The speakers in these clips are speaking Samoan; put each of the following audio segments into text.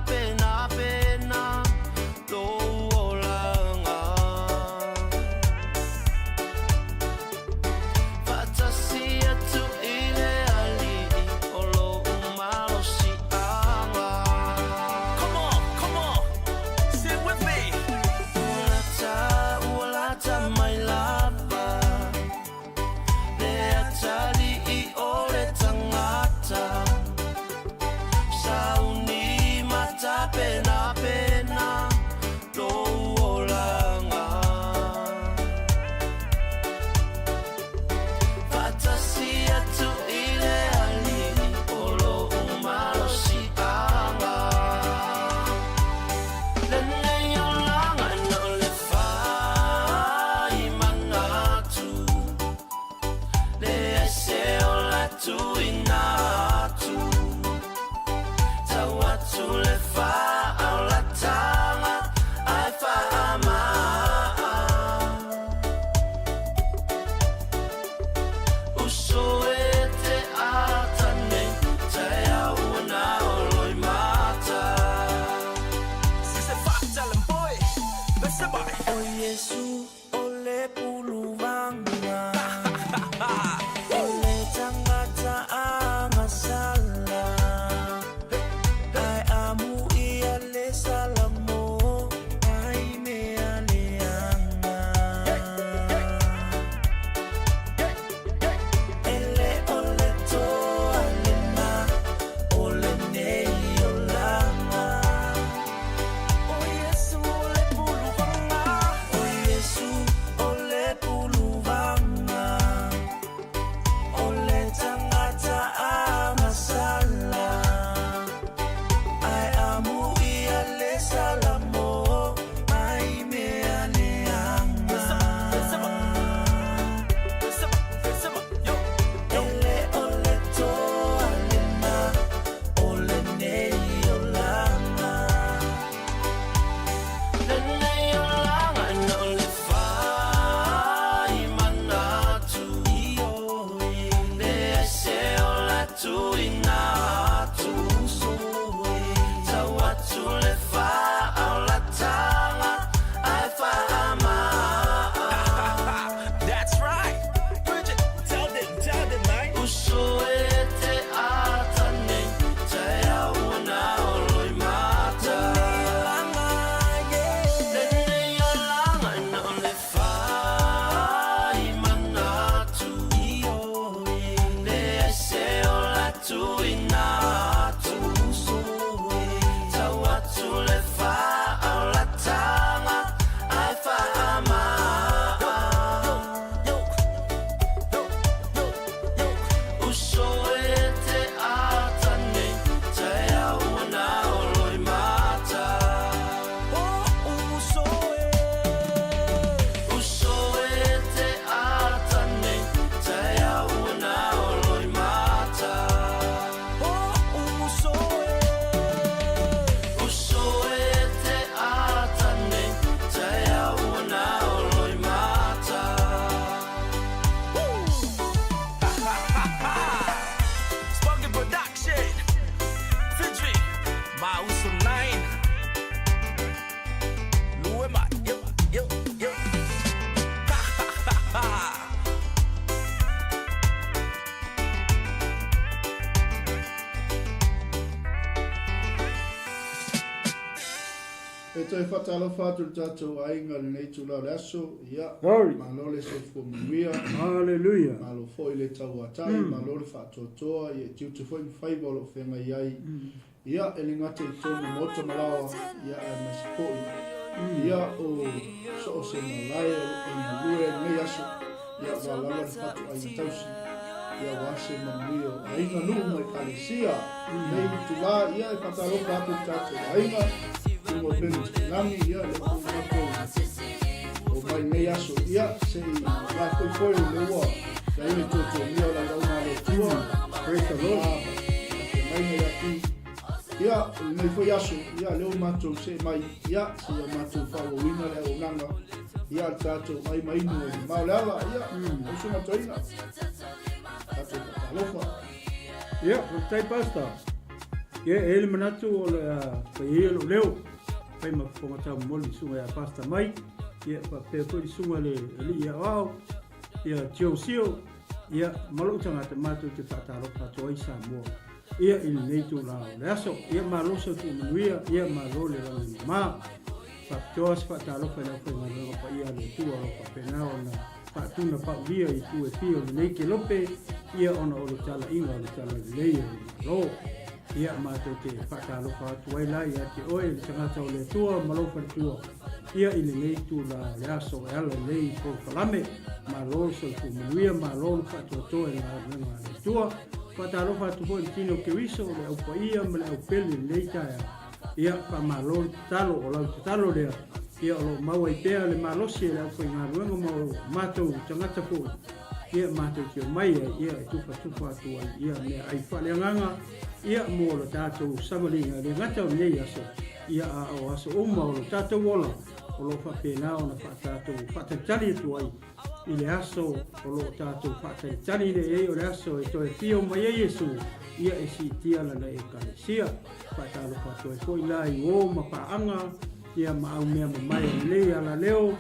Matapenapena lou olaga. Faatasi atu i le Alii o lou malosiaga. Come on, come on, sing with me. Ua lata, ua lata mai lava le atalii o le tagata. Sauni ma tapenapena lou olaga. Faatasi atu i le Alii o lou malosiaga. Lenei olaga na o le fai manatu. Leai se ola tuuina atu. Tau atu le faaolataga ae faamaa. Uso e te ata nei, taeao ua na o loimata. O Iesu o le puluvaga, o le tagata agasala, ae amu ia le salamo ai mea leaga. E le o le toa lena o lenei olaga. O Iesu o le puluvaga. O Iesu o le puluvaga. O le tagata agasala. Ae amu ia le salamo mai mea leaga. E le o le toa lena o lenei olaga. Lenei olaga na o le fai manatu. Leai se ola tuuina atu. Tau atu le faaolataga ae faamaa. That's right. Bridget, tell them, tell them, man. Uso e te ata nei, taeao ua na o loimata. Lenei olaga na o le fai manatu. Leai se ola tuuina atu. Tau atu le faaolataga ae faamaa. Uso e te ata nei, taeao ua na o loimata. Uso e te ata nei, taeao ua na o loimata. Uso e te ata nei, taeao ua na o loimata. Spunky Production featuring Mauso 9 Luema yo yo yo Ha ha ha ha. E toe whatalofa atu le tatou aiga i lenei itula o le aso, ia, Glory. malo le soifua manuia, Hallelujah. malo foi le tauatai, malo le faatoatoa, ia e tiute foi ma faiva o lo o feagai ai, ia, e le gata i totonu o maota ma laoa, ia, aemaise foi, ia, o so o se malae o lo o galue ai lenei aso, ia, ua lava le fatuaiga tausi, ia, aua se manuia o aiga, nuu ma ekalesia. I lenei itula, ia, e faatalofa atu i le tatou aiga, i luga o Pele Tuilagi, ia, lea foi ua matou omai i lenei aso, ia, se i lafoifoe o lea ua leai le tuatuagia o le auauna a le Atua. Praise the Lord. Faafeagaiga ia Ki. Ia, i lenei foi aso, ia, lea ua matou see mai, ia, se i a matou faaauauina le auaunaga, ia, a le tatou ai ma inu e mamao le ala, ia, lau susuga toeaina, tatou faatalofa. Ia, faafetai Pastor. Ia, e i ai le manatu o le a fai ai lou leo, fai ma fofoga taumoli i le susuga ia Pastor Mike, ia faapea foi le susuga i le alii aoao, ia Joe Sio, ia ma lou tagata matou te faatalofa atu ai i Samoa ia i lenei itula o le aso. Ia malo soifua manuia, ia malo le lagi e mama. Faapitoa se faatalofa i le aufaigaluega paia a le Atua o lo o faapena ona faatuna paulia i itu e fia o lenei kelope, ia ona o le talaiga o le Talalelei o le Malo. Ia matou te faatalofa atu ai la ia te oe le tagata o le Atua ma lou faletua, ia i lenei itula o le aso e ala lelei i polokalame. Malo le soifua manuia, malo le faatoatoa i le galuega a le Atua. Faatalofa atu foi i le tino o Keriso, le au paia ma le au pele i lenei taeao. Ia, faamalo le tatalo, o lau tatalo lea, ia o lo o mau ai pea le malosi e le aufaigaluega ma o matou tagata foi, ia matou te omai ai, ia e tufatufa atu ai ia meaai faaleagaga, ia mo le tatou savaliga, e le gata o lenei aso, ia a o aso uma o lo tatou ola, o lo o faapena ona faatatou faatalitali atu ai i le aso o lo o tatou faatalitali lea i ai, o le aso e toe afio mai ai Iesu, ia e siitia lana Ekalesia. Faatalofa atu ai foi la i uo ma paaga, ia ma au mea mamae o lenei alaleo,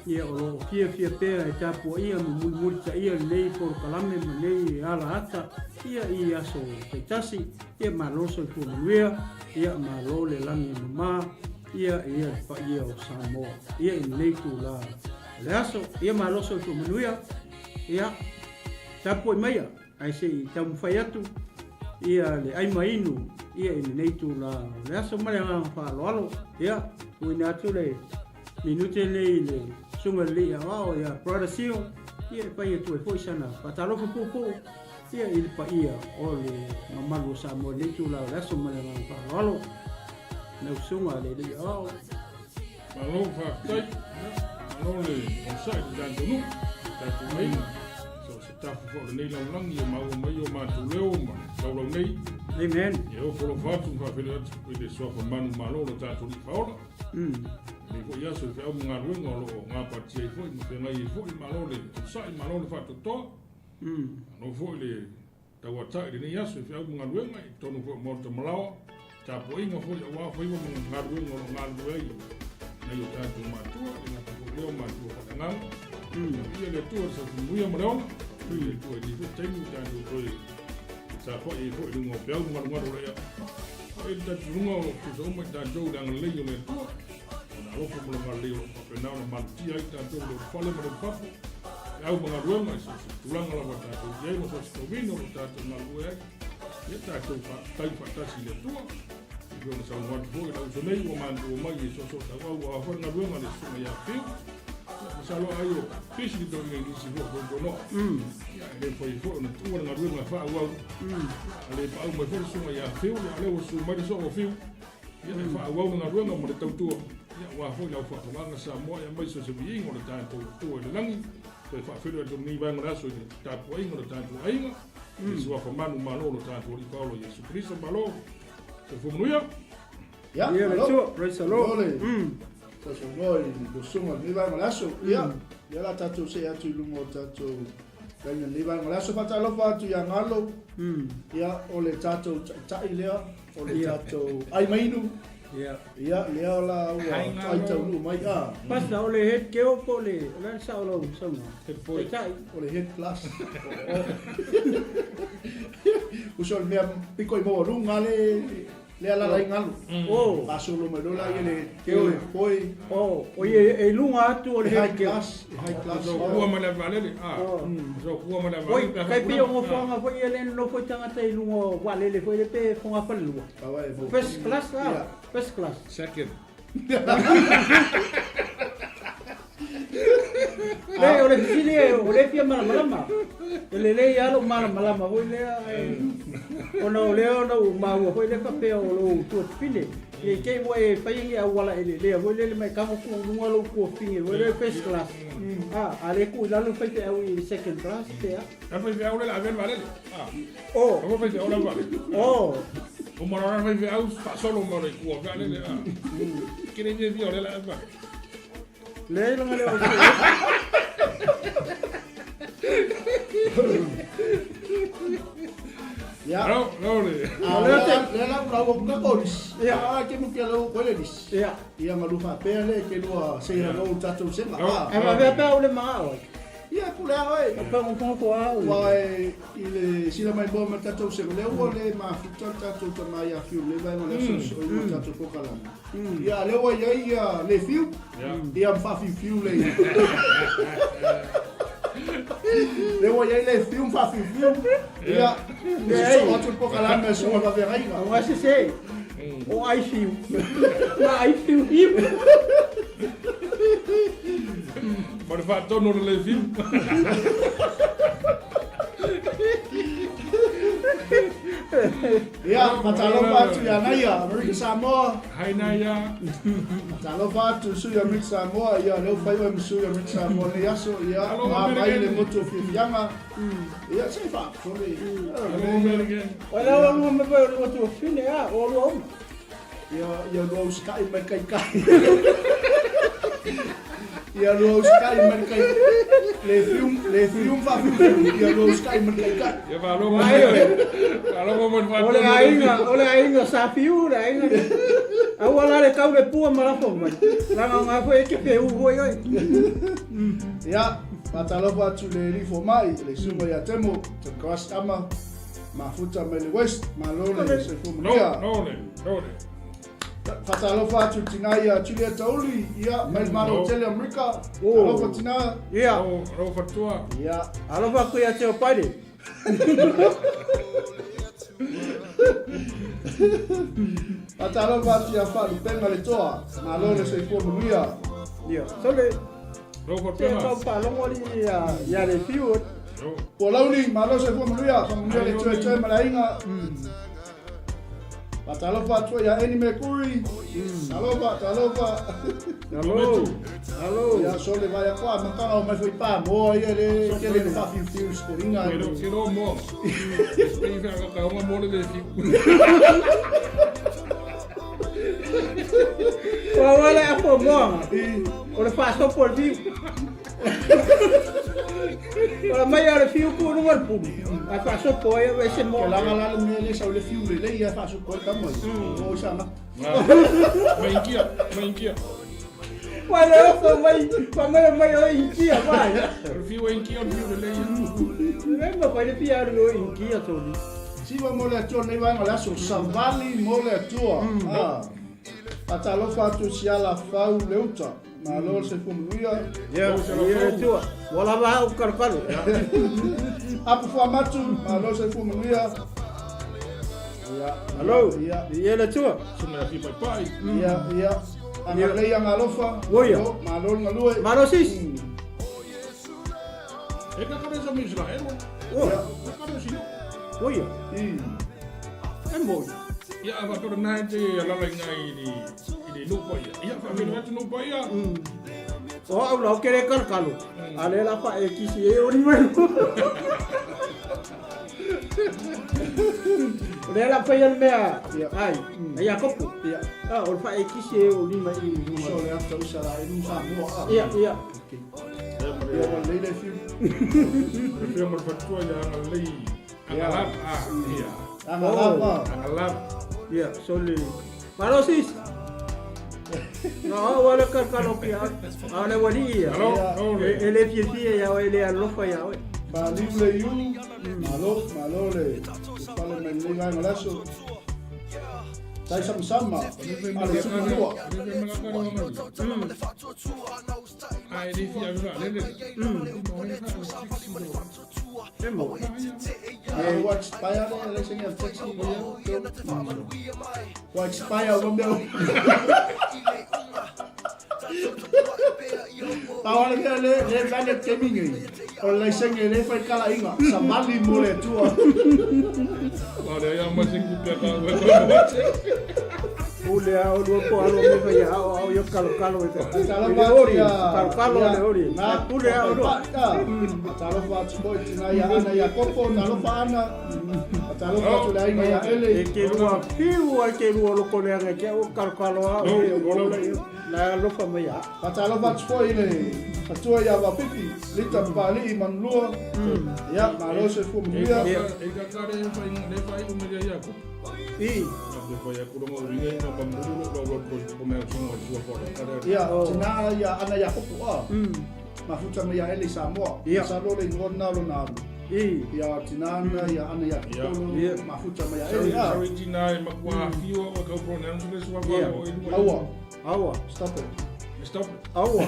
ia o lo o fiafia pea e tapuaia ma mulimulitaia lenei polokalame ma lenei alaata, ia i aso taitasi, ia malo soifua manuia, ia malo le lagi e mama, ia ia le paia o Samoa, ia i lenei itula o le aso, ia malo soifua manuia, ia tapuai maia. Ae se i taumafai atu ia le ai ma inu ia i lenei itula o le aso ma le agaga faaaloalo. Ia, tuuina atu le minute lenei i le Susuga i le Alii Aoao ia Brother Sio, ia e fai atu ai foi sana faatalofa puupuu ia i le paia o le mamalu o Samoa i lenei itula o le aso ma le agaga faaaloalo. Lau Susuga i le Alii Aoao. Malo faafetai. Malo le onosai i le tatou nuu, le tatou aiga. So se tafu foi o lenei lalolagi e maua mai o matou leo ma laulau nei. Amen. E ofo alofa atu ma faafeiloai atu i le suafa manumalo o le tatou Alii Faaola. Lenei foi aso i feau ma galuega o lo o gapatia ai foi ma feagai ai foi. Malo le onosai, malo le faatoatoa. Malo foi le Tauatai i lenei aso i feau ma galuega i totonu foi o Maota Malaoa, tapuaiga foi aua faiva ma galuega o lo o galulue ai nai o tatou matua, le gata foi lea o matua faaleagaga. Viia le Atua i le soifua ma le ola, viia le Atua i lenei foi taimi ua tatou toe tapuai ai foi i luga o peau ma galugalu o le ea. E i ai le talitonuga o lo o tutusa uma i tatou i le agalelei o le Atua, Lona alofa ma Lona agalelei o lo o faapena ona malutia ai tatou i le upufale ma le upufafu. Feau ma galuega i so o se tulaga lava tatou i ai ma so o se tovina o lo o tatou galulue ai. Ia tatou faafetai faatasi i le Atua. E pei ona saunoa atu foi lau uso nei ua manatua mai e soosootaua aua foi le galuega a le Susuga ia Fiu. Ia, masalo ai o pisi le toeaina i nisi foi o toetonoa. Ia, e le mafai ai foi ona tuua le galuega e faaauau. Ia, a le paau mai foi le Susuga ia Fiu, ia o lea ua susu mai le soo o Fiu. Ia, e faaauau le galuega ma le tautua, ia, aua foi lau faafofogaaga Samoa, aemaise o se viiga o le tatou Atua i le lagi, toe faafeiloai atu lenei vaega o le aso i le tapuaiga o le tatou aiga, i le suafa manumalo o lo tatou Alii Faaola Iesu Keriso. Malo, soifua manuia. Ia, Ia, le malo. Atua, praise the Lord. Malo le sausaunoa i le susuga i lenei vaega o le aso. Ia, lea o le a tatou see atu i luga o tatou laina i lenei vaega o le aso. Faatalofa atu ia Galo, ia, o le tatou taitai lea O le tatou ai mainu. Ia. Ia, lea la ua ai taunuu mai. Ah. Pastor, o le head keo po o le, o le a le sao o lau saunoaga? Head boy. Taitai. O le head plus. Uso o le mea piko i maualuga le lea lala ai galu. Oh. Faasolo mai loa la ia le keo e foi. Oh, o ia e i luga atu o le E high head keo. class, e high class. So kua ma le vaalele. Ah. So kua ma le Oi, vaalele. kai pei o nofoaga foi ia lea e nonofo ai tagata i luga o vaalele foi lea pe fogafalelua. Aua e mo. First class la. Yeah. First class. Second. Leai, o le fesili e, o lea e fia malamalama. E lelei lava lou malamalama foi lea, ae ona o lea ona ou maua foi lea faapea o lou tuafafine. Ia i te i ua e faia ni auala eleelea foi lele mai tago tuu i luga lou tuafafine foi lea first class. A, a le tuu i lalo le faifeau i le second class pe a. A faifeau le la ave le vaalele. A. Oh. Aua faifeau la vaalele. Oh. O mara la faifeau faasolo mai o le kua vaalele. A. Kere fia fia o le la ave vaalele. Leai langa lea o Ia. Alo, alo le. A lea lea la ua ua ka kolisi. Ia. A ke mo ke lo ko le lisi. Ia. Ia ma lu faapea le ke lua say hello i tatou sega. No. Ah. Ae faapea pea ule magao ai. Ia pule a oe. Pagopago po au. Ua e i le sila mai moa ma le tatou sega lea ua le mafuta le tatou tama ia Fiu le vaega o le aso so i ma tatou kokalama. Ia lea ua iai ia le Fiu. Ia. Ia ma faafiufiu le. Lea ua iai le Fiu ma faafiufiu. Ia. Leai. So atu le kokalama e suga faafeagaiga. Aua se se. O ai fiu. Ma ai fiu fiu. Ma le faatonu o le le fiu. Ia, faatalofa atu ia Naia, Amerika Samoa. Hai Naia. Faatalofa atu sui o Amerika Samoa, ia lea ua fai oe ma sui o Amerika Samoa i lenei aso, ia Alofa ma mai Amerika. le motu o fiafiaga. Ia, se i faapole. Alo Amerika. O le aua lua me foi o lua tuafine a, o lua uma. Ia, ia lua usikai mai kai kai. Ia lua usikai mai kai. Le fiu, le fiu faafiufiu, ia lua usikai mai kai kai. Ia faalogo. Ai oe. Faalogo ma le O faatonu le o le aiga, o le aiga sa fiu le aiga. Aua la le tau le pua ma lafo mai. Laga o ngā foi e te peu foi oi. Ia, faatalofa atu le alii fomai, le susuga ia Temo, te Christ Ama, mafuta mai le West, malo le soifua No, manuia. no le, no le. Faatalofa atu i tina ia Julia Tauli, ia, mai le Malo No. Tele Amerika. Oh. Alofa tina. Ia, Alo, alo fatua. Ia, alofa ku ia te o paire. faatalofa atu ia Faalupenga le Toa, malo le soifua manuia. Ia, so le, Alo te fatua. tau paalongo li ia, ia le fiu. No. Pualauli, malo soifua manuia, faamanuia le Toe Toe ma le aiga. Faatalofa atu ia Eni Mekuri. Talofa, talofa. Alo, alo. Ia, so le vai akoa, matanga o mai foi pa moa ia le tele le faafiufiu scoringa. Kero, kero mo. Spei fa ka ka mo le le fiu. Ua wale a fo moanga. I, O le faasopo o le fiu. O le mai a le fiu ku lunga le pulu. A faasopo ai e se ke moa. laga la le mea le sau le fiu le le ia faasopo ai tama i. O isa na. Mai inkia, mai inkia. Mai le oso mai, fa mai mai o inkia mai. O le fiu e inkia, o le fiu le le ia. Le ma fai le fia o inkia toli. Siva mo le Atua lenei vaega o le aso, savali mo le Atua. Ah. Faatalofa atu siala fau le uta. Malo le soifua manuia. Ia, ia le tua. Ua lava au kalokalo. Apu fuamatu, malo le soifua manuia. Ia, Alo, ia, ia le tua. Sunga fi pai pai. ia, ia. Agalelei agalofa. Oia. Malo, malo le galue. Malo sisi. E ka kare sa Israel. O, E kare si. oia. I. E moi. Ia a faatolu na te alala i ngai i le i le nuu paia. Ia faafeiloai atu nuu paia. O au lau kere kalokalo. A le la fa e kisi e ori mai. O le la fai al mea. Ia. Ai, ai a kopu. Ia. Ah, o le fa e kisi e ori mai i So lunga. le ata usa la i nusa mua. Ah. Ia, ia. Okay. Ia, ua lelei le fiu. Le fia ma le faletua ia agalelei. Agalap ah ia. Agalapa. Agalap. Ia, so le. Malo sis. No, wala kalokalo pia. A le wali ia. Alo, alo E le. e le fia fia ia o e le alofa ia o. Maliu le iu, malo, malo le pale mai lenei vaega o le aso. Tai samasama, a le sumalua. Ai le fia ave faalele. E mo. Ah, ua expire le le senge a taxi. Ua expire ua mea. Pau le mea le le planet gaming ei. O le laisenge le fai kalaiga, savali mo le Atua. Ua le ia ma se kupe ka ua koe. Ule a o lua po alo me fa ia o au yo kalokalo e te. Faatalofa Le atu ori, ia kalokalo ia le ori. na Pule a o lua. Faatalofa atu foi tina ia Ana ia Kopo, talofa Ana. Faatalofa atu le aiga ia Ele. E te lua fiu ai te lua loko leaga te au kalokalo au e o la alofa mai a. Faatalofa atu foi i le matua ia Vapipi, Lita Papalii Manulua. Ia, malo soifua manuia. E kaka le fai le fai o me ia ko. I. Le fai aku longa uinga ina ba mulu lo lo lo ko me songa o sua ko. Ia, tina ia ana ia kopu a. Mafuta mai ia Ele i Samoa. Masalo le igoa lena o lona alu. Ia tina ana ia ana ia Tolo mafuta mai ia Ele a. Sau i tina e makua afio o kau pronounce le sua ko o e Aua. Aua. Stop it. Stop it. Aua.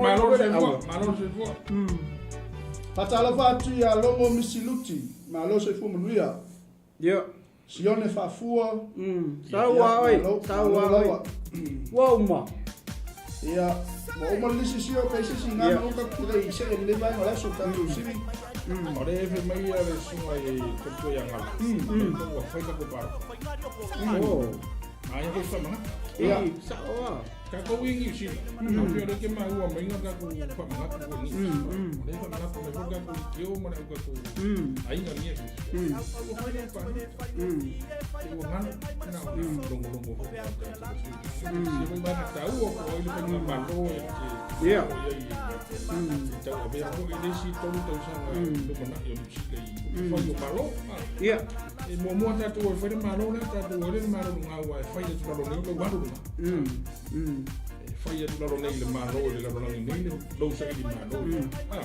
Malo se fua, malo se fua. Faatalofa atu ia Logo Misiluti, malo soifua manuia. Ia. Sione Faafua. Sau a oi, sau a oi. Ua uma. Ia, ua uma le lisi sio pe sisi ngā yeah. uka ki le i se le vaenga o le aso tatou sili. O le efe mai ia le suga i tatua ia ngala. Ua fai kako paro. Oh. Aia foi whamanga. Ia. Sao a. Kako i Niu Sila. Ka pia re ke maua mai ngā kako whamanga ku ni. O le whamanga ku me foi kako i keo mana au kako ainga ni e. Ua fai le paro. Te ua ngalo. Na longo longo fo. Se foi mana tau o ko i le whainga malo e te. Ia. O ia i. Tau a mea foi le si tolu tausaga lumanai o Niu Sila i whai o malo. Ia. E muamua tatou e fai le malo lea tatou e le le malo luga ua e fai atu lalo nei lou alu luga. E fai atu lalo nei le malo i le lalolagi nei le lou saili malo. Ah.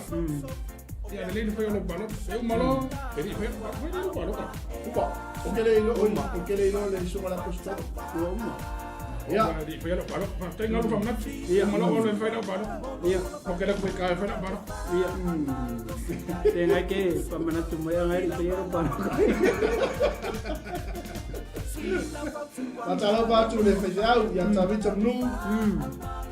Ia lelei le fai o lou palota. E uma loa, e le i fai fai le lou palota. Upa. O ke le ilo o ke le ilo le suga la postoro. Ua uma. Ia. E le i fai lau palota. Faafetai galu faamanatu. Ia. Uma loa o le fai lau palota. Ia. O ke le koe ka e fai lau palota. Ia. Tēnā ke whamanatu mai anga i te ero paro. Faatalofa atu le faifeau ia Tavita Manu.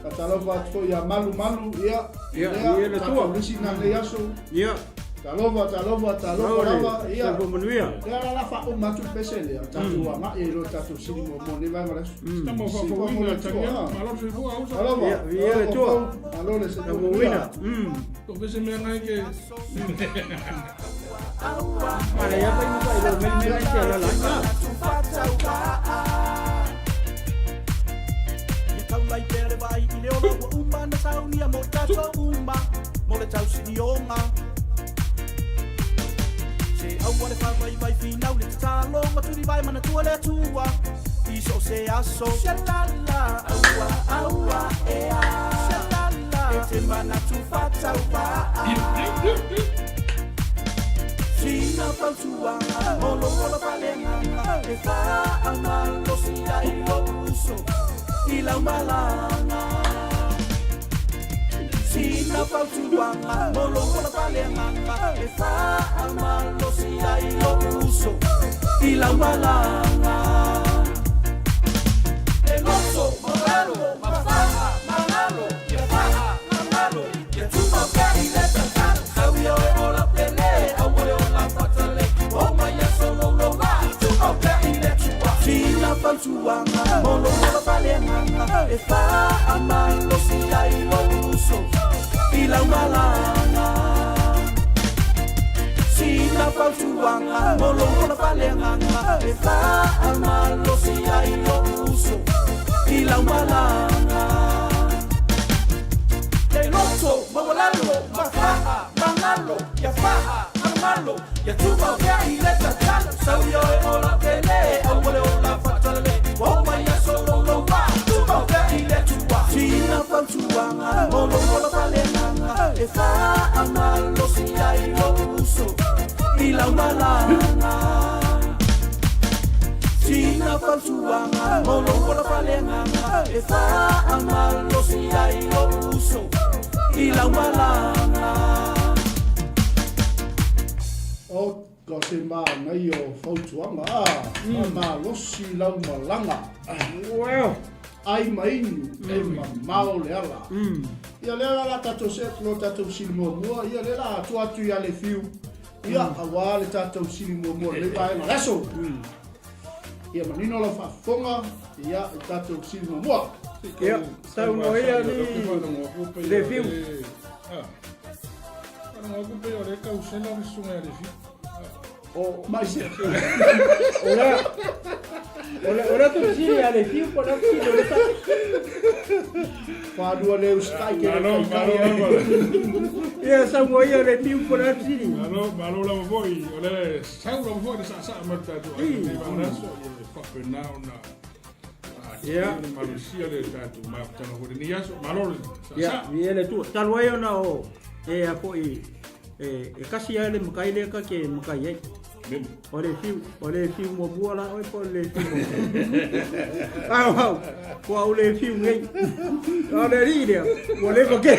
Faatalofa atu foi ia Malu Malu ia. Ia, ia le tua. Tatou lisi na nei aso. Ia. Talofa, talofa, talofa lava. Ia. Soifua manuia. Lea la la faauma atu le pese lea. Tatou agai ai loa tatou sili muamua nei vaega o le aso. Tama faafouina talia. Malo soifua ausa. Talofa. Ia, ia le tua. Malo le soifua Mauina. To pese mea ngai ke. Mara ia pai muka i lo mele mele te ala la. Ia taulai pea le vai i le ola ua uma na saunia mo tatou uma mo le tausinioga. Se aua le faavaivai finau le tatalo matuli vai manatua le Atua i so o se aso. Sialala aua aua ea. Sialala e te manatu faatauvaa. Sina fautuaga mo lou ola faaleagaga e faamalosi ai lou uso i lau malaga. Sina fautuaga mo lou ola faaleagaga e faamalosi ai lou uso i lau malaga. E loto maualalo mafa'a magalo ia fa'a gagalo ia tumau pea i le tatalo sau ia oe ola pele aua le ola fatale o mai aso louloula tumau pea i le Atua. Sina fautuaga mo lou ola faaleagaga e faamalosi ai lou uso i lau malaga. Sina fautuaga mo lou ola faaleagaga e faamalosi ai lou uso i lau malaga. Le loto maualalo mafa'a magalo ia fa'a malomalo ia tumau pea i le tatalo sau ia oe ola pele aua le ola fatalale ua oo mai aso louloua tumau pea i le Atua. Sina fautuaga mo lou ola faaleagaga e faamalosi ai lou uso i lau malaga. Sina fautuaga mo lou ola faaleagaga e faamalosi ai lou uso i lau malaga. O ko se māngai o fautuaga a. Faamalosi lau malaga. Well. Ai mainu e mamao le ala. Ia lea la la tatou se lo tatou sili muamua. Ia lea la atu atu ia le fiu. Ia auā le tatou sili muamua le vaega o le aso. Ia manino lau faafofoga ia i tatou sili muamua. Ia, saunoa ia li le fiu. Faalogo atu pei o le kausela le susuga ia le fiu. O Mai se. O le o le o le tu sili a le fiu po le sili o le ta. Whānua le ustai ke Malo, malo lava. Ia sa mo ia le fiu po le sili. Malo, malo lava foi. O le sau lava foi le saasaa ma le tatou aiga i lenei vaega aso, ia e faapena ona Ia. le malosia le tatou mafutaga foi i lenei aso. Malo le Ia, saasaa. ia le tu. Talu ai ona o e a foi e e kasi ai le makai le ka ke makai ai. Mene. O le fiu, o le fiu muamua la oe po o le fiu muamua. Au, au, ua au le fiu nei. O le alii lea, ua leva ke.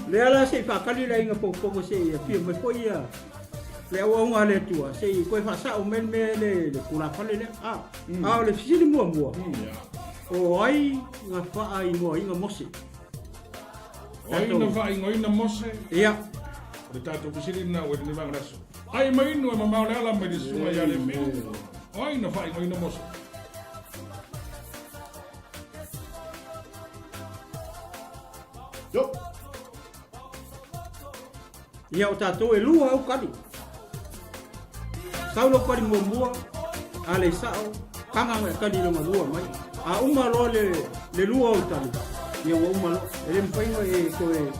Lea la se i whakali la inga pokopoko se i afio mai foi ia le auaunga a le Atua se i koe whaasao mai le mea le, le kulafale lea. A, a o le fisili muamua, o ai nga whaa ingoa inga Mose. O ai na faaigoaina Mose? Ia. O le tatou fesili lena ua i lenei vaega o le aso. Ai mai inu e mamao le ala mai le susuga ia Lefiu. O ai na faaigoaina Mose? Yo. Ia o tatou e lua au kali. Sau lou kali muamua, a le sao, kanga mai kali longa lua mai. A uma loa le, le lua o tali, ia ua uma loa. E le mafai ona e toe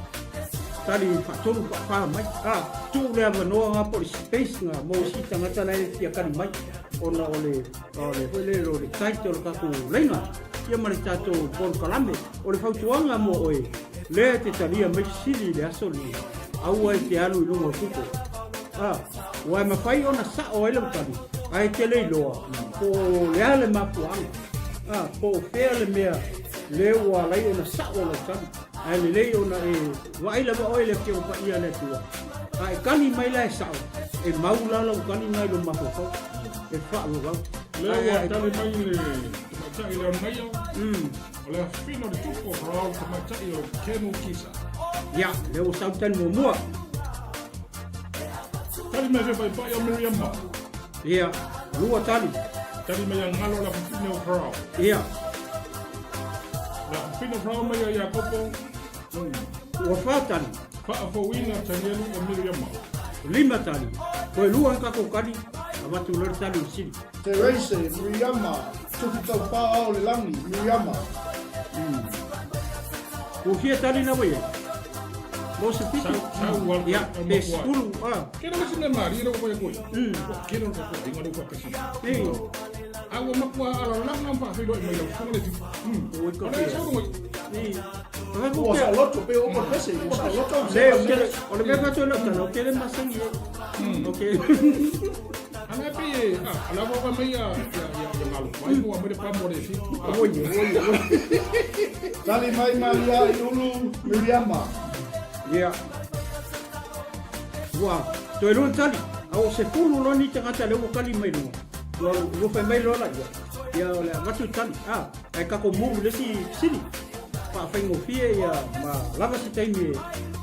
tali faatolu faafa mai. A, tuu le avanoa nga po o le space nga mo isi tagata la e fia kali mai. Ona o le, o le foi le, o le tight o le tatou laina, ia ma le tatou polokalame. O le fautuaga mo oe, lea e te talia mai fesili i le aso lenei, aua e te alu i luga o Google. A, ua e mafai ona sao ai lau tali, ae e te le iloa po o le a le mafuaaga, a, po o fea le mea lea ua ala ai ona sao lau tali. Ae lelei ona e vaai lava oe i le Afioga Paia a le Atua, a e kali mai la e sao, e mau la lau kali na i lou mafaufau, e faavavau. Lea ua tali mai le tamaitai le Onaia. O le afafina o le tupu o Farao le tamaitai o Kenu Kisa. Ia, lea ua sau tali muamua. Tali mai fe paipai o Miriama. Ia, lua tali. Tali mai a Ngalo le afafina o Farao. Ia. Le afafina o Farao mai a Iakopo. Ua fa tali. Faafouina Tanielu o Miriama. Lima tali. Toe lua ni tatou tali, avatu loa le tali o le sili. Therese, Miriama, Tufi Taupā Ao le Lagi, Miriama. Ua fia tali na ua i ai? Mo se fitu? Sau, sau, Ia, au, pe au, sepulu, a. Kena le sina mari le ua koe. Ua kena le ko inga le ua kasi. Ei. A ua makua ala langa mpa filo i mai lau sunga le fitu. Ua i O le sau ngoi. Ei. Ua Ua sa loto pe o pese, ua sa loto. Le, o kele, o le mea faatoa lau tala, o kele masani e. O kele. Ana pe e, a la ua mai ia ia ia ia ngalo. Mai ua mai le pamo le fitu. Oi, oi, oi. Tali mai Maria i ulu Miriama. Ia. Ua, toe lua tali. A o se pulu loa ni tagata lea ua kali mai luga. Ua, ua fai mai loa laia. Ia o le avatu tali. A, ae kako mu i le isi fesili. Faafaigofie ia ma lava se taimi e,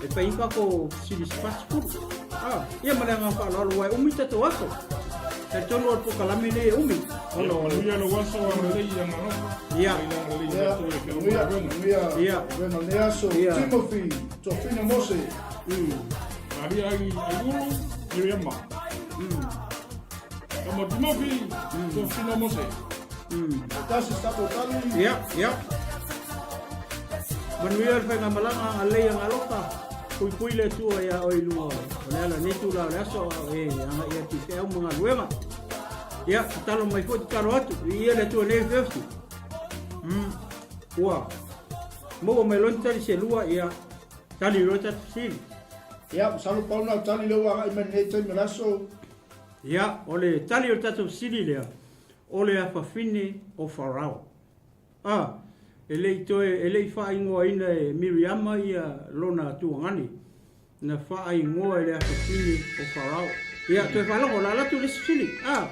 e fai ai kako fesili se 40. A, ia ma le agaga faaaloalo aua e umi tatou aso. Talitonu o le polokalame lenei e umi. Ona o le... Manuia lou aso agalelei ia galofa. Ia. Mai le agalelei Ia, ia te oe le feau manuia, ma galuega. manuia. Ia. Vena le aso, Ia. Timothy, Tofina Mose. Maria ai ai ulu Miriama. Kamo Timothy, Tofina Mose. Tasi Sapo Tali. Ia, ia. Manuia le faigamalaga agalelei agalofa. Puipui le Atua iā oe i luga o le ala nei tula o le aso a o e agai atu i feau ma galuega. Ia, tatalo mai foi tatalo atu, viia le Atua nei feofi. Ua maua mai loa ni tali se lua, ia, tali loa tatou fesili. Ia, masalo pau na o tali lea ua agai mai lenei taimi o le aso. Ia, o le tali o le tatou fesili lea, o le afafine o Farao. A, e le i toe, e le i faaigoaina e Miriama ia lona tuagane, na faaigoa e le afafine o Farao. Ia, toe faalogo, o le a alu atu le isi fesili. A,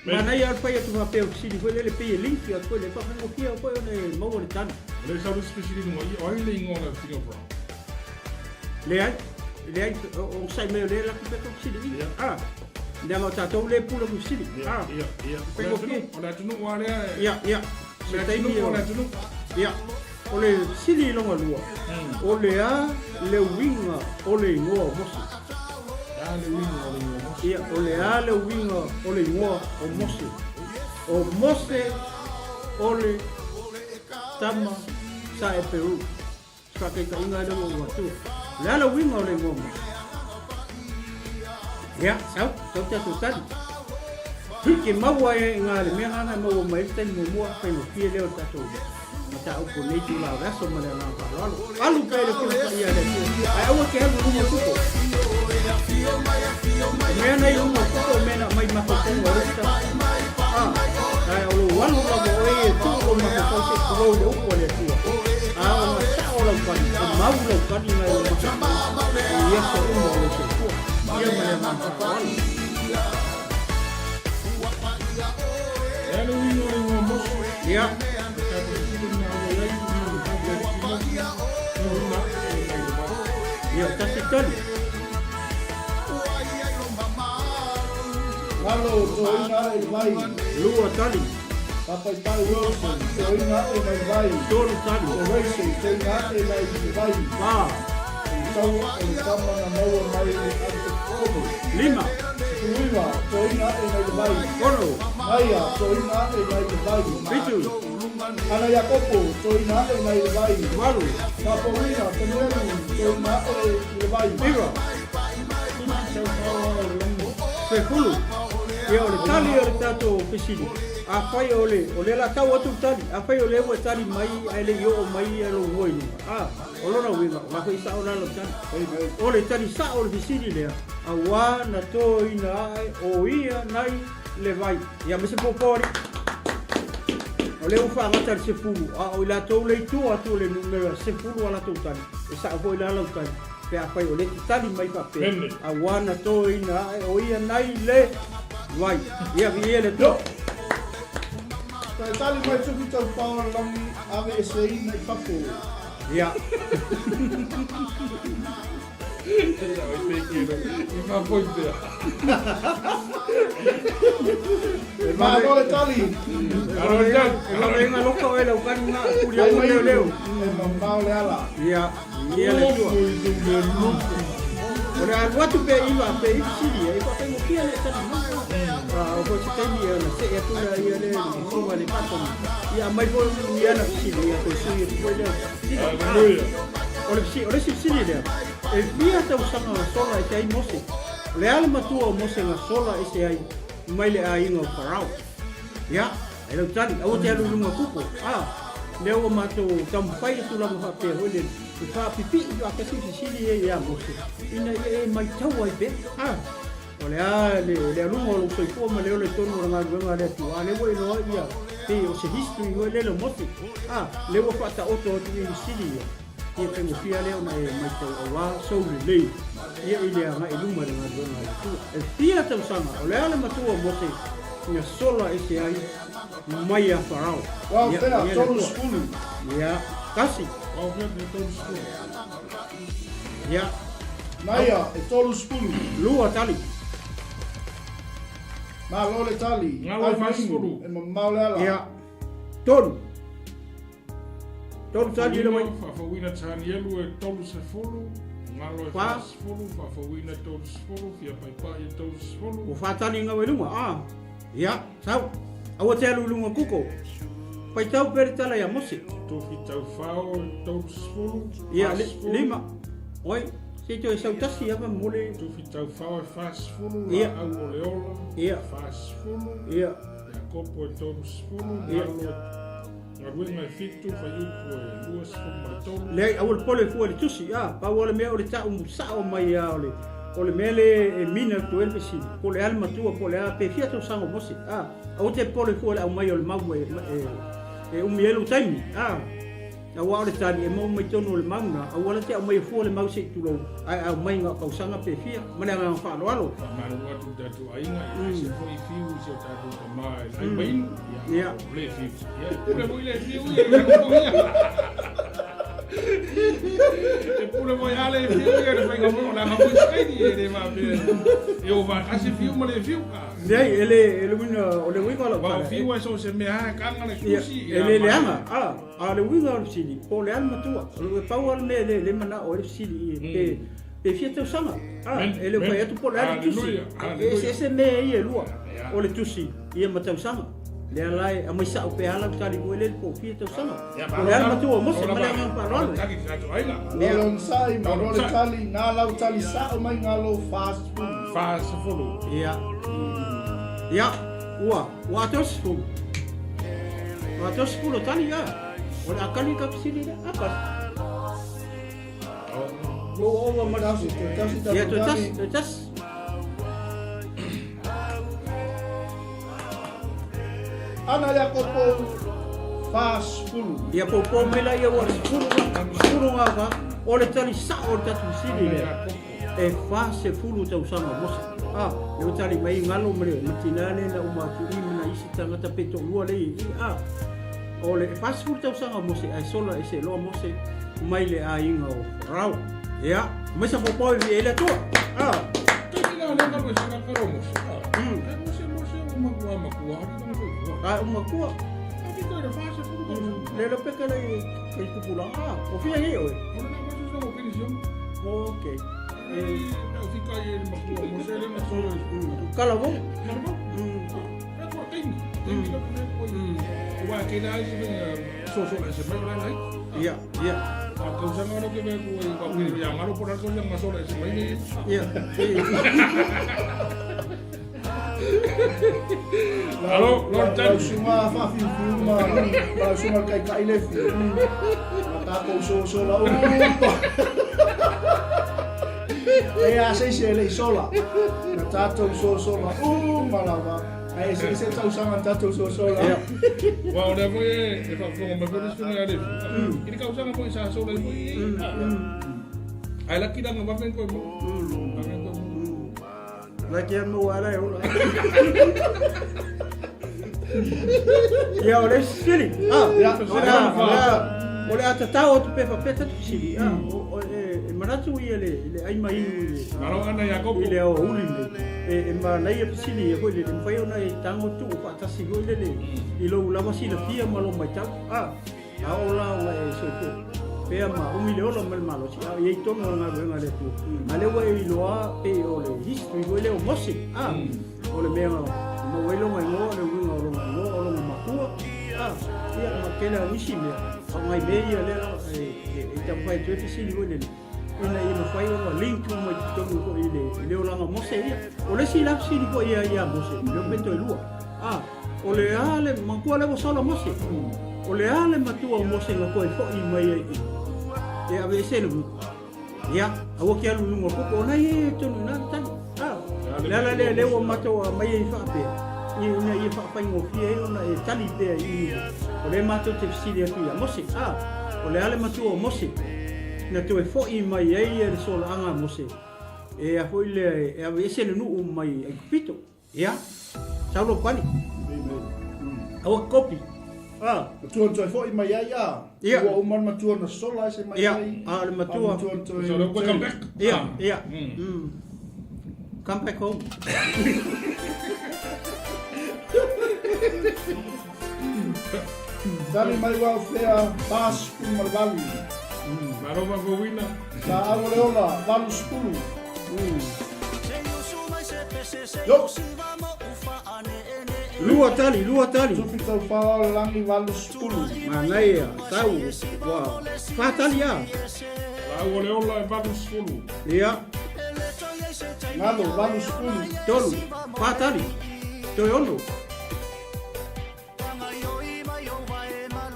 manaia lava le fai atu faapea o fesili foi lele pei e link atu foi lea, e faafaigofie foi ona e maua le tali. O lea e sau le isi fesili i luga i i, o ai le igoa o le afafine o Farao? Leai, leai, onosai mai o lea e laki pea tau fesili i. A, leaga o tatou lea e pule ma fesili. A, Ia, ia. faigofie. O le atunuu lava lea e... Ia, ia. O le atunuu, o le atunuu. Ia. O le fesili lona lua, o le a le uiga o le igoa o Mose? A le uiga o le igoa o Mose. Ia, o le a le uiga o le igoa o Mose? O Mose o le tama sa Eperu. Se faataitaiga lea ua ou avatua. O le a le uiga o le igoa o Mose? Ia, sau, sau tatou tali. Ke maua ai i ngā le mea ngana e maua mai ai le taimi muamua, faigofie lea o le tatou mataupu o lenei itula o le aso ma le agaga faaaloalo. Alu pea i le Afioga Paia a le Atua, ae aua te alu i luga o tupo. O mea na i luga o tupo, o mea na aumai mafaufauga o le isi Ah, ae o lou alu lava oe e tuu lou mafaufau se i tulou i le upu a le Atua. A o na sao lau tali, e mau lau tali nai lou mafaufau i aso uma o lou soifua. Ia ma le agaga faaaloalo. E alu uiga o le igoa Mose. Ia. E tatou fesili na ua i ai, i le tino, toina ae nai le vai. Ia, tasi tali. Galo, toina ae le vai. Lua tali. Papaitai Wilson, toina ae nai le vai. Tolu tali. Oreise, toina ae nai le vai. Fa. O le taua o le tama na maua mai le Aitekopo. Lima. 19, toina ae nai le vai. Ono. Naia, toina ae nai le vai. Fitu. Ana Iakopo, toina ae nai le vai. Valu. Faafouina, Penuelu, toina ae i le vai. Iva. Sefulu. Ia, o le tali o le tatou fesili, afai o le, o lea o le a tau atu le tali, afai o lea ua e tali mai ae le i oo mai lou igoa i luga, a, o lona uiga, o la foi sao la lau tali. O le tali sao o le fesili lea, auā na toina ae o ia nai le vai. Ia, ma se popo alii. O lea ua faagata le sefulu, a o i latou lea i tua atu o le numera sefulu a latou tali, e sao foi la lau tali, pe afai o lea e te tali mai faapea, auā na toina ae o ia nai le vai. Ia, viia le Atua. Toe tali mai tuku tau pao langi ave eseina i fafo. Ia. Malo le tali. E vave loka oe lau kani nga kuri au leo leo. E mamao le ala. Ia, ia le tua. O le alu atu pe iva pe i sili e pa pengo pia le tali mai. Ah, o ko se taimi e ona se atu la ia le sunga le pato. Ia mai foi ia na sili ia ko sui e foi leo. Aleluia. O le o le isi fesili lea, e fia tausaga na sola ese ai Mose? O le a le matua o Mose na sola ese ai mai le aiga o Farao? Ia, e lau tali, aua te alu i luga kuko. A, lea ua matou taumafai atu lava faapea foi le i faapipii faatasi fesili ia ia Mose, ina ia e maitau ai pea. A, o le a le, le aluga o lou soifua ma le ola i totonu o le galuega a le Atua, a lea ua iloa ia, pei o se history foi lele o Mose. A, lea ua faataoto atu i fesili ia. Ia faigofie lea ona e maitau auā sou lelei ia i le agai i luma i le galuega a le Atua. E fia tausaga, o le a le matua o Mose na sola ese ai mai a Farao? Uau Ia, pea, ia le Atua. 30. Ia, tasi. Uau pea, e 30. Ia. Naia, e 30. Lua tali. Malo le tali. Ngalo e 40. E mamao le ala. Ia, tolu. Tolu tali le mai. Faafouina Tanielu e 30, Ngalo e Fa. 40, faafouina 30, Fia Paipai e 30. Ua faatali ngau e luga, a. Ia, sau. Aua te alu i luga kuko. Paitau pea le tala ia Mose. Tofi Taufao e 30, Ia, li, 40. lima. Oi, se toe sau tasi ava mo le. Tofi Taufao e 40, Ia. Laau o le Ola Ia. 40. Ia. Iakopo e 30, Ia. Ngalo Galuega e 7, Faiupu e 23. Leai, aua le pole fua i le tusi, a, pau lava le mea o le tau sao mai a o le, o le mea le e mina atu ai le fesili, po o le a le matua, po o le a, pe fia tausaga o Mose, a, aua te pole fua i le aumai o le mau e, e, e umi ai lou taimi, a. Aua o le tali e maua mai totonu o le mau na, aua la te aumaia fua le mau se i tulou, ae aumai na o tausaga pe fia, ma le agaga faaaloalo. Faamalulu atu i le tatou aiga, ia ese foi fiu i si o tatou tama e lai mainu, ia o le fiu. Ia e pule foi le fiu ia i lalo foi ia. E pule foi a le fiu ia le faiga foi o le aga foi Spain e le faapea e o faatasi fiu ma le fiu. Leai, e le, e le uiga, o le uiga o lau tala. Fiu ai so se mea e kanga le tusi. E le leaga, a, a le uiga o le fesili, po o le a le matua. O le pau lava le mea e le manao ai le fesili, pe, pe fia tausaga. A, e le o fai atu po o le a le tusi. E eseese mea ia e lua, o le tusi ia ma tausaga. Lea la e aumai sao pea lau tali foi lele po o fia tausaga. Po o le a le matua o Mose ma le agaga faaaloalo. Malo le sai, malo le tali, na lau tali sao mai galo 40. 40. Ia. Ia, ua, ua atoa se 10. Ua atoa se 10 o tali, ia. O le a kali ka fesili lea, a kasi. Ua ova ma le Tasi, toe tasi tatou Ia, toe tasi, tali. toe tasi. Ana Iakopo 40. Ia popo mai la ia ua 10 10 ngā wha, o le tali sao o le tatou fesili lea. E 40 tausaga o Mose. A, le ua tali mai galo ma le tina lea na uma atu i ma nai isi tagata pe toalua lea i i. A, o le 40 tausaga o Mose ae sola ese loa Mose mai le aiga o Farao. Ia, aumai sa popo e viia ai le Atua. A. Taimi la lea galo e sala kalo Mose. A, Mose Mose ua matua matua ali lona soifua. A, ua matua. A te toe le 40 tausaga. Le lo peke le i tupulaga. A, o fia nei oe? O le na Mose sa mo penisione. Ok. E tau fika i le matua Mose le na solo. Kala vou. Kala vou. E ko taimi. Taimi la ko ko. Ua ke la ai se so so la se mai la lai. Ia, ia. A tausaga ona ke mea ku ai ka ke ia ngaro por ko ia masola se mai nei. Ia. Alo, Lord Lau Tan. suga faafiufiu ma lau suga le taitai le fiu. Na tatou sosola uma. E a se isi e le i sola. Na tatou sosola uma lava. Ae eseese tausaga na tatou sosola. Ia. Ua o lea foi e e faafofoga mai foi le susuga ia Lefi. I le kausaga foi sa sola ai foi i. Ae laki langa vave koe mo. Vave koe mo. Laki a maua ala e ola. Ia, o le isi fesili. Ah, Ia, o le a, o le a, o le a tatao atu pe faapea tatou fesili. Ah, o, o, e, e manatu ia le, le ai ma inu i le, Malo ana Iakopo. i le aoauli lenei. E, e manaia fesili ia foi le, le mafai ona e tago tuu faatasi foi lele i lou lava silafia ma lou matau. Ah, A oo la ona e soifua pea ma umi le ola ma le malosi, a o i ai tonu o le galuega a le Atua. A lea ua e iloa pei o le history foi lea o Mose, a, o le mea na maua ai lona igoa, le uiga o lona igoa, o lona makua, a, ia, ma tele au isi mea, a o nai mea ia lea e, e, e taumafai atu ai fesili foi lele, ina ia mafai ona link uma i totonu foi i le, i le olaga o Mose ia. O le isi la fesili foi ia ia Mose, lea pe toe lua, a, O le a le matua lea ua sola Mose? O le a le matua o Mose na toe foʻi mai ai i e aveese le nuu? Ia, aua ke alu i luga o le koko, o na ia e tonu ina le tali. A, le ala lea lea ua matou aumai ai faapea, ina ia faafaigofie ai ona e tali pea i i o lea matou te fesili atu ia Mose, a, o le a le matua o Mose na toe foʻi mai ai le solaaga a Mose e a foi lea e aveese le nuu mai Aikupito? Ia, sau lou pani. Aua ke kopi. Ah. Matua na toe foi mai ai a. Ia. Ua uma le matua na sola ese mai Ia, ai. a o le matua. Matua na toe. So, welcome back. Ia, ia. Come back home. Tali mai ua fea 48. Malo faafouina. Sa au o le ola 80. Yo. Lua tali, lua tali. Tufi tau whao o langi 80. Manaia, tau, ua, wha tali a. Lau o le ola e 80. Ia. Ngalo 80. Tolu, wha tali. Toe ono.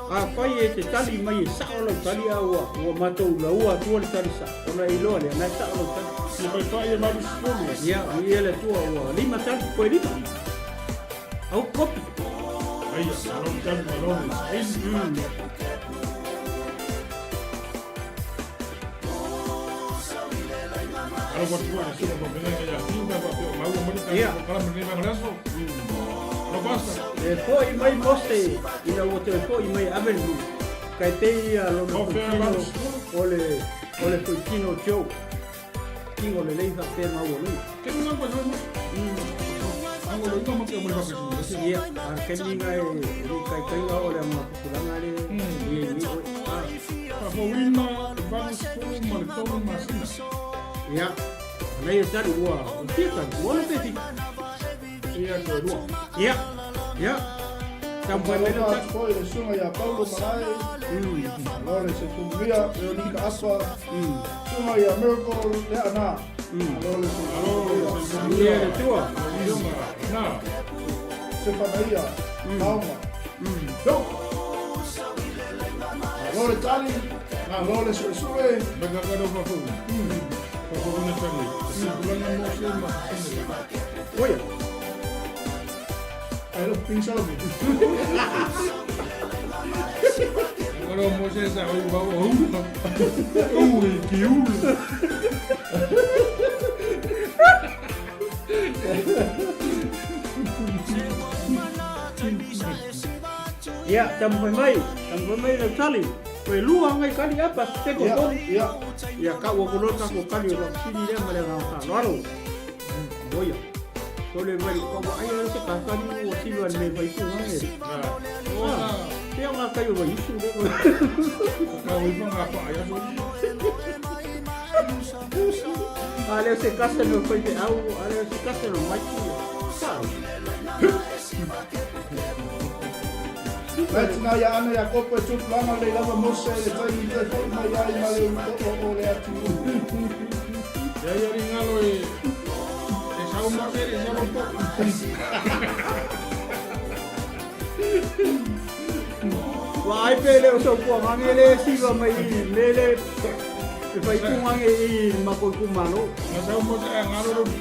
Afai e te tali mai e sao lau tali a ua, ua matou laua atua le tali sao, ona e iloa lea, na e sao lau tali. Ia mai fai e 80. Ia, viia le Atua ua lima tali, koe lima. Au kopi. Aia, malo le tali, malo le saili. Alo atu ai le susuga faafeagaiga ia Fiu pe a faapea o maua mai le tatou polokalame i lenei vaega o le aso. Alo Pastor. E foʻi mai Mose ina ua toe foʻi mai e ave le nuu. Tai pei ia lona fuitino o le o le fuitino Joe. Tino lelei faapea maualuga. Ia, a le taimi lena e le taitaiga o le agatupulaga le i ai nei oe. Faafouina le 83 ma le 3 masina. Ia, manaia tali ua fia tali, ua ola pe fika. Ia, toe lua. Ia, ia. Taumafai mai lau tali. Foi le susuga ia Paulo Malae, malo le soifua Leonika Apa, susuga ia Miracle Leana, malo le soifua Ia le tua. Na. Sefanaia, Maunga. Yo! Malo le tali, malo le suesue. Meka ka rau whakau. Whakau na tali. Se kulanga mo se ma whakau. Oia. Ai lo ping salami. Ka rau mo se sa oi wau o hulu. Ui ki ulu. Ia, taumafai mai, taumafai mai lau tali. Koe lua ngai kali apa, te ko tonu. Ia, Ia, kau aku loa tako kali o lau sini lea ma le agaga faaaloalo. Oia. Tole mai ka wa ai se ka kali ua silo an me vai ku hange. Ora. Te o ngā kai o vai isu le. Ka oi nga pa ai aso. A leo se kasa no fai te au, a leo se kasa no mai ku. Sa. Mai tina ia ana ia kopo e tupulanga lei lava Mose i le taimi toe foi mai ai ma le uluto'o o le atunuu. Ia ia ringalo e e sau ma e sau po. Ua ai pe le o sofuagange le siva mai i mele e fai tūngange i mako i kumalo. Na sau mo se ngalo ro po.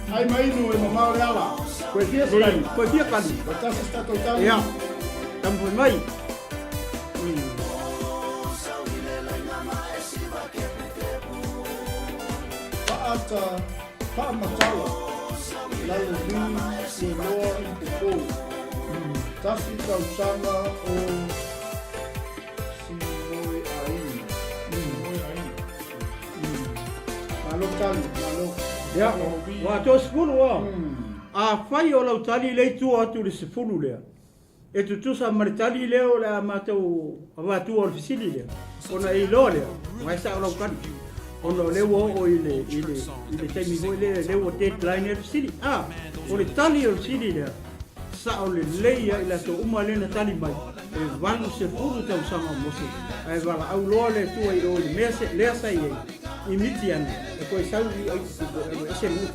Ai ma inu e mamao le ala. Koe fia kali, koe fia kali. Ua tasi se tatou tali. Ia, taumafai mai. Paata, paamatala, lalo vi ua loa i popou. Tasi tausaga o Simoe Aina. Malo tali, malo. Ia, ua atoa 10 ua. Afai o lau tali lea i tua atu i le 10 lea, e tutusa ma le tali lea o le a matou avatua o le fesili lea, ona e iloa lea, ua e sao lau tali. Ona o lea ua oo i le, i le, i le taimi foi lea, lea ua deadline ai le fesili. A, o le tali o le fesili lea, sao lelei ia i latou uma lea na tali mai, e 80 tausaga o Mose, ae valaau loa le Atua i o i le mea se, lea sa i ai, i Mitiana, e toe sau i Aitutito e alu ese le nuu.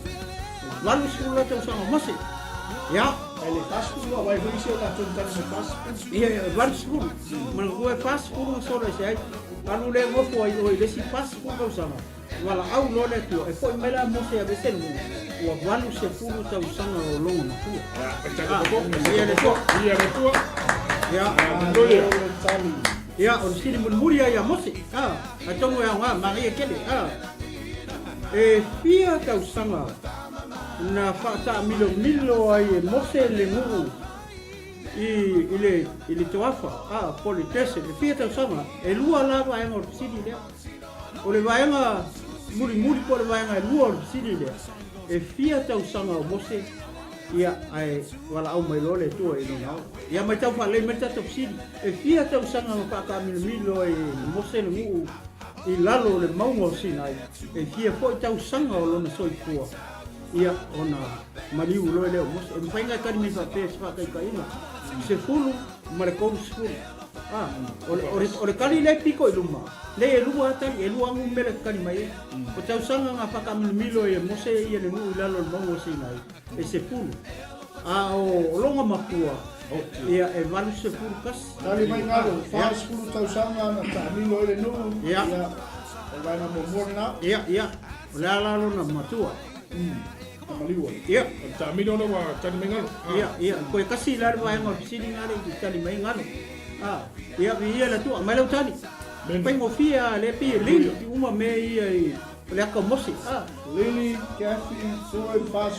E 80 la tausaga o Mose. Ia. E le 40 aua e foi isi o tatou na tali mai 40. Ia, e 80. Manatua e 40 na sola i se ai. Alu le nofo ai oe i le isi 40 tausaga, valaau loa le Atua, e foi mai la Mose e aveese le nuu, ua 80 tausaga o lona matua. Ia le Atua. Ia le Atua. Ia. Aleluia. Ia, o le sili mulimuli ia ia Mose. A, atonu e aoga, manaia tele. A, e fia tausaga na faataamilomilo ai e Mose le nuu i, i le, i le toafa, a, po o le desert, e fia tausaga, e lua la vaega o le fesili lea. O le vaega mulimuli po o le vaega e lua o le fesili lea, e fia tausaga o Mose, ia, ae valaau mai loa le Atua i lona ola. Ia matau faalelei mai le tatou fesili, e fia tausaga na faataamilomilo ai e Mose le nuu i lalo o le mauga o Sinai, e fia foi tausaga o lona soifua, ia, ona maliu loa lea o Mose. E mafai ona e tali mai faapea i se faataitaiga, 10 ma le 30. A, o le, o le, o le tali lea e pito i luma, nei e lua lava tali, e lua lava numera e tali mai ai. O tausaga na faataamilomilo ai e Mose ia le nuu i lalo o le mauga o Sinai, e 10. A o lona matua, ia, e 81. Tali mai galo, 40 tausaga na taamilo ai le nuu, Ia. ia, o le vaega muamua lena. Ia, ia, o le a la lona matua? Na maliu ai. Ia. O le taamilo lea ua tali mai galo. Ia, ia, koe tasi la le vaega o le fesili na le i tali mai galo. A, ia, viia le Atua, aumai lau tali. Amen. Faigofie lava lea pei e lei uma mea ia i. O le aka o Mose, a. Lily, Kathy, Fue, 40,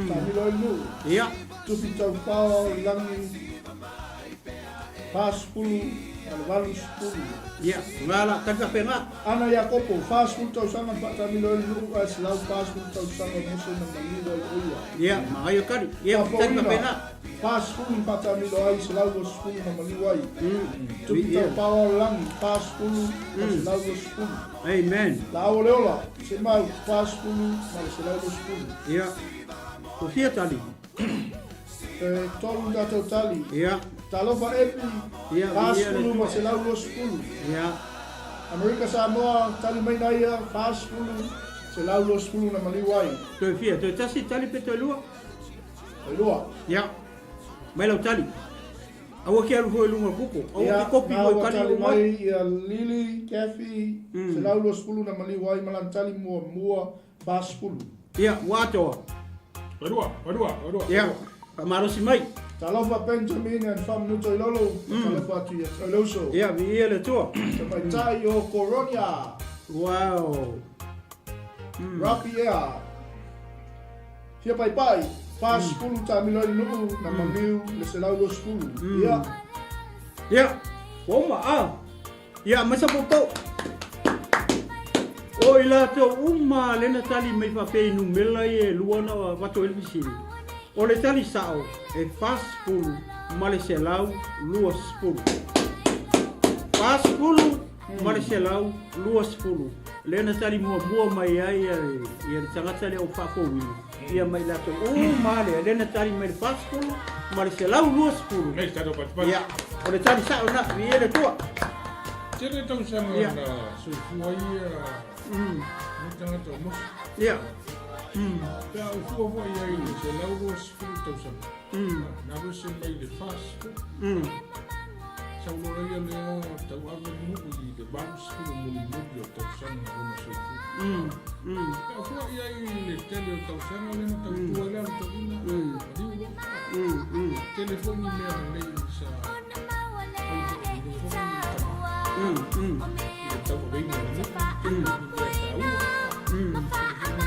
Taamilo ai le nuu. Ia. Tufi Taupao, Lagi, 40 ma le 80. Ia, nga la tali faapena. Ana Iakopo, 40 tausaga na faataamilo ai le nuu ae 140 tausaga o Mose na maliu ai o ia. Ia, manaia tali. Ia, tali Faafouina, faapena. 40 na faataamilo ai, 120 na maliu ai. Tufi Ia. Taupao o le Lagi, 40 ma le 120. Amen. Laau o le Ola, Semau, 40 ma le 120. Ia. Ua fia tali? E tolu tatou tali. Ia. Talofa Epi, Ia, viia le 40 ma Atua. 120. Ia. Amerika Samoa, tali mai na ia, 40, 120 na maliu ai. Toe fia, toe tasi tali pe toe lua? Toe lua. Ia. Mai lau tali. Aua ke alu foi i luga o le kuko. Aua Ia, ke kopi na foi ua tali tali uma ai. mai ia Lily, Kathy, 120 na maliu ai ma lana tali muamua, 40. Ia, ua atoa. Toe lua, toe lua, toe lua. Ia, faamalosi mai. Talofa Benjamin and Fa'amanuta i lalo, talofa atu ia te oe le uso. Ia, viia le Atua. Tamaitai o Koronia. Wow. Rapi ea. Fia paipai, 40 taamilo ai le nuu na maliu le 120. Ia. Ia, ua uma, a. Ia, aumai sa poupou. O i latou uma lea na tali mai faapea i numera ia e lua na avatu ai le fesili. O le tali sao, e 40120. 40120 lea na tali muamua mai ai ia le tagata lea o faafouina ia ma i latou uma lea, lea na tali mai le 40120. Nei, tatou patupatu. Ia, o le tali sao lena, viia le Atua. Tele tausaga Ia. na soifua ai ia nei tagata o Mose. Ia. Pe a ou fua foi i ai i le 120 tausaga, na alu ese mai le 40. Sau loa ia lea tauave le nuu i le 80 mulimuli o tausaga lona soifua. Pe a fua i ai i le tele o tausaga lea na tautua ai le alu toeaina, maliu loa. Tele foi ni mea lelei sa fai foi i le foi tama i le tauaveina o le nuu, tele foi ni mea taua, tele foi ni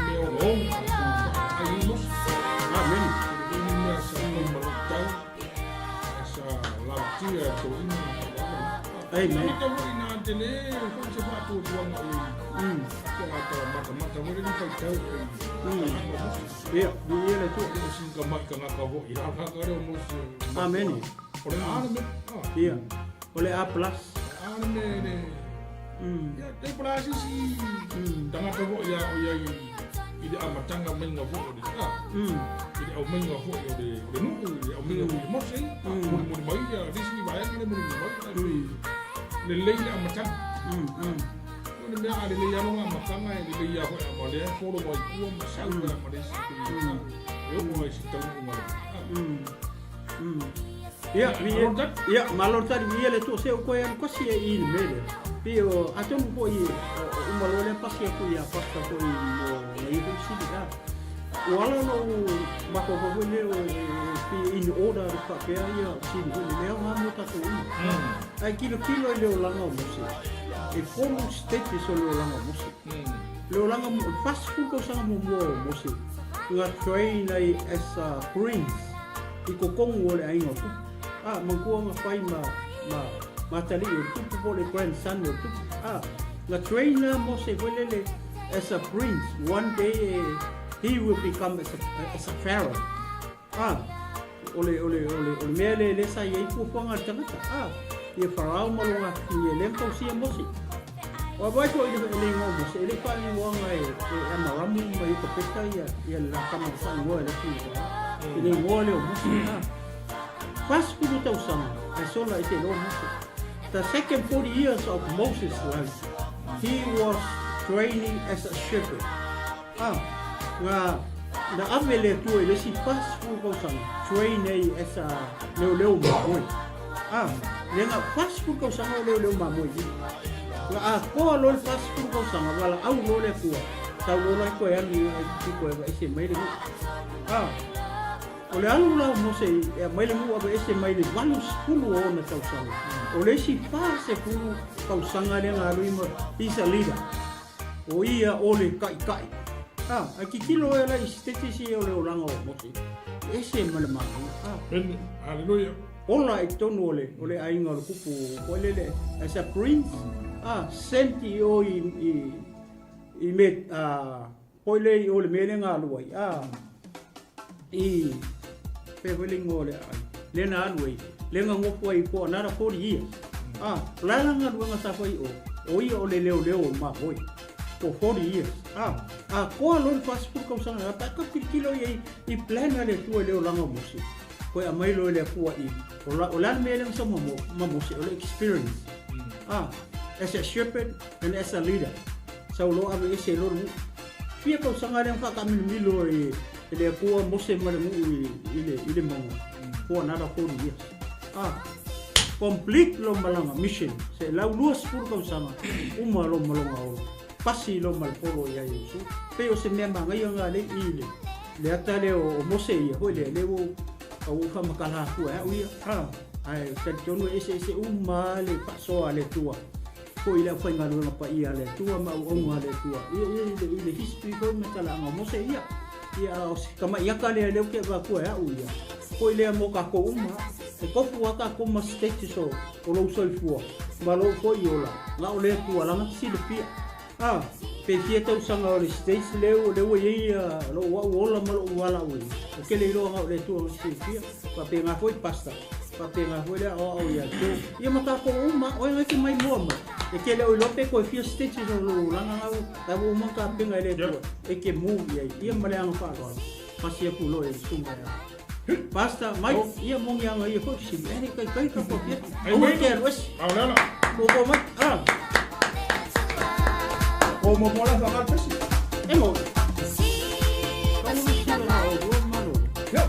mea ogaoga sa faaaai ai Mose. Amene. Tele foi ni mea sa fai ma luitau ae sa lavatia e toeaina ma tauave le nuu. Amen. Amata foi ina tele foi se faatuatuaga o i tagata matamata foi lea ni faitau i tamaga o Mose. Ia, viia le Atua. E le o sina tamai tagata foi i hakahaka lea o Mose. Amene. O le a le mea. Ia, o le A plus. A le mea le... Ia, te po la sisi tagata foi a o iai i le amataga maiga foi o le a. I le aumaiga foi o le o le nuu, i le aumaiga foi o Mose ia. Mulimuli mai ia le isi vaega lea mulimuli mai. Ae pei lelei le amataga. O le mea a lelei lava lona amataga e lelei lava foi a ma lea e follow mai i tua ma sau ai ma le isi pei e oo ai i se taunuuga lelei. Ia, Malo le tali. Ia, malo le tali, viia le Atua se o koe alu kasi e i le mea lea. Pei o, atonu foi o uma loa lea pasi atu ia Pastor foi mo na ia foi fesili, a. Ua ala ona ou mafaufau foi lea e pei in order le faapea ia fesili foi lea, e aoga mo tatou uma. Ae tilotilo i le olaga o Mose, e tolu stages o le olaga o Mose. Le olaga, 40 tausaga muamua o Mose, na train ai as a prince i totonu o le aiga o Tupu. A, manatua na fai ma, ma, ma atalii o le Tupu po o le grandson o le Tupu. A, na train la Mose foi lele as a prince, one day he will become as a pharaoh. A, o le, o le, o le, o le mea lea lea sa i ai fuafuaga a le tagata. A, ia Farao ma lona afifio lea na tausia Mose. Ua vaai foi i le igoa o Mose, e le i faaigoaga e Amaramu ma Iokapeta ia, ia le la tama na faaigoa e le alii Farao. I le igoa lea o Mose. A, 40 tausaga ae sola e te iloa Mose. The second 40 years of Moses' life, he was training as a shepherd. A, na, na ave le Atua i le isi 40 tausaga, train ai as a leoleo mamoe. A, lea na 40 tausaga o leoleo mamoe i. Na atoa loa le 40 tausaga, valaau loa le Atua, sau loa la toe alu i Aikupito e aveese mai le nuu. A, o le alu la o Mose e aumai le nuu aveese mai le 80 o ona tausaga. O le isi 40 tausaga lea na alu ai ma, he's a leader. O ia o le taʻitaʻi. A, ae tilotilo oe la i status ia o le olaga o Mose, e ese ma le manaia. A. Amen. Haleluia. Ola i totonu o le, o le aiga o le kupu foi lele as a prince, a, sent i o i, i, i me, a, foi le i o le mea le galua ai, a, i, pea foi le ingoa o le ai, le na alu ai, le na nofo ai for another 40 years. A, o le a la galuega sa fai i o, o ia o le leoleo o mamoe for 40 years. A, a koa loa le 40 tausaga na, pe a ka tilotilo i ai i plan a le Atua i le olaga o Mose, koe aumai loa e le Atua i, o la, o le a le mea lea na sau ma, ma Mose, o le experience. A, as a shepherd and as a leader, sau loa aveese loa le nuu. Fia tausaga lea na faataamilomilo ai e le Atua Mose ma le nuu i, le, i le mauga, for another 40 years. A, complete lo malaga mission, 120 tausaga, uma lo maloga ola. Pasi lo ma le polo ia Iesu. Pei o se mea manaia nga le i le, le ata lea o Mose ia, foi lea, lea ua ou faamatala atu e au ia. A, ae talitonu e eseese uma le faasoa a le Atua. Foi i le aufaigaluega paia a le Atua ma auauna a le Atua. Ia, ia, i le, i le history foi ma talaaga o Mose ia. Ia, a o se tama'i ata lea lea ou te avatua e au ia. Foi lea mo tatou uma. E tofu lava tatou ma status o, o lou soifua ma lou foi ola, na o le Atua lana te silafia. A, pe fia tausaga o le states lea, lea ua i ai lou au ola ma lou valaau ai, ou te le iloa na o le Atua lana te silafia. Faapena foi Pastor, faapena foi le aoao ia Joe. Ia ma tatou uma, oe na e te mai mua mai. E te le o iloa pe toe fia stitches o lou olaga na ua uma ona tapena e le Atua e te move i ai. Ia ma le agaga faaaloalo, pasi atu loa i le susuga ia Pastor Mike, ia moni aga ia foi fesili, e le taitai ka kua fia. Aua e te alu ese. Mo mai. Ah. O mo mo la whangal pesi. E mo. Yo.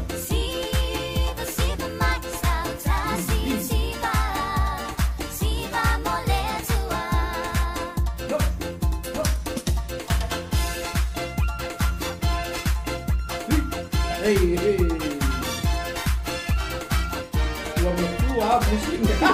Hey, hey. Ua matua a musika.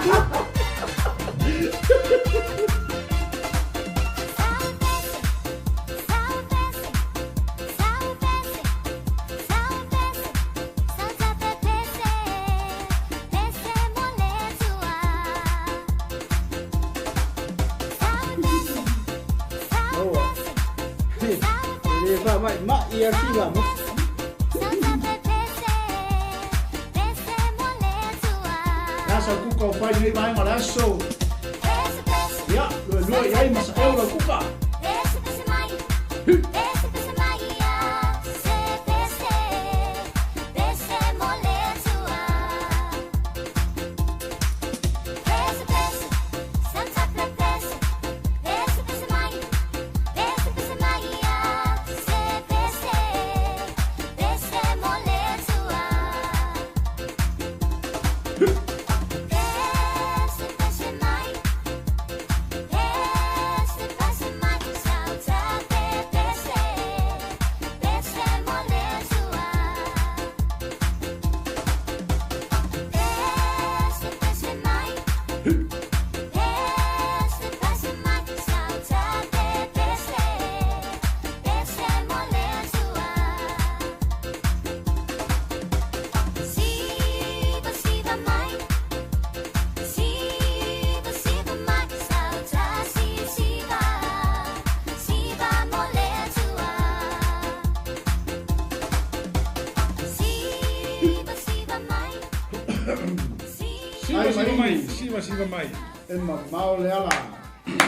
E le faamai mai ia sila mo. Ia sa kuka o fai nei vaega o le aso. Ia, luelue i ai ma sa eo lau kuka. Siva siva mai, siva siva mai. E mamao le ala.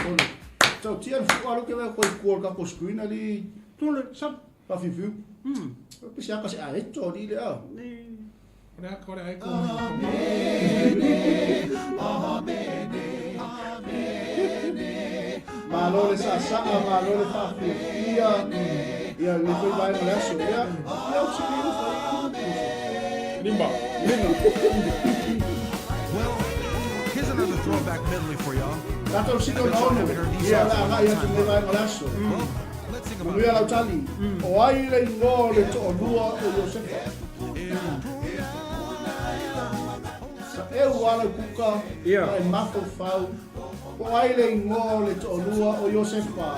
Ole. Tau tia le fua alu ke vea koe kua le kako screen ali. Tole sa. Pa fifiu. Pe se aka se a eto li le a. O le aka o le aiko. Malo le saasaa, malo le faafiafia. Ia le foi vaega o le aso. Ia, ia o se le fai. Limba. Well, here's another throwback medley for y'all. Tatou sili ona ono. Ia le agai atu i lenei vaega o le aso. Well, let's think about Manuia lau tali. O ai le igoa o le toalua o Iosefa? Sa eu lava lau kuka ma e mafaufau, po o ai le igoa o le toalua o Iosefa?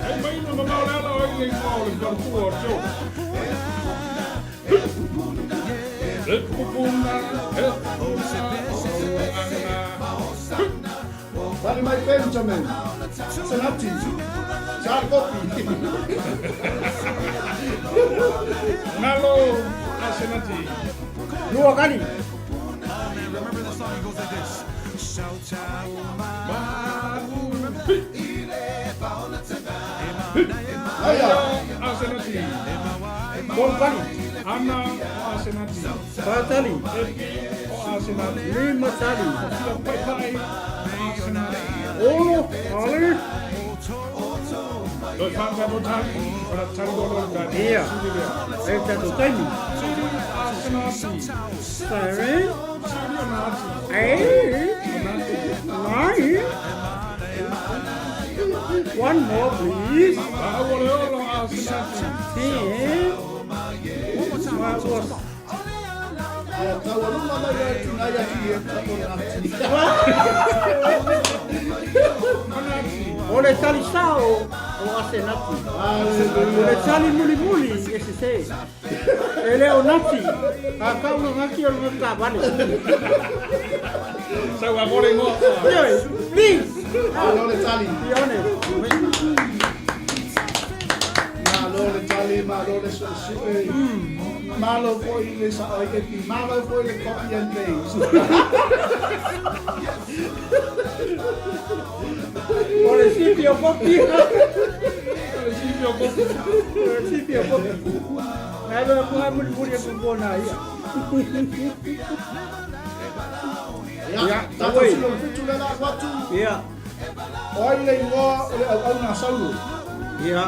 Ai mai na mamao le ala o ai le igoa o le faletua o Joe. E pupuna, e pupuna, o Tali mai Benjamin. Senati. Sa kopi. Malo Asenati. Lua kali. Aia. Asenati. Tolu kali. Ana o Asenati. Fa tali. Epi o Asenati. Lima tali. Fia pai pai Asenati. Ono kali. Loi fa tatou tali. O la tali o lo tali. Ia. Sili lea. E tatou taimi. Sili Asenati. Seven. Sili o Nati. Eight. O Nati. Nine. One more, please. La ua le olo Asenati. Ten. Wa ua. Ia taualuga mai le tina ia ki e ta o nati. O Nati. O le tali sao o Asenati. O le tali mulimuli e sese. E le o nati. A kau no ngaki o le ngaka vale. Sau a kore ngoa. Ioe, please. Malo le tali. Be honest. Malo le tali, malo le su'esu'e. Malo foi le sa'o i epi, malo foi le copy and paste. O le sipi o kopi. O le sipi o kopi. O le sipi o kopi. Nai ba ko mulimuli e kumbona ia. Ia, Ia, tatou oi. silo le fitu le la atu. Ia. O ai le igoa o le auauna a Saulo. Ia.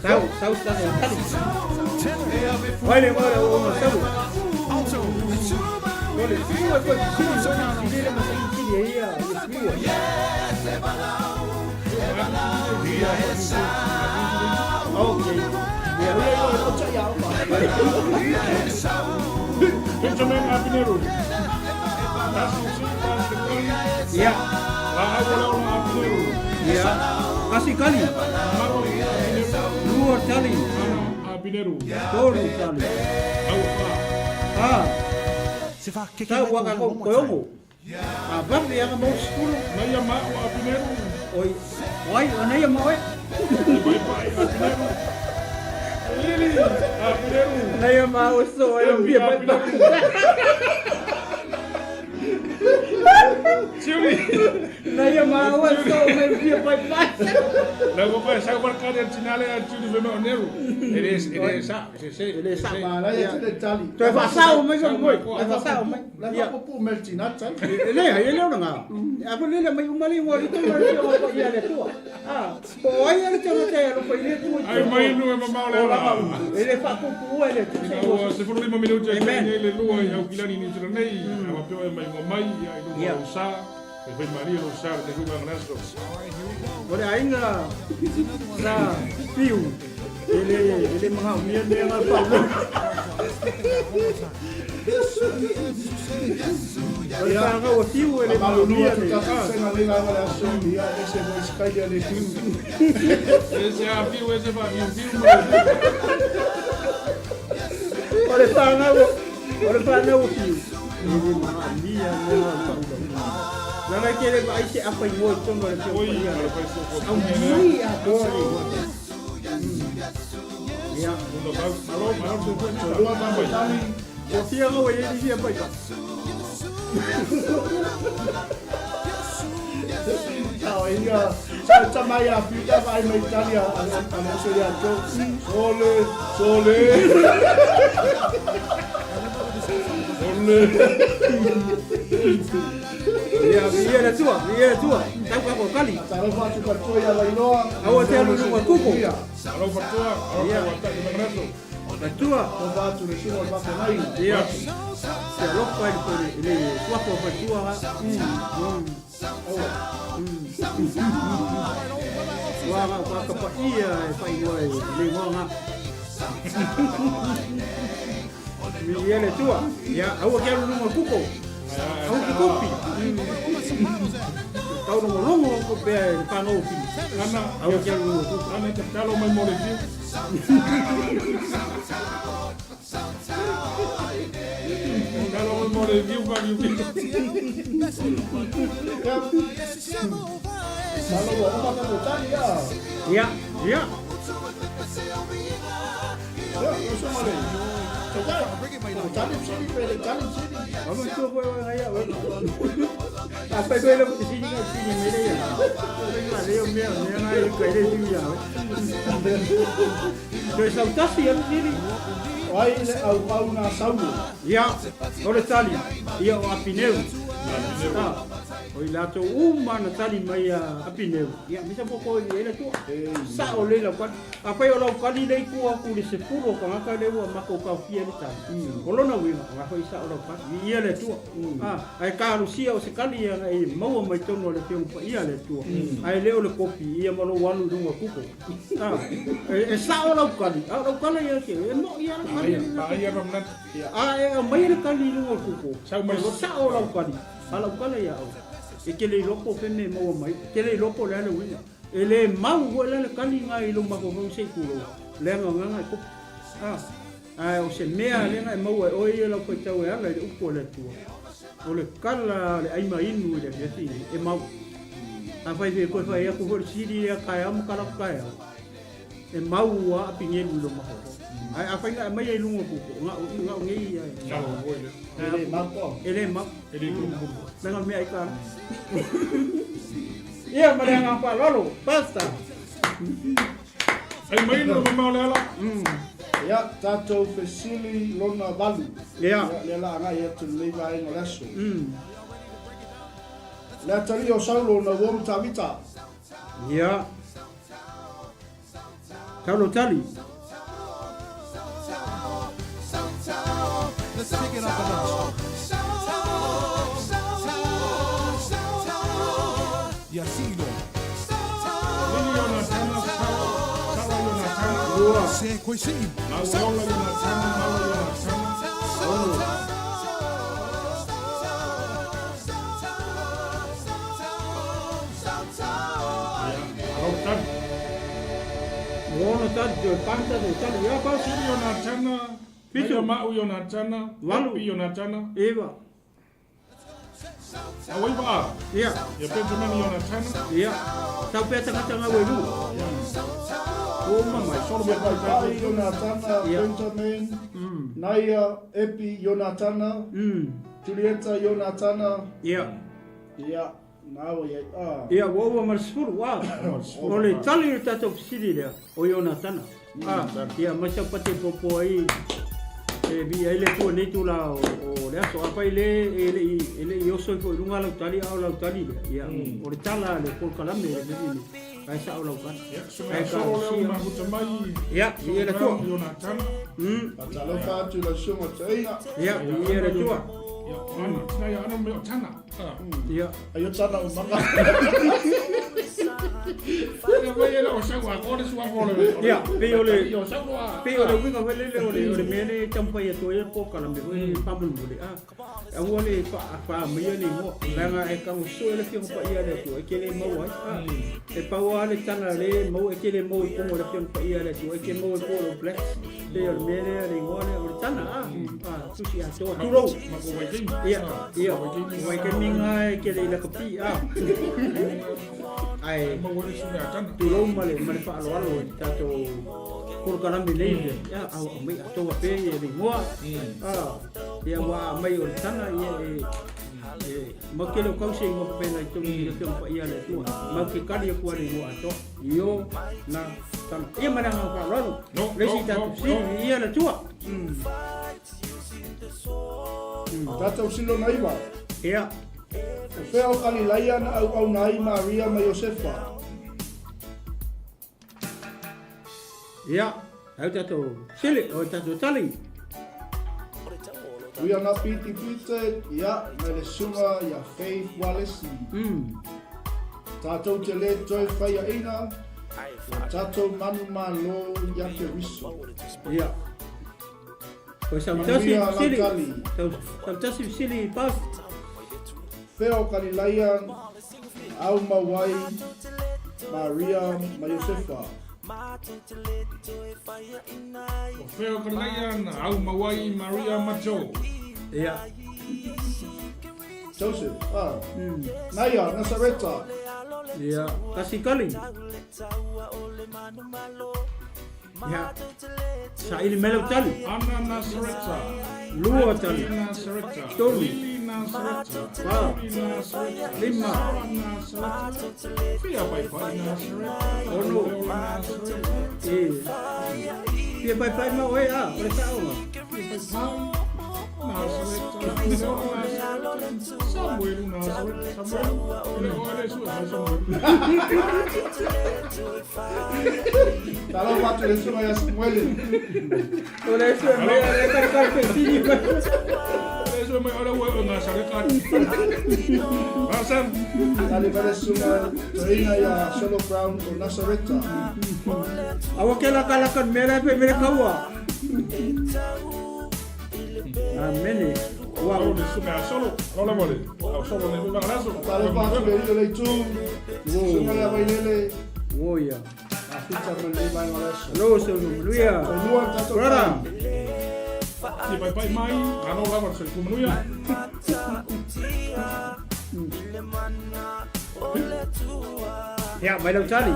Sau, sau sa le tali. Vai le ngora o ma sau. O le fiu e foi sili sili le ma sili sili ia, ia fiu. Okay. Ia ia o o ia o. Benjamin Apineru. Tasi si tasi kali. Ia. La ua le olo Apineru. Ia. Kasi kali. Malo Apineru. Lua tali. Ana Apineru. Tolu tali. Au fa. Ah. Sau waka ko koyongo. A valu ia mo skulu. Naia ma o Apineru. Oi. Oi, ona ia mo e. Pai pai Apineru. Lili Apineru. Na ia ma o so e Epi ia pai pai. Siuli. Na ia ma o so me ia pai pai. La ua pai sau markari al tinale al tiuli vema o neru. Ele ele sa, se se. Ele sa. Ma la ia te le tali. Toe faasao mai so moi. Toe faasao mai. La Ia. fa pupu mel tina tali. E le ai le ona nga. A ko le mai umali ngo ri tama ri o ko ia le tua. Ah, po ai le tama te lo ko ile tua. Ai mai nu e mamao le ala. E le fa pupu e le tu se Ua 15 minuti ai Amen. nei le lua i au kilani ni tira nei. A wapeo e mai ngā mai ia i luma Ia. o sa. E whai maria lo sa te huka nganaso. O le aiga sa piu. Ele ele mga umia ne nga pa. O le whanga o fiu ele mga Malo umia nua tu ne. tasi senga le la le aso ia e se mo skai ia le fiu. E se a fiu e se fa fiu fiu. O le whanga o o le whanga o fiu. Ele mga umia ne nga pa. Lana ke le ai se apa i mo tono le fiu Oi, ia. ala pai so ko. Au mai a dore. Ia. Mundo sau, malo, malo se foi. Lua tatou tali. O fia nga o ele fia pai pa. Tao ia sa tama ia fiu ta vai mai tali a a le so ia to. Sole, sole. Ole. Ia, ia le tua, ia le tua. Tau ka ko kali. Talo fa tu ka toia la iloa. Aua te alu lunga kuku. Ia. Alo fatua, alo Ia. ka wata i nganaso. La tua. O fa tu le sino fa mai. Ia. Se alofa i le le suafa o fatua ha. Wa ga wa ka pa ia e whai ngoa e le ngoa nga. Viia le Atua. Ia, aua ke alu i luga o le kuko. Aua ke kopi. Taulogologo ko pea e le whanau o Pili. Ana, Aua ke alu i luga o le kuko. Ana e tatalo mai mo le fiu. Tatalo mai mo le fiu pa fiu fiu. Ia, masalo ua uma tatou tali a. Ia, ia. Ia, lau susuga le Taitai, o tali fesili pe le tali fesili. Ua matua koe oe ngai au. A fai koe lau fesili ngai fesili mai le ia. Fai lea o mea mea ngai kai le tiu ia oe. Toe sau tasi ia fesili. O ai le auauna a Saulo? Ia, o le tali, ia o Apineu. O i latou uma na tali mai a Apineu, ia misa mo koe i ai le Atua. Sao lelei lau kali. Afai o lau kali lea i tua atu i le sefulu o tagata lea ua matou taofia ai le tali, o lona uiga, o la foi sao lau kali, viia le Atua. Ae talosia o se kali ia na e maua mai totonu o le Afioga Paia a le Atua, ae le o le kopi ia ma lou alu i luga o Google. E sao lau kali, a o lau kala ia e mo'i lava lau kali. Paaia lau manatu. A e aumaia le kali i luga o le Google, Sau mai. E sao lau kali, a o lau kala ia oe, e te le iloa po o fea mea e maua mai, e te le iloa po o le a le uiga. E le mau foi la le kali na i lou mafaufau se i tulou, leaga o gana e kopi. A, ae o se mea lea na e maua e oe ia lau faitau e ala i le upu a le Atua, o le kala a le ai ma inu i le afiafi nei, e mau. Afai e toe fai atu foi le sili lea taeao ma tala atu taeao, e mau ua aapigelu i lou mafaufau. Ae afai na e aumaia i luga o kuko, na o, na o nei ia e. Nalo foi lea. E le mau koa. E le mau. E le kulukulu. Leaga o le mea ai tala. Ia ma le agaga faaaloalo, Pastor. Ai mai le mamao le ala. Ia, tatou fesili lona valu. Ia. Lea la agai atu i lenei vaega o le aso. Le atalii o Saulo na uo ma Tavita. Ia. Taulo tali. Lua. Ono. Ono tali, toe panta toe tali. Ia pa. Sili Ionatana, Fitu. Maia Ma'u Ionatana, Valu. Epi Ionatana, Iva. Auai Va'a, Ia. ia Benjamini Ionatana, Ia. Tau pea tagata ngau e lua. Ua uma mai. Solomon Ia Tatou. Pai Ionatana, Ia. Benjamin, Naia, Epi Ionatana, Julieta Ionatana, Ia. ia, na ua i ai. Ah. Ia, ua ua ma le sefulu, a. O le tali o le tatou fesili lea, o Ionatana. A, ia, ma sau pate popo ai, e viia ai le Atua i lenei itula o le aso. Afai le e le i, e le i oso ifo i luga lau tali, a o lau tali lea, ia, o le tala a le polokalame i le mea lenei, ae sao lau tali. Ia, suga Ae solo lea talosia. ua mafuta mai, Ia, viia le Atua. Solomon Ionatana, Faatalofa atu i lau susuga toeaina. Ia, viia le Atua. ia, o Ana, tina ia Ana mea o Tana. Ah. Ia. Ai o tana o manga. Ia mai e le o sau a kore sua fo le. Ia, pei o le- Ia o sau loa. Pei o le uiga foi lele o le, o le mea lea e taumafai atu ai le polokalame foi faamolemole, a, aua le faa-maia le igoa, leaga e tago sue le Afioga Paia a le Atua e te le maua ai, a. E pau lava le tala lea e maua, e te le maua i totonu o le Afioga Paia a le Atua, e te maua i po o le Blacks, pei o le mea lea, le igoa lea, o le tala, a, a, tusi atoa, tulou. Ma ko Waikemi. Ia, ia, Waikemi ngā e ke le lakapi, a. Ae, Maua le suga a tana. tulou ma le, ma le faaaloalo i le tatou polokalame nei, ia, a aumai atoa pea ia le igoa, a, ia ua aumai o le tala, ia, e, e, mau te le o kau se igoa faapena i totonu i le Afioga Paia a le Atua, mau te kali atu lava le igoa atoa, Io, na, tana. Ia ma le agaga faaaloalo, No, le isi no, tatou no, fesili, no. ia le Atua. Tatou silo na iva. Ia. O fea o Kalilaia na auauna ai Maria ma Iosefa? Ia, au tatou sele, o tatou tali. We are not be defeated, ia, mai le susuga ia Faith Walesi. Tatou te le toe faiaina, o tatou manumalo ia Keriso. Ia. O sautasi Manuia lau fesili. tali. Sautasi fesili Past. Fea o Kalilaia na au mau ai Maria ma Iosefa. O fea o Kalilaia na au mau ai Maria ma Joe. Ia. Joseph, ah. Naia, Nasareta. Ia. Tasi kali. Ia. Saili mai lau tali. Ana Nasareta. Lua tali. Nasareta. Tolu. Lili Nasareta. Fa. Lili Nasareta. Lima. Sara Nasareta. Fia Paipai Nasareta. Ono. Leo Nasareta. E. Fia paipai ma oe a, o le sa'oga. Fia Paipai Nasareta. Leo Nasareta. Samuelu Nasareta. Samuelu. E le oe le sua mai Samuelu. Talofa atu i le susuga ia Samuele. O le sua mai a le kalikali fesili mai. Le sua mai o le ua o Nasareta. Asam. Tali mai le susuga toeaina ia Solo Brown o Nasareta. Aua ke lakalaka le mea la e fai mai le kaua. Amene. Ua Alo le susuga ia Solo. Alo lava le. Au Solo le mai laso. Talofa atu i le alii o le itu. Susuga ia Vailele. Ua ia. Mafita ma lenei vaega o le aso. Alo se ulu manuia. Toe lua le tatou Brother. tali. Fia paipai mai. Alo lava le soifua manuia. Ia, mai lau tali.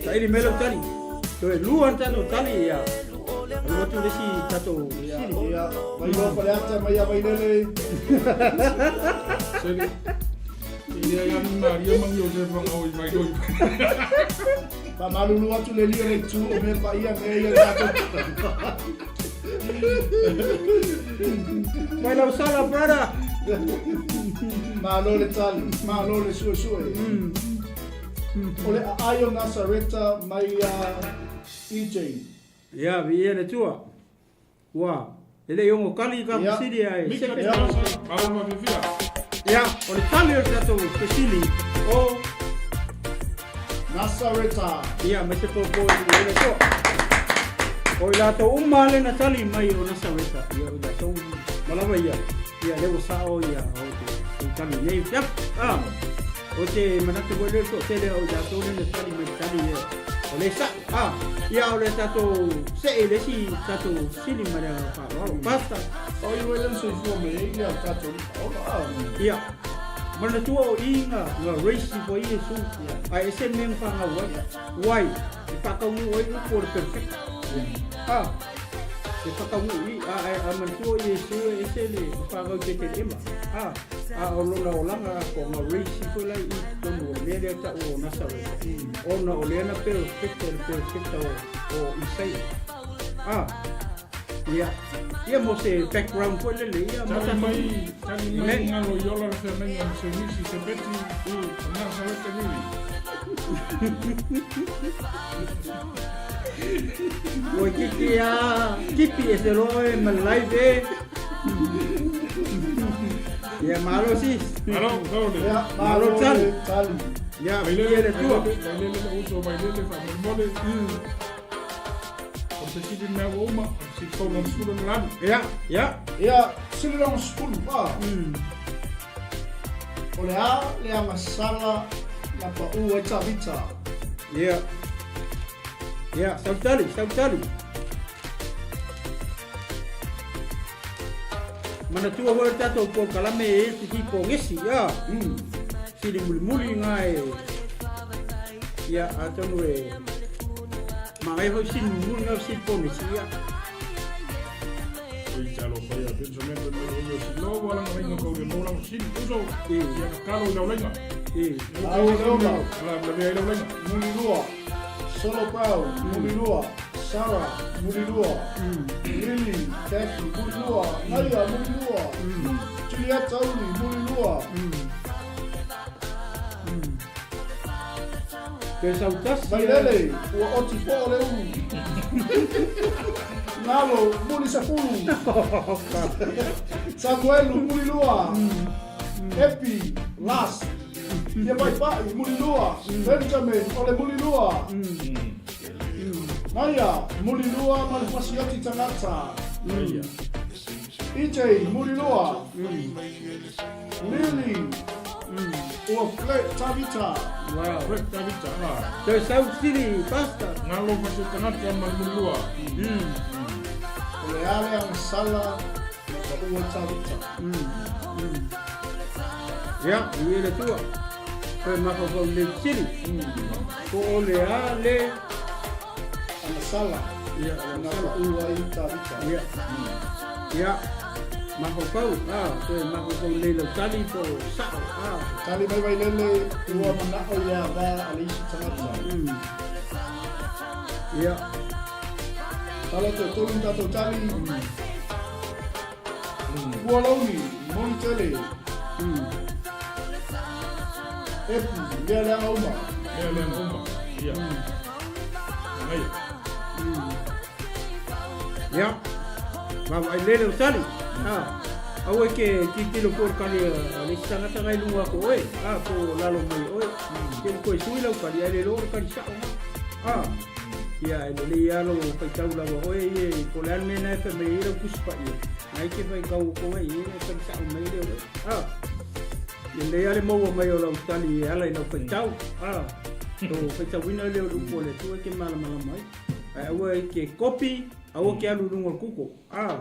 Saili mai lau tali. Toe lua le tatou tali ia. Alu atu le isi tatou fesili. Ia, Vailoa Faleata mai ia Vailele. Sele. E leai lava ni Maria ma ni Iosefa na o i mai loi. Faamalulu atu le alii o le itu o mea paia mea ia tatou. Mai lau sala brother. Malo le tali, malo le suesue. O le aai o Nasareta mai ia EJ. Ia, viia le Atua. Ua, e le i ogo kali ka Ia. fesili ae Mika sepe. te Masa, malo mafiafia. Ia, o le tali o le tatou fesili o Nasareta. Ia, mai se popo i le Atua. O i latou uma lea na tali mai o Nasareta, ia o i latou ma lava ia, ia lea ua sao ia o te tali nei. Yep, ah, o te manatu foi lea toatele o i latou lea na tali mai le tali ia, o le sa'o, ah, ia o le tatou se'e i le isi tatou fesili ma le agaga faaaloalo. Pastor. O i wai lana soifua mai ai ia tatou alii faaola, ah. Ia, manatua o i nga, nga race foi Iesu, ae ese mea na fanau ai, wai, e faataunuu ai upu o le perfect. Ah, e whakangu i, a, a, a manatua o Iesu e ese le whanau te te ema. A, a o lona olaga ko nga race foi lai i totonu o le mea lea ta'u o Nasareta. Ona o lea na perfect le perfect o, o Isaia. A, ia, ia mo se background foi lele, ia mo Tali tatou. mai, tali mai Amen. ngalo i ola le feagaiga ma Semisi Sepeti, o Nasareta Lili. Ua kiki a kipi e se loa e ma live e. Ia malo sis. Alo, tau le. Ia, Malo malo tali. le tali. Ia, Vailele, viia le Atua. vailele, vailele le uso, vailele faamolemole. O le fesili mea ua uma, o le fesili fou lona sefulu na lalu. Ia, ia. Ia, sili lona sefulu, ah. O le a le agasala na pa'u ai Tavita. Ia. Ia, sau tali, sau tali. Manatua foi le tatou polokalame e te ti pogesi, ia. Sili mulimuli ngā e. Ia, atonu e. Manaia foi sili mulimuli ngā sili pogesi, ia. Oi talofa ia Benjamin fai mai o ia silo ua laga laiga kau le mau laga sili uso. E. Ia tatalo i lau laiga. E. Au le ona. Ala lavea i lau laiga. Mulilua, Solo Brown, Mulilua, Sarah, Mulilua, Lily, Kathy, Mulilua, Naia, Mulilua, Julieta Uli, Mulilua. Toe sautasi. Vailele, ua oti po'o le ulu. Galo, Mulisefulu. Samuelu, Mulilua. Epi, Last, Fia Paipai, Mulilua. Benjamin, o le Mulilua. Naia, Mulilua ma le fasioti tagata. EJ Muliloa. Lily. Ua Fle Tavita. Wow. Fle Tavita. Ah. Toe sau sili pasta. Ngalo ma se tagata ma le Muliloa. O le a le agasala na paʻu ai Tavita. Ia, i le tua. Toe mafaufau le sili. Po o le a le Agasala ia na agasala. paʻu ai Tavita. Ia. Ia. Mafaufau, ah, toe mafaufau le lau tali po o sa'o, ah. Tali mai Vailele ua mana'o ia va a le isi tagata. Ia. Tala toe tolu tatou tali. Pualauni, Molitele. Epi, mea leaga uma. Mea leaga uma. Ia. Nagaia. Ia. Vaavaai lele lau tali. Ah. Aua e ke tilotilo fua i le kali a le isi tagata na i luga atu o oe, ah, po o lalo mai o oe. Ke toe sui lau kali, ae le iloa o le kali sa'o na. Ah. Ia, e lelei lava lou faitau lava oe ia po o le a le mea lena e fai mai ai lau Tusi Paia, na e te faitau atu ai i le kali sa'o mai lea o oe. Ah. Ia lelei lava le maua mai o lau tali e ala i lau faitau. Ah. Lou faitauina lea o le upu a le Atua e te malamalama ai. Ae aua e te kopi, aua ke alu i luga o le Google. A,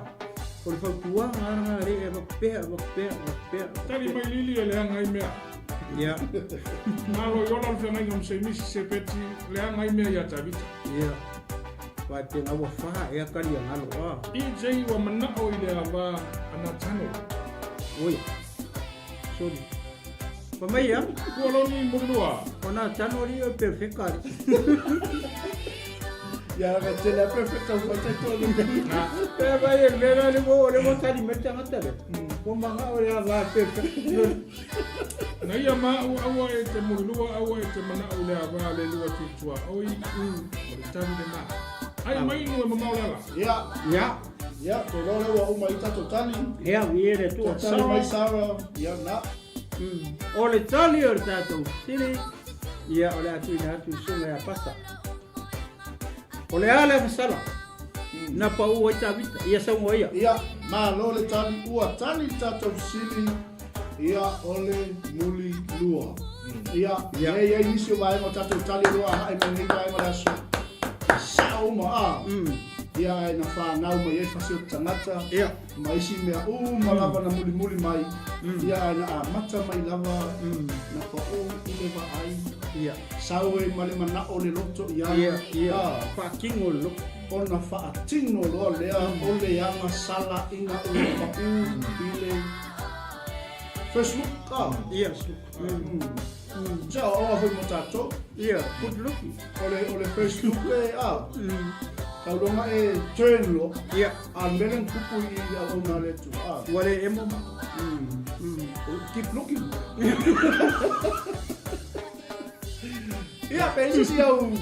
o le fautuaga lava lena a le avatu pea, avatu pea, avatu pea. Tali mai Lili e leaga ai mea. Ia. Malo i ola le feagaiga ma Semisi Sepeti, leaga ai mea ia Tavita. Ia. Vai pe ua fa ea kali a galo a. EJ ua mana'o i le ava a Natano. Oi. Sorry. Pa mai ia. Kua loni Muliloa. O Natano ali o perfect ali. Ia ka tele a perfect au whai tonu. E vai e mera le mo le mo tali me tangata le. Ko manga o le ava perfect. Na ia ma au aua e te Muliloa aua e te mana'o i le ava le lua titua oi. O le tali lena. Ai mai nu e mamao le ala. Ia, Ia. ia, te loa lea ua uma i tatou tali. Ia, vi le tua. Tali mai Sarah, ia na. O le tali o le tatou fesili, ia o le a tuuina atu i susuga ia Pasta. O le a le agasala na pau ai Tavita, ia saunoa ia. Ia, malo le tali, ua tali le tatou fesili, ia o le muli lua. Ia, Ia. e i ai nisi o vaega o tatou tali o lo o agai mai lenei vaega o le aso. Sao uma, a. Ia, ae na fanau mai ai fasi o te tagata, Ia. ma isi mea uma lava na mulimuli mai, ia ae na amata mai lava, na pa'u i le vaai, Ia. sau ai ma le mana'o o le loto i ai, Ia, ia. a, Faatino le loto. ona faatino loa lea o le agasala ina ua pa'u i le Facebook, a. Ia. Se aoaoga foi mo tatou. Ia, good looking. O le Facebook e, a. Tauloga e turn loa. Ia. A le mea lea na tupu i auauna a le Atua, a. Ua le emo ma. Keep looking. Ia, pe i se isi au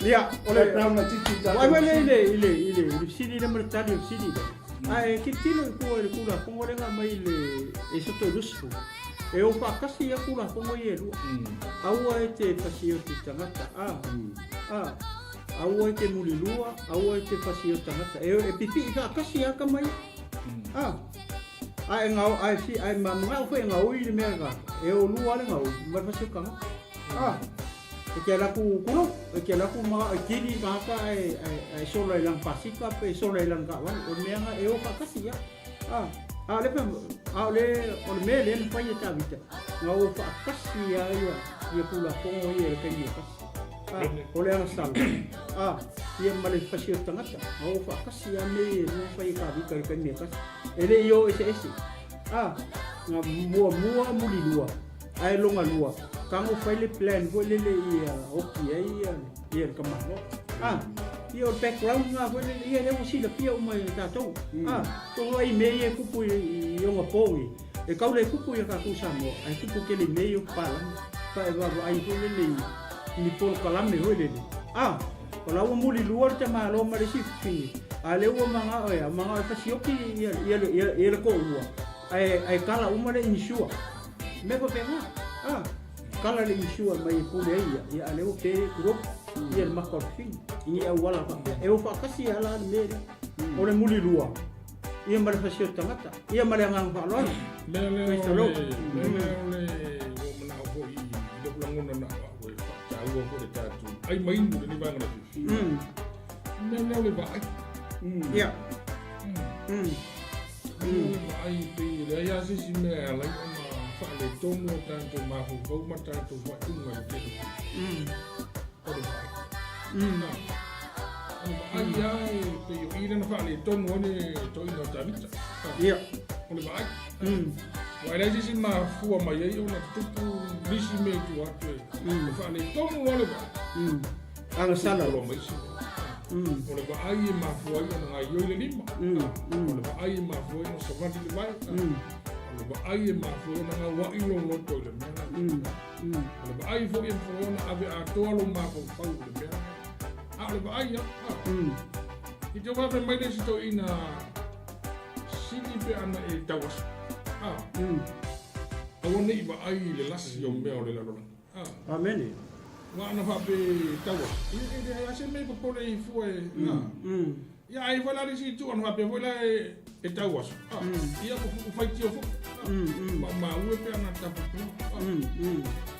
Ia, o le background laitiiti i tatou. Ai mai le i le i le i le i le fesili lea ma le tali o le fesili lea. Ae tilotilo i tua i le Tulafono lea na aumai i le e Sotolusfu. E o faatasi ia Tulafono ia e lua. Aua e te fasioti tagata, a, a, aua e te mulilua, aua e te fasioti tagata. E, e pipii faatasi ia tama ia. A, a e gao, a e fi, a e manao foi e gaoi le mea lena. E o lua le gaoi ma le fasioti tagata. A, e te alu atu tulou, e te alu atu ma e kili le tagata ae, ae, ae sola i lana pasika pe sola i lana taavale. O le mea lena e o faatasi ia. A, a o le, a o le, o le mea lea na fai e Tavita, na o faatasi lava ia, ia Tulafono ia i le taimi e tasi. A, o le agasala, a, ia ma le fasi o le tagata, na o faatasi lava mea ia e lua na fai e Tavita i le taimi e tasi. E le i o eseese. A, na muamua mulilua, ae lona lua, tago fai le plan foi lele ia oki ai ia, ia le tamaloa. A, ia o le background lena foi lele, ia lea ua silafia uma e tatou. A, togo ai mea ia e tupu i ona po nei, e tau le tupu ia tatou Samoa, ae tupu tele i mea ia o papalagi. Pa e vaavaai foi lele i ni polokalame foi lele. A, o la ua mulilua le tamaloa ma le isi fafine, a lea ua manao e a, manao e fasioki ia, ia, ia, ia le toalua, ae, ae kala uma le insure. Mea faapena, a, kala le insure mai e pule ai ia, ia a lea ua pe group ia le maka o le fafine, i ni auala faapea. E o faatasi lava la le mea lea. O le mulilua. Ia ma le fasi o le tagata, ia ma le agaga faaaloalo. Mea lea Praise o the le, Lord. mea lea o le ua manao foi i lou lagona na o au e faataua foi le tatou ai ma inu lenei vaega o le afiafi. Mea lea o le vaai. Ia. Mea lea o le vaai pei e leai lava se isi mea e ala ai ona faaletonu o tatou mafaufau ma tatou faaiuga i le tele o taimi. O le vaai. O le vaai lava e pei o i lea na faaletonu ai le toeaina o Tavita. Ia. O le vaai. Aua e leai se isi mafua mai ai ona tutupu nisi mea i tua atu e faaletonu loa le vaai. Agasala. Loa ma isi mea. O le vaai e mafua ai ona gaoioi le lima. O le vaai e mafua ai ona savali le vae. O le vaai e mafua ai ona gauai lou loto i le mea lena. O le vaai foi e mafai ai ona ave atoa lou mafaufau i le mea lena. A o le vaai lava. I te vave mai le isi toeaina sili pe ana e tauaso. Aua ne i vaai i le lasi o mea o le lalolagi. Amene. Aua ana faapea e tauaso, ia e leai lava se mea e popole ai fua e. Ia ai foi la le isi itu ana faapea foi la e tauaso. Ia ua faitio foi. Maumau e pe ana tapapua.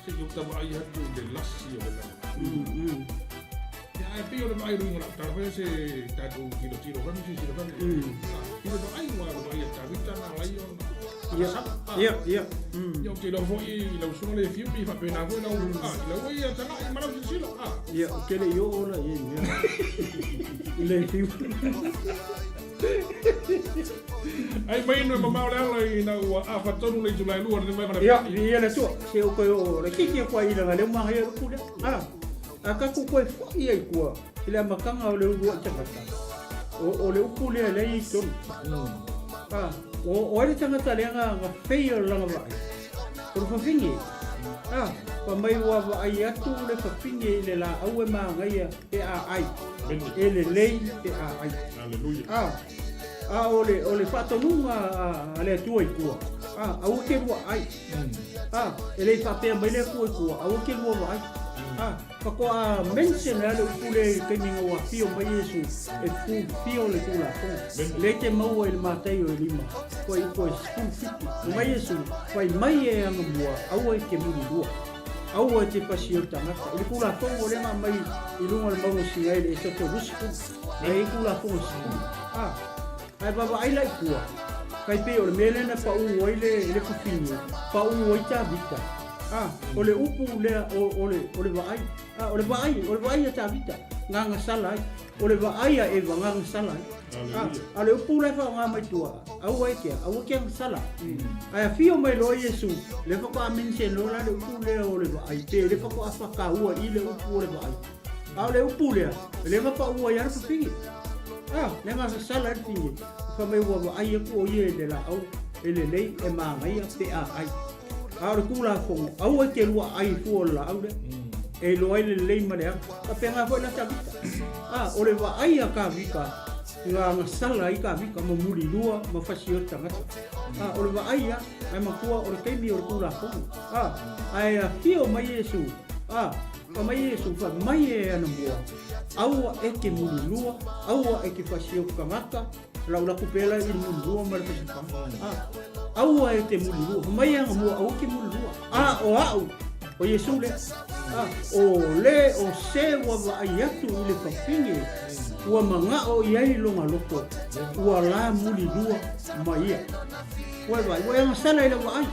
Se i ou ta vaai atu i le lasi o le lalolagi. Ia ae pei o le vaai luga o lau tala foi se tatou tilotilo foi ma silasila foi i le vaai ua le vaai a Tavita na ala ai ona agasala. Ia, ia. Ia ou te iloa foi i lau susuga le fiu pei faapena foi lau i lau ia tagai ma lau silasila. Ia, ou te le i oo la i ai mea. I le fiu. Ai mai inu e mamao le ala ina ua afa tonu le itula e lua lenei vaega o le Ia, ia le Atua, se o koe oo le kiki aku ai i langa leo maha ia luku lea. Ah, a tatou toe foi ai tua i le amataga o le uluai tagata, o le upu lea lea e i ai i totonu. A, o ai le tagata lea na feia o le lana vaai? O le fafine. A, fai mai ua vaai atu le fafine i le laau e manaia pe a ai, e lelei pe a ai. A, a o le, o le faatonuga a le Atua i tua, a, aua ke lua ai. A, e le i faapea mai le Atua i tua, aua ke lua vaai. A, faatoa mention lea le upu lea i le taimi na ua afio mai Iesu e fulfill le Tulafono. Lea e te maua i le Mataio e lima, koe upu e 17. Fai mai Iesu, fai mai e anamua, aua e te mulilua. Aua e te pasi o le tagata. I le Tulafono lea na aumai i luga o le mauga o Sinai le Esoto 20, lea e i ai Tulafono e 10. A, Ae vaavaai la i tua, tai pei o le mea lea na pau ai le, le fafine, pau ai Tavita. A, o le upu lea o, o le, o le vaai. A, o le vaai, o le vaai a Tavita, gagasala ai. O le vaai a Eva, gagasala ai. A, a o le upu la e faaaoga mai tua, aua e kea, aua ke agasala. Ae afio mai loa Iesu, lea faatoa mention loa la le upu lea o le vaai, pe lea faatoa faataua i le upu o le vaai. A o le upu lea, e le mapaua ai lava le fafine. A, le gasasala ai le fafine, fai mai ua vaai atu o ia i le laau e lelei, e manaia pe a ai. A o le Tulafono, aua e te lua ai i fua o le laau lea, e iloa ai le lelei ma le aga. Faapena foi la Tavita. A, o le vaai a Tavita, na gasala ai Tavita ma mulilua ma fasi o le tagata. A, o le vaai a, ae matua o le taimi o le Tulafono. A, ae afio mai Iesu, a, Fai mai Iesu, fai mai e ana mua, Aua e te mulilua, aua e te fasi o tagata, lau laku pela i le mulilua ma le fasi tagata. A, aua e te mulilua, fai mai e ana mua, aua e te mulilua. A, o a'u, o Iesu lea. A, o le o se ua vaai atu i le fafine, ua mana'o i ai lona loto, ua la mulilua ma ia. Ua e vaai, ua e agasala i lau vaai.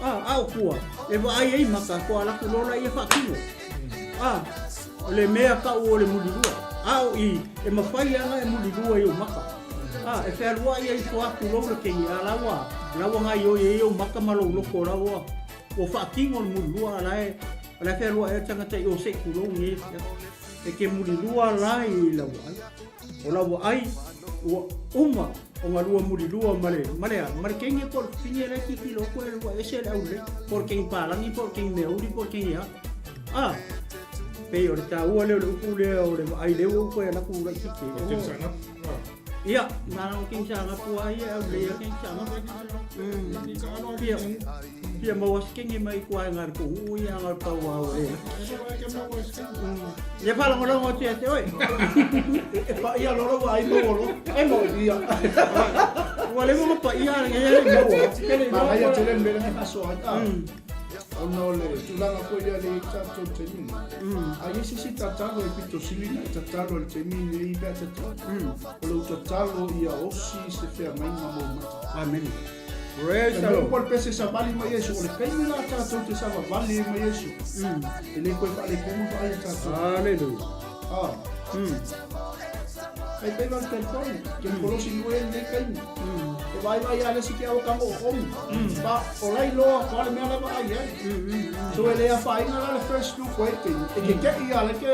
A, a o tua, e vaai ai maka, ko a laku lola ia faatino. A, o le mea kau o le mulilua. A o i, e mawhai ana e mulilua i o maka. A, e whealuai ai ko aku lou le kengi, a laua, laua ngai oi e i o maka ma lou loko laua. Ua faatino le mulilua, a lae, a lae whealuai ai tangata i o se ku lou nge. E ke mulilua la i lau ai. O lau ai, ua uma o nga lua mulilua ma le, ma le a, ma le kenge po o le fafine la e tilotilo atu e ua ese le aulelei, po o le kenge palagi, po o le kenge meauli, po o le kenge a. A, pei o le taua lea o le upu lea o le vaai lea ua upu ai a laku laitiiti. O tele saga. Ia, na o king sa nga pua ia au le ia king sa nga. Ia, ia maua se kengi mai kua ngar ko u ia ngar pau au e. Ia faalogologo atu ia te oe. E paia loa ua ai maua loa. E mo. Ia. Ua leva ma paia le ngai ai maua. Kele Manaia tele le mea lea e faasoa ai. Ah. Ona o le tulaga foi lea le i tatou taimi nei. A i ai se isi tatalo e pito sili ona e tatalo i le taimi lenei pe a tatalo. O lou tatalo ia osi se feagaiga mo mata. Amen. Praise the Lord. Lord. Po le pese savali mai Iesu, o le taimi la tatou te savavali ai mai Iesu. E le koe faaletonu vaai a tatou. Hallelujah. Ah. Kai pei la le telefoni, ke kolosi lue lenei taimi. E vaivai lava le isi ke aua ka oomi. Pa o lai loa ko a le mea la vaai ai. So e le afaina la le first look o e taimi, e keke'i lava la ke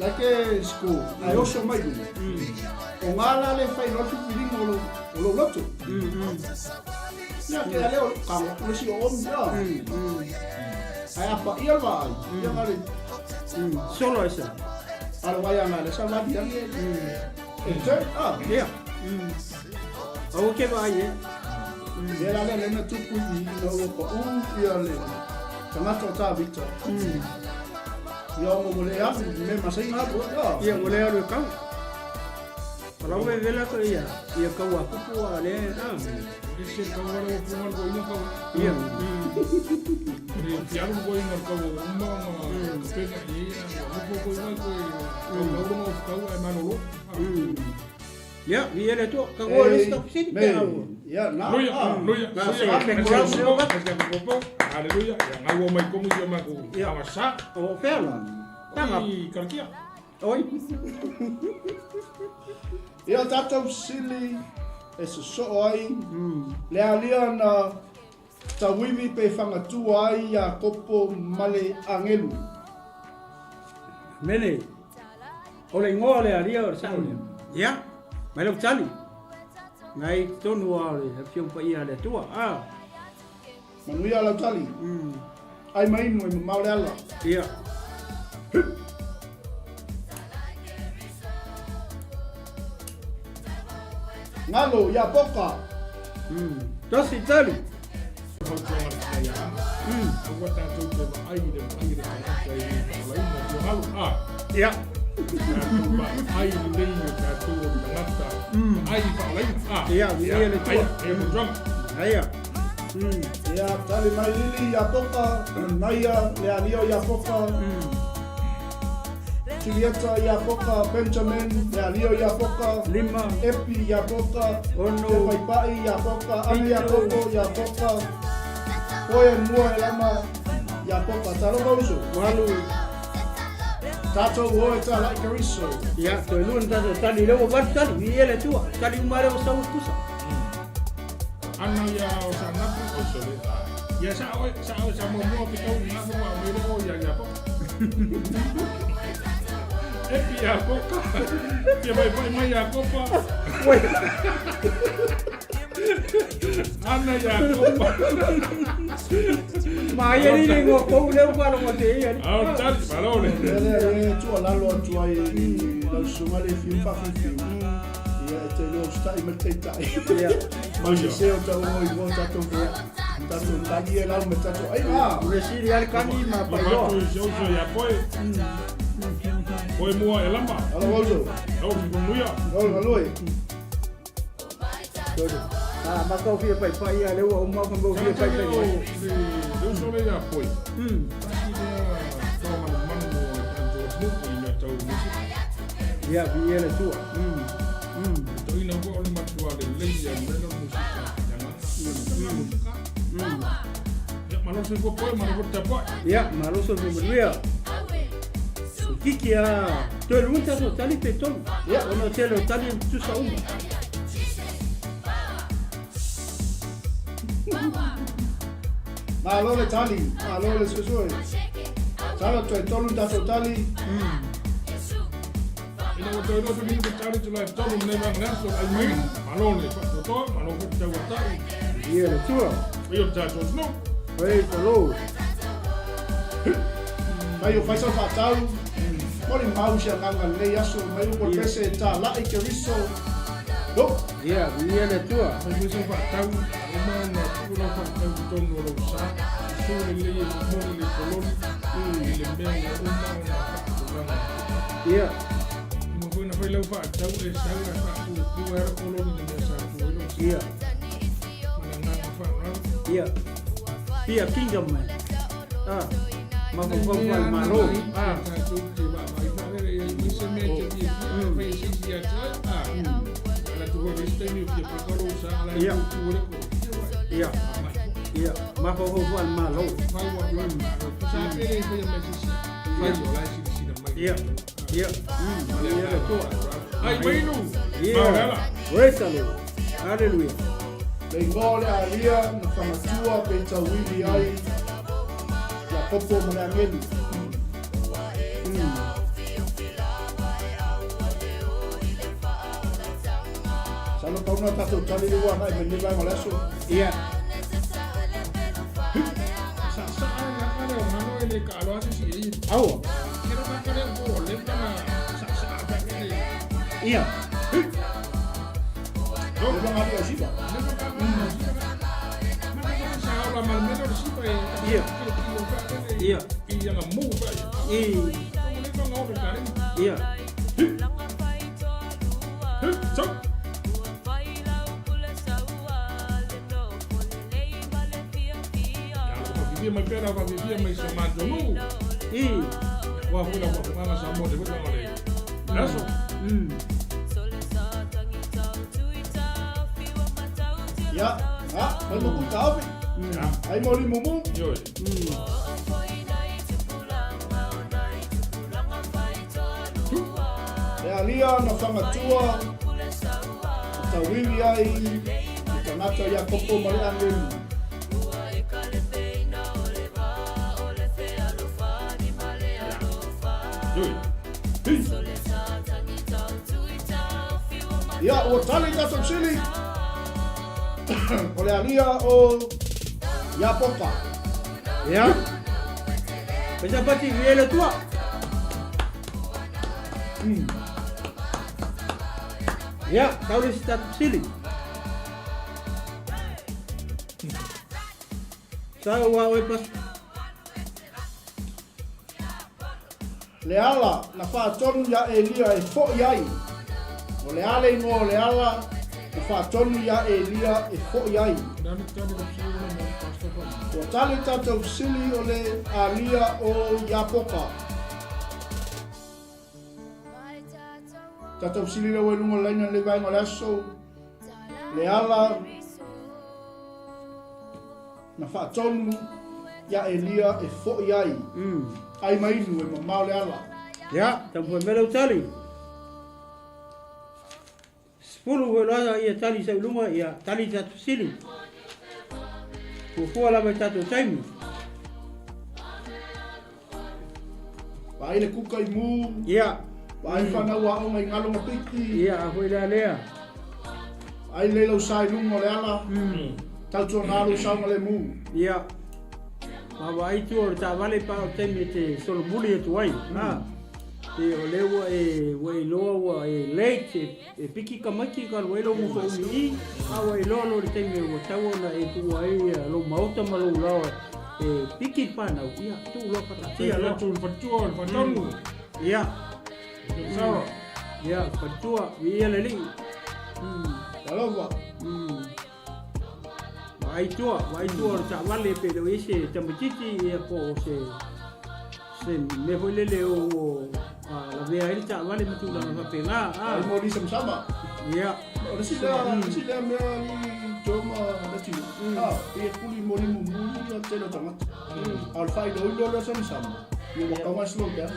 la ke school, ae oso mai luga. O ngā la le whai loa whiwhiringa o lou, o lou loto. Ia, ke a leo, ka ngoku le si o omi, ia. Ae a paia le vaai, ia ngā le... Solo e sa. A le vai ana le sa vali ange. E te, ah. Ia. Aua ke vaai e. Ia la lea lena tupu i ina ua pa'ū ia le tagata o Tavita. Ia ona ua le alu i mea masai alu ai, ah. Ia ua le alu e kau. Palau e vela ko ia, ia kau a kupu a le, ah. Ese kau ala o punga ko ina kau. Ia. Le fialu ko ina kau o uma nga kapena i ia wa mo ko ina ko kau kau mo kau e malolo. Ia, vi ele to, ka go le sta kusini pe au. Ia, na, Hallelujah, ah. hallelujah. Na, se, Hallelujah. me kura se o Hallelujah. Ia ngau mai komu ia maku. Ia. Awa sa. O fela. Tanga. I karakia. Oi. Ia tatou sili e sosoo ai, le alia na tauivi pe fagatua ai Iakopo ma le agelu. Mene. O le ingoa o le alia o le sao lea. Ia, mai lau tali. Ngai tonu a o le afioga paia a le Atua. Ah. Manuia lau tali. Ai ma inu e mamao le ala. Ia. Ngalo ia Poka. Tosi tali. Fautuaga le ia. Aua tatou te vaai i le vaai i le tagata i le faalaina o galu. Ah. Ia. Tatou vaai lelei i o tatou o tagata. Vaai i faalaina. Ah. Ia, ia le tua. Aia, aia fautuaga. Aia. Ia tali mai Lili ia Poka, Naia le alia o ia Poka. Julieta ia Poka, Benjamin le alia o ia Poka. Lima. Epi ia Poka, Ono. Te Paipai ia Poka, Ana ia Fitu. Koko ia Poka. Koe mua e lama ia Poka. Talofa uso. Walu. Tatou o e ta lai Kariso. Ia, toe lua na tatou tali lea ua valu tali, viia le Atua. Tali uma lea ua sau e tusa. Ana ia o sa napu o sole. Ia sa oe, sa oe sa mua pe tau nga mo wa me o ia ia po. E pia poka. Pia mai mai mai ia kopa. Ana ia kopa. Ma ia ni le ingoa fou lea ua faalogo atu ai ia. Ao tali malole. Lea lea lea tuualalo atu ai i lau susuga le fiu faafiufiu. Ia e te iloa usitai ma le taitai. Ia. Ma sese o tauga i lua tatou tatou tagi e lau ma tatou ai. Ah. O le sili lava le kani ma pailoa. Matu i se uso ia koe. Koe mua e lama. Alo uso. Lau si kunuia. Alo galue. Ah, ma kau fia paipai ia lea ua uma ka mau fia paipai mai. Le uso le ia koe. Tasi lea tau manumanu o le tatou atunuu i mea tau musika. Ia, viia le Atua. Toina foi o le matua lelei ia mea lea o le musika. Ia ngana. Ngana musika. Ia malosi foi koe, malo foi tapuai. Ia, malosi foi manuia. O kiki a toe lua tatou tali pe tolu. Ia. Ona o tele o tali e tutusa uma. Malo le tali, malo le suesue. Talo toe tolu tatou tali. Ina ua toe loto ni te tali te lai tolu nei vanga naso ai mai. Malo le faatoatoa, malo foi te tauatai. Viia le Atua. Ia o tatou atunuu. Praise the Lord. Mai o Faisal faatau, moli mau si agaga i lenei aso, mai o Polpese e talai Keriso, Go! Ia, viia le Atua. Fai foi sau faatau, a uma ona tuu lau faatau i totonu o lou sa, susu lelei e momoli le koloni i le mea ua uma ona faatulaga. Ia. Uma foi ona fai lau faatau e sau ae faapuupuu ai lau koloni i le mea sa tu ai lou sa. Ia. Ma le agaga faaaloalo. Ia. Be a kingdom man. Ah. Mafaufau faale-Malo. Ah. Tatou te vaavaai faalele i ai i se mea e te fiafia e fai e se isi ia te oe. Ah. Ala atu foi i le isi taimi o fia peka lou sa ala e puupuu ai le koloni. Ia. Ia. Mafaufau faale-Malo. Fai ua faale-Malo. Tusa lava pe le faia mai se isi. Fai o la e silasila mai. Ia. Ia. Ia le Atua. Ai mai nu. Ia. Mau le ala. Praise the Lord. Hallelujah. Le igoa o le alia na fagatua pe tauivi ai Iakopo ma le agelu. Masalo pau na tatou tali le ua agai mai lenei vaega o le aso. Ia. Saasaa le aga lea o galo e le taalo lava se isi i ai. Aua. Ke lava ka lea po o leva na saasaa faalele. Ia. Leva ga ali au siva. Leva ka aga lea o siva. Mana ka sa ola ma le mea lea o le siva e Ia. tilotilo faalele Ia. i aga mou faaia. I. Ua leva na olo i kalema. Ia. Hi, sau. Ia, faafiafia mai pea la faafiafia mai sa matou nuu. I. Aua foi la faafogaga Samoa i le foi laga o le aso. Ia, a, fai ma kui taofi. Ia. Ai mo li mumu. Ioe. Le alia na fagatua na tauivi ai le tagata Iakopo ma le agelu. Ioe. Hi. Ia, ua tali tatou sili o le alia o Iakopa. Ia. Pesapati viia le Atua. Ia, tau le isi tatou fesili. Sa ua oe pas. Le ala na faatonu iā Elia e foʻi ai. O le a le igoa o le ala na faatonu iā Elia e foʻi ai? Ua tali tatou fesili o le alia o Iakopa. Tatou fesili lea ua i luga o le laina lenei vaega o le aso, le ala na faatonu iā Elia e foʻi ai. Ai ma inu e mamao le ala. Ia, taumafai mai lau tali. 10 foi loa ia tali sau i luga, ia tali tatou fesili. Fuafua lava i tatou taimi. Vaai le kuka i mu. Ia. Vaai fanau aoga i galo ma piki. Ia, a foi lea lea. Vaai lelei lau sa i luga o le ala. Tautuana lou saogalemu. Ia. Ma vaai tua o le taavale pa o le taimi e te solomuli atu ai. Ha. Pe o lea ua e ua e iloa ua e late e, e piki tamaiti ka alu ai lou uso umi i, a ua e iloa loa i le taimi ua tatau ona e tuua ai lou maota ma lou laoa e piki le fanau, ia, tuu loa fataatia loa. Atu le faletua o le faatonu. Ia. Sarah. Ia, faletua, viia le Alii. Talofa. Vaai tua, vaai tua o le taavale pe le o i ai se tamaitiiti ia po o se se mea foi lele o lavea ai le taavale ma tulaga faapena. Ai mo li samasama. Ia. O le isi lea, le isi lea mea i Joe ma Matthew. Ah, pe kuli mo li mumu ia tele o tagata. A o le faailoilo lea samasama. Ia ua tau slow down.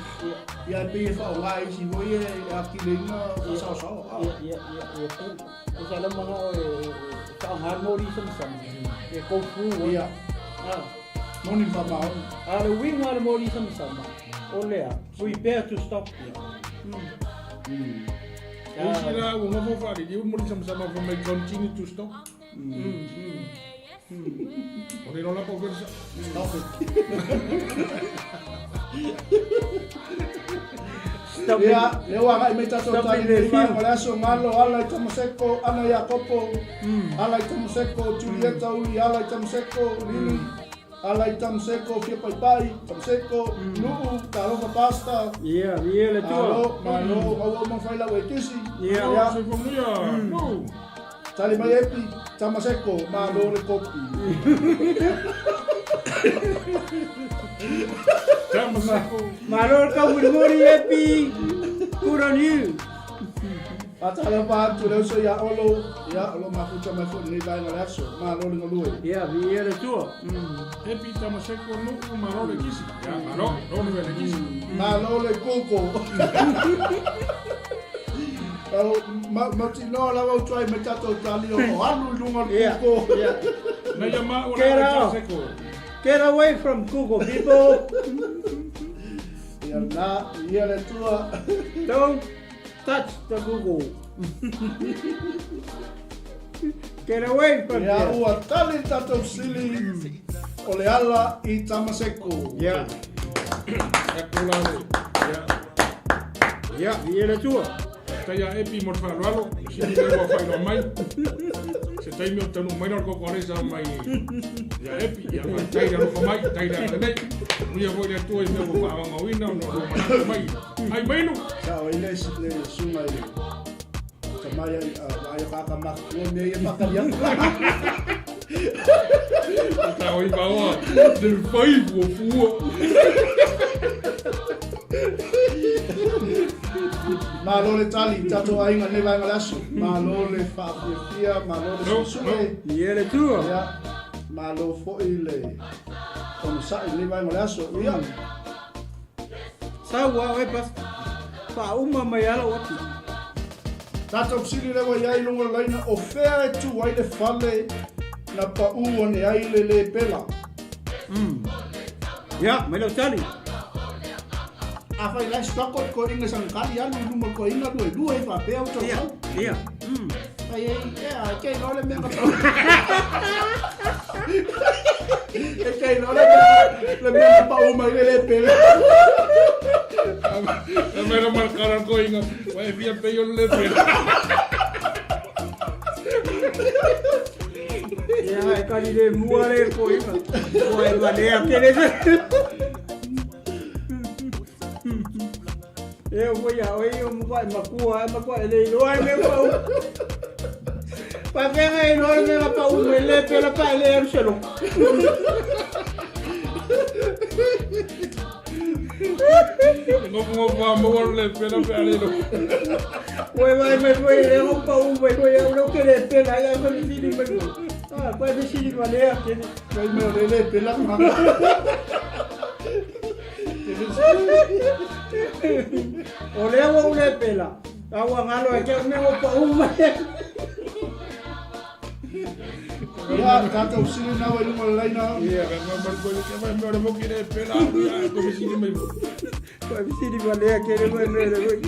Ia e pei e faaaoga e isi foi e akileina faasaosao. Ah. Ia, ia, ia, ia, e sa lama manao e faaaoga le moli samasama. E go through. Ia. Ah. Moni le faamaoni. A o le uiga o le moli samasama, o lea, prepare to stop. O isi la ua nofo faaliliu moli samasama fai mai continue to stop. O le lola po fele sa. Stop it. Ia, lea ua agai mai tatou tali nei vaega o le aso, Galo, ala i Tamaseko, Ana Iakopo, ala i Tamaseko, Julieta Uli, ala i Tamaseko, Lili, ala i Tamaseko, Fia Paipai, Tamaseko, Nuu, Talofa Pastor. Ia, ia le tua. Malo, malo, maua uma fai lau e kisi. Ia. Ia. Soifua manuia. Nuu. Tali mai Epi, Tamaseko, malo le kopi. Tamaseko. Malo le taumolimoli Epi. Good on you. Faatalofa atu le uso ia Olo, ia, o lo o mafuta mai foi i lenei vaega o le aso. Malo le galue. Ia, viia le Atua. Epi Tamaseko nuu malo le kisi. Ia, malo, malo le le kisi. Malo le koko. Au, ma, mautinoa lava utu ai me tatou tali o lo alu i luga o le koko. Ia. Na ia maua Get le out. Tamaseko. Get away from Google, people. Ia na, ia le Atua. Don't touch the Google. Get away from Ia here. ua tali le tatou sili o le ala i Tamaseko. Ia. Ia kula le. Ia. Ia, viia le Atua. Faafetai ia Epi mo le faaaloalo, sili lea ua faailoa mai. Se taimi o taunuu mai la o le kokoalesa mai ia Epi, ia faafetai le alofa mai, faafetai le agalelei. Manuia foi le Atua i mea ua faaauauina ona o lou manatu mai. Ai mainu! Sa o ai le le susuga i le tamai ai vaai a kaka matutua mea ia pakali atu. Ta oi vaoa, le fai fuafua. Malo le tali, tatou aiga i lenei vaega o le aso. Malo le faafiafia, malo le suesue. Ia le Atua. Ia, malo foi le onosai i lenei vaega o le aso. Ia. Sau a oe Pastor. Faauma mai lava lou ati. Tatou fesili lea ua i ai i luga o le laina, o fea e tu ai le fale na paū ane ai le lēpela? Ia, mai lau tali. Afai la e struggle i koinga sangkali alu i luma o le koinga lua lua e faapea ua Ia, tautau. ia. Ai ai, ea, e kei loa le mea ka tau. E kei loa le mea, le mea na paū mai le lēpela. E mai la markara le koinga, ua e fia pei o le lēpela. Ia, e kali le mua le koinga. Ua e valea tele se. E o foi a oi o mukua e makua e makua e le iloa e mea pau. Pafenga e iloa le mea pau me le pela pa e le aru selo. E ngofongofoa maua le lēpela pe a le iloa. Ua vai mai foi le o pau mai foi au leo ke le pela ia foi sili mai. Ah, pa e sili valea tele. Fai mai o le lēpela ka hanga. O lea ua ou le pela. A ua galo e ke au mea ua pau mai. Ia, tatou sili na ua i luga o le laina. Ia. Pa e sili valea tele mai mea le foi.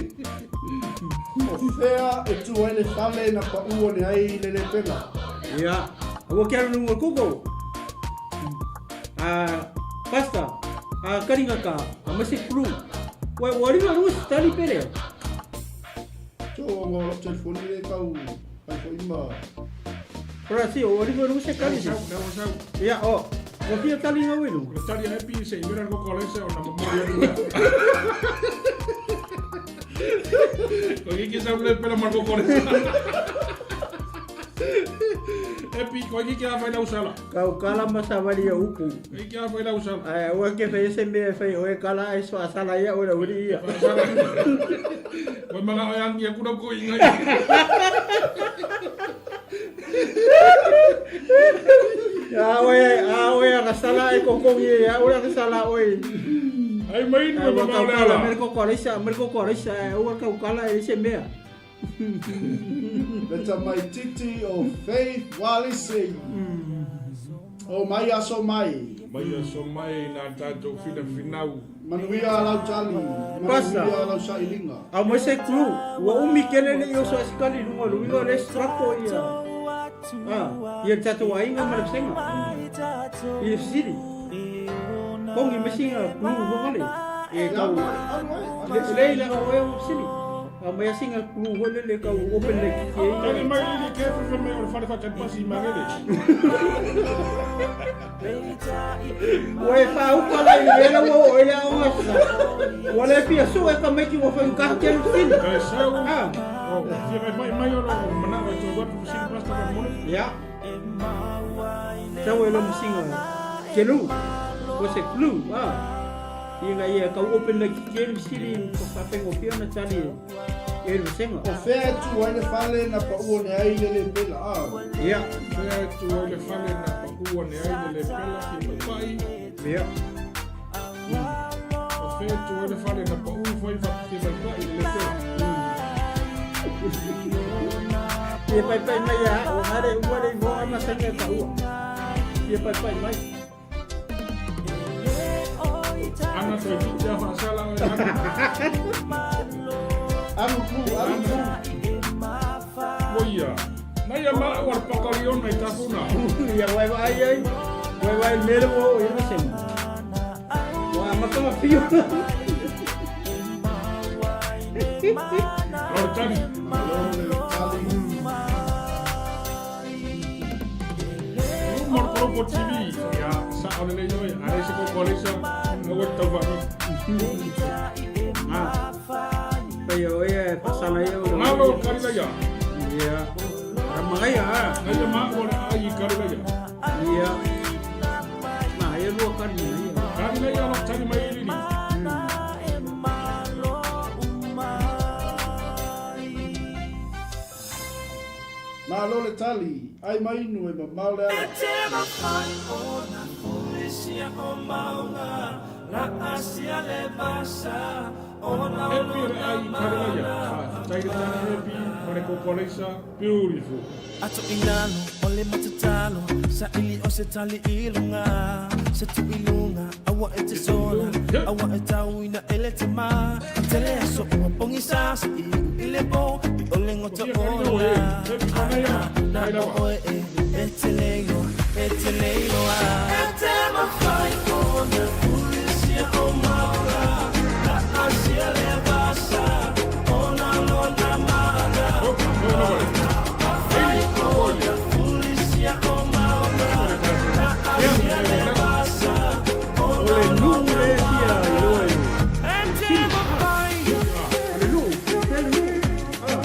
O fea e tu ai le fale na paū ane ai le lēpela? Ia, ua ke alu luga o le koko. A pasta, a karinga ka, a mai se kulu. Ua ua lima lua se tali pele. Tō ongo o lou telefoni le tau fai foi ma. Ora si, ua lima lua se tali. Ia, o, ua fia tali ngau i luga. O le tali a Epi se i mera le koko a Lesa ona momoli atu lea. Ko kiki sa le pela ma le koko a Lesa. Epi, ko kiki a fai lau sala. Kau kala ma savali ia upu. Ko kiki a fai lau sala. Ae aua ke fai se mea e fai oe kala ai faasala ia oe lau alii ia. Faasala. Koe manga oe angi aku lau ko inga. A oe, a oe a sala e kokongi e a oe a sala oe. Ai mai nu e Ua mamao kau le kala ala. me koko alisa, me koko alisa, ua kau kala e se mea. Le tamaititi o Faith Walisi. O mai aso mai. Mai aso mai na tatou finafinau. Manuia lau tali, Pasa. manuia lau sailiga. Au mai se klu, ua umi kele le i oso asikali i luga o le uiga o le strako ia. Ah, ia le tatou aiga ma le vasega. I le fesili. Kongi mai sina klu fongale. E tau lelei la o e sili. A mai asinga kulu hoi lele kau open le ki e. Tali mai lili ke fai mai o le fale faatali pasi i Magele. Ua e fāupa la i le ua oo i le aoga sa. Ua le fia sue ka maiti ua fai ukaha ke alu sili. Kai sau. Ah. O, fia mai mai mai o lo manao e tau atu fesili pasta ka mole. Ya. Sau e lo masinga kelu. O se clue. Ah. Ina ia kau open le ki ke sili ko whawhengo pia na tali e le senga. O fea e tu ai le fale na pau ane ai le le pela a. Ia. Fea e tu ai le fale na pau ane ai le le pela ki pai pai. Ia. O fea e tu ai le fale na pau foi fa ki pai pai le le pela. Ia pai pai mai ia o ngare ua le mo ama senga ka ua. Ia pai pai mai. Ana toi titi a whaasala o e ana. Alu plu, alu plu. Moia. Nai a maa o le pakariona i tafuna. Ia wai wai ai. Wai wai mere o ia na senga. Wa ama pio. Lord tali. Malo le tali. Mo le Kolopo TV. Ia, sa o le lei oi. A se ko kolesa. Na ua tau wha. Ah. Pai o ia pasala ia o. Ngalo karila ia. Ia. Ramaia ah. Nai a maa o le ai i karila ia. Ia. Ma ia lua kari ia. Karila ia lo tali mai i lili. Malo le tali. Ai mai inu e mamao le ala. Happy le ai i karila ia. Tai le tali happy. Mare ko kolesa. Beautiful. Ato inalo, ole matatalo, sa ili o se tali ilunga, se tu ilunga, awa e te sola, awa e tau ina ele te ma, tele aso ua pongisa, sa ili ile po, i ole ngota ola, na o e e, e te leilo, e te leilo a. E te mawhai o na pulisia o maura, la asia le vasa, o na lona mana. Oh, no, no, no. O le nu le fia i loa i. O le nu. Le nu. Ah.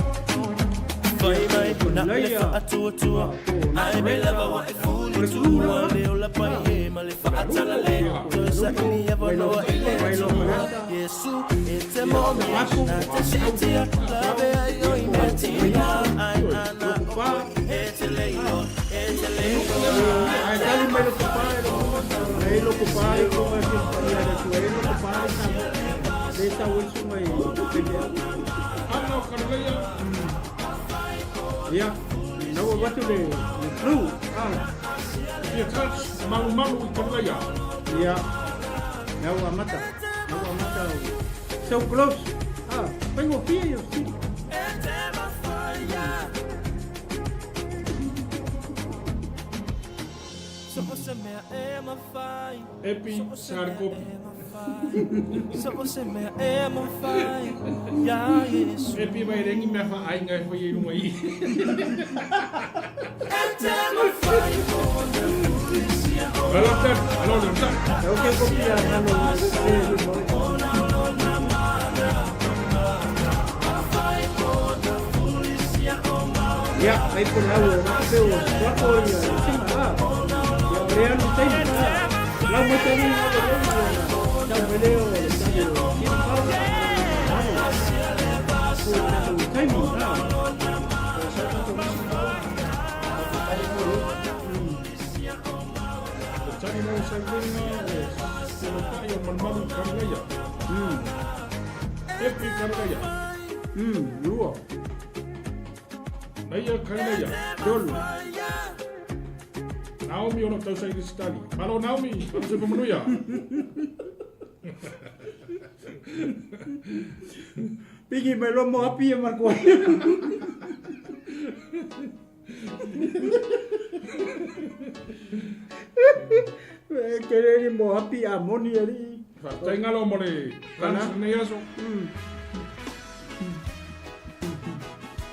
Ai tali mai lo kupa e lo e lo kupa e ko ma ke ia le tu e lo kupa e sa le sa o su mai pe le. Ana o karila ia. Ia. Na ua watu le le clue. Ah. Ia touch. Malu malu i karila ia. Ia. Na ua mata. Na ua mata. So close. Ah, pengo pia yo si. Epi Sarkopi. Epi vai rengi mea wha ainga e whai e runga i. Alo tali, alo le tali. O ke kopia na lo le lo. Ia, mai po lau o pe o wako ia singa ah. Ia ore anu taimi ah. Lau mai tani na o le tau mele o le tali o sina pau. O tatou taimi ah. O tali mau sa lenga o se lo tai o malumalu i karila ia. Epi karila ia. Lua. Na ia karila ia. Tolu. Naomi o lo tausa i tali. Malo Naomi, malo se whamanuia. Piki mai lo mo api e marko. E ke re ni mo api a moni ali. Faafetai Galo mo le lunch lenei aso.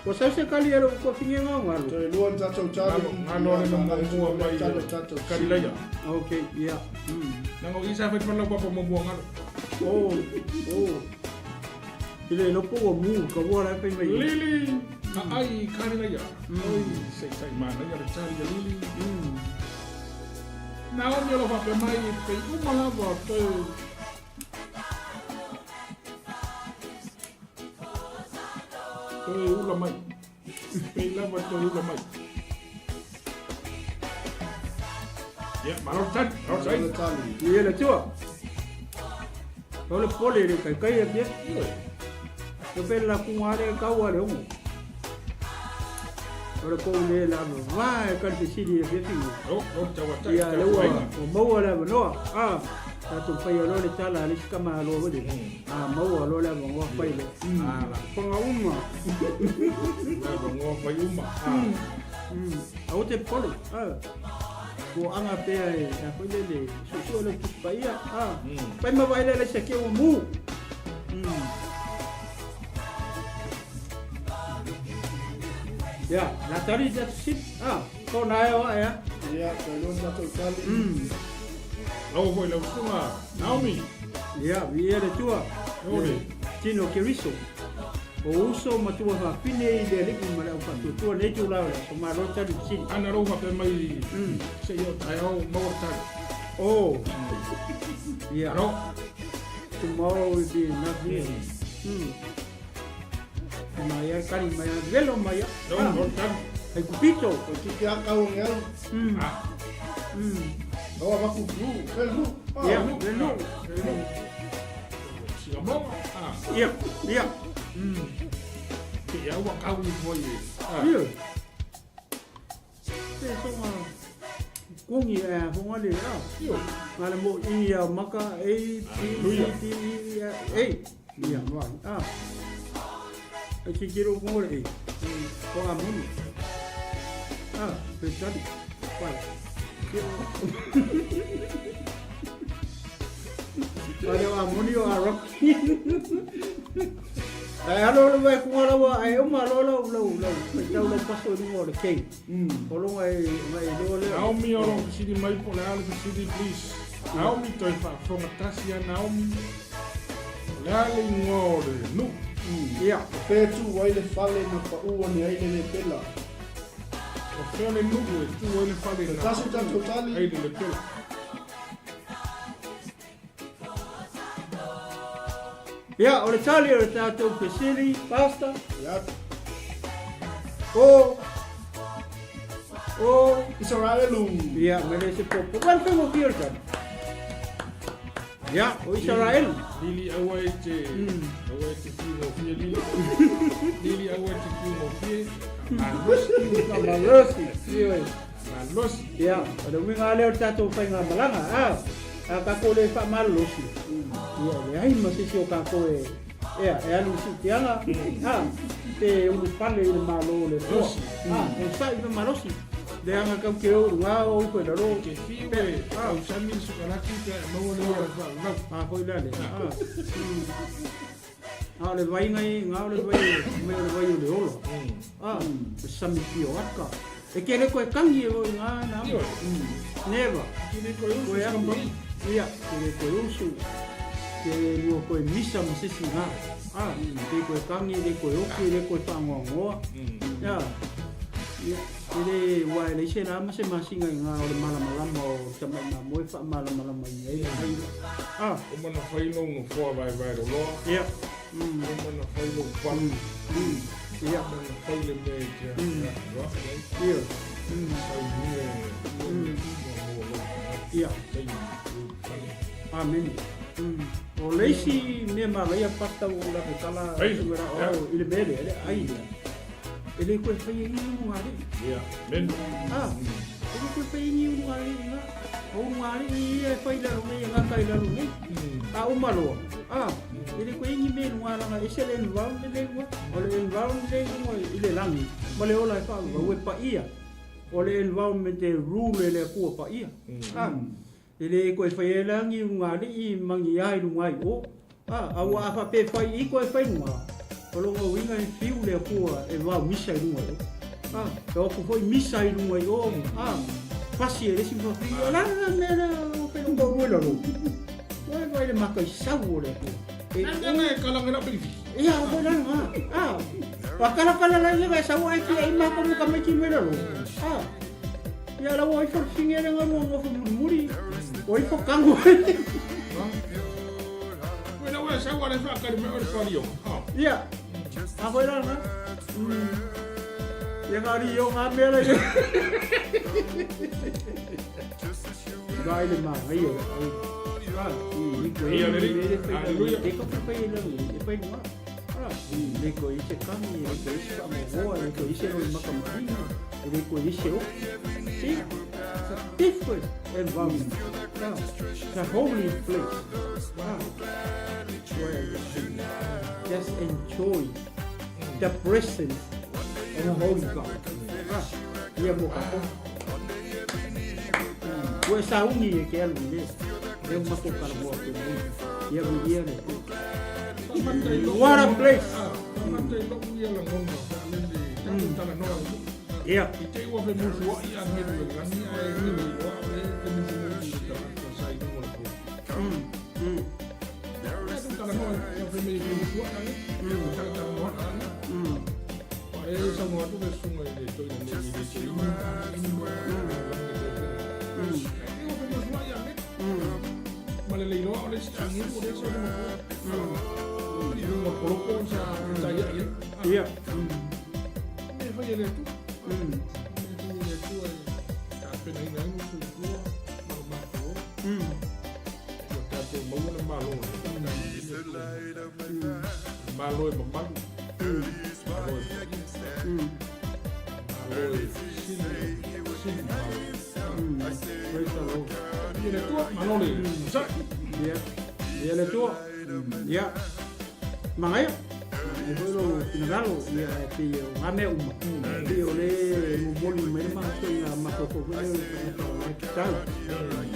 Ua sau se kali a lou tuafigega o Galo? Toe lua ni tatou tali. Galo le na muamua mai Kalilaia. Okay, yeah. Leaga o i sa fai lau papa muamua Galo. Oh, oh. I le iloa po ua mu ka ua la e fai mai. Lili, aai i Kalilaia. Oi, seisai manaia le tali a Lili. Naomi o lo o faapea mai, Pei uma lava o toe toe ula mai. Pei lava toe ula mai. Ia, malo le tali, malo le tali. Ia le Atua. O le pole le kaikai a pia. Ioe. O pe la kunga le kau a le ongo. O le kou le la va e ka te sili e fiafi. O, o tau atai. Ia le ua o maua le avanoa. Ah, tatou faia loa le tala a le isi tama aloa foi lele. A maua loa le avanoa fai loa. Ah, la. Fanga uma. Le avanoa fai uma. Ah. Aua te popole. Ah. Ua aga pea e a foi lele suesue le Tusi Paia. Ah. Fai ma vaai le se ke ua mu. Ia, la tali te atu sili. Ah, ko na e oa ea. Ia, toe lua ni tatou tali. Lau foi lau susuga Naomi. Ia, viia le Atua. Oi. Tino Keriso. O uso ma tua fafine i le alii ma le au faatuatua nei itula o le aso malo tali fesili. Ana lou faapea mai se i oo taeao maua le tali. Oh. Ia. Alo. Tomorrow will be enough here. Mai ai kari mai ai velo mai ai. No, no tali. Ai kupito. O tiki a kau nge au. Ah. Awa maku lu, fel lu. Ah, Ia, lu. velo. Velo. Siamoga. Ah. Ia, ia. Te ia ua kau i foi e. Ah. Ia. Te songa kungi e fonga le a. Io. Ngā le mo i a maka A B C D E F A. Ia, mai. Ah. E ki kiro kongo le A. Ko a moni. Ah, pe tali. Pai. Pai o a moni o a rocky. Ai alo le vai kunga lawa ai uma lo lau lau lau. Pai tau lau paso i lunga o le kei. O lunga e ngai loa lea. Naomi o lo fesili mai po o le a le fesili please. Naomi toe faafofoga tasi a Naomi. O le a le igoa o le nuu? Ia. O fea e tu ai le fale na pau ane ai le lepela. O fea le nuu e tu ai le fale Toe na tasi tatou pau tali. ai le lepela? Ia, o le tali o le tatou fesili, Pastor. Ia. O, o, Isaraelu. ia, ma le se popo. Wale fengo ki o le tali. Ia, o Isaraelu. Lili aua e te aua e te fiu gofie Lili. Lili aua e te fiu gofie. Malosi. Malosi. Ioe. Malosi. Ia, o le uiga lea o le tatou faigamalaga, a, a tatou le faamalolosi, ia, e leai ma se isi o tatou e, ea, e alu i siitiaga, a, pe ulufale i le Malo o le Atua, a, onosai ma malosi, leaga tatou te o i luga o ifo i lalo, Te fiu e tausami le sukalaki pe a e maua le ola faalalau. A foi la lea, a, a o le vaiga i ga o le vai mai o le vai o le ola, a, e sami pio aka. E kele koe kangi e oi ngā nā. Ioe. Never. Kele koe usu Koe aku. skambai. Ia, kele koe usu. Kele lua koe misa ma sisi ngā. A, le koe kangi, le koe oki, le koe whaangoangoa. Ia, ia, kele wa e leise la ma se masinga i ngā o le malamalama o tamai mā moe wha malamalama i ai ai. A. Uma na fai lou nofoa vaevae loloa. Ia. Uma na fai lou valu. Ia. Uma na fai le mea e te aloa'i ai. Ia. Saunia e le Atua mo lou tagata. Ia. Taimi lou fale. Amene. O le isi mea malaia pasta ua ou lape tala Ai, sugera ia. o i le mea lea, le ai lea. E le koe fai ai ni ulugalii. Ia. Amen. Ah, e le koe fai ai ni ulugalii i ngā. O ulugalii ia e fai i lalo nei, e gata i lalo nei. A uma loa, ah, e le koe ai ni mea i luga laga ese le environment lea i luga. O le environment lea i luga i le lagi ma le ola e faaauau e paia. O le environment e rule e le Atua paia. Ah. E le toe fai ai la ni ulugalii ma ni a i luga i o. A, a ua a faapea e fai i toe fai luga, o lona uiga e fiu le Atua e vao misa i luga i o. A, e o atu foi misa i luga i o, a, pasi e le isi mafafini, o le a le mea lea ua fai lou toalua i lalo? Ua vaai le mataisau o le Atua. E, Nā mea nā e kala ngai lau pelifiki. Ia, o foi la lena. A, ua kalakala la ia e sau ai tia i mākou ma tamaiti mai lalo. A, ia la ua ifo le fine le ngalu nofo mulimuli, ua ifo kago. Ua la ua sau ale whaakari mai o le whario. Ia, a foi la lena. Ia ngā ri o ngā mea la ia. Vai le māngai o le ai. Ia le ri. Hallelujah. E ka whai e langi, e whai lunga. Le ko i se kami, le ko i se whamohoa, le ko i se roi makamahina, le ko i se oki. See? It's a different environment. It's a holy place. Wow. Where you can just enjoy the presence of the holy God. Ia mo ka Ua e sauni e ke alu i le leo matou talanoa atu nei. Ia viia le Atua. What a place! Tagata i lou ia lagona faalele tatou talanoa ai foi. Ia. I te i ua femusuai agelu e lani ae e le iloa o lea e te musumusu i le tagata sa i luga o le poloka. Tatou talanoa ai fai mai e femusuai agelu. Talatalanoa agelu. Aua e saunoa atu le susuga i le toeaina nei i le toeaina e ua femusuai agelu. Ma le le iloa o le isi agelu o lea sa i luga o le poloka. I luga o le poloka sa fetaiai ai. Ia. Mea e fai e le Atua. Mea e fai e le Atua e tapenaina ai le soifua ma lo matou ola. Ua tatou maua le Malo o le Malo e mamalu. Malo e paia. Malo e sili, sili malo. Praise the Lord. Ia le Atua, malo le onosai. Ia. Ia le Atua. Ia. Magaia. E foi lou finagalo, ia, e pei o ngā mea uma. Pei o le momoli mai le matou i ngā mafaufau foi lea o le tagata o la e tatau.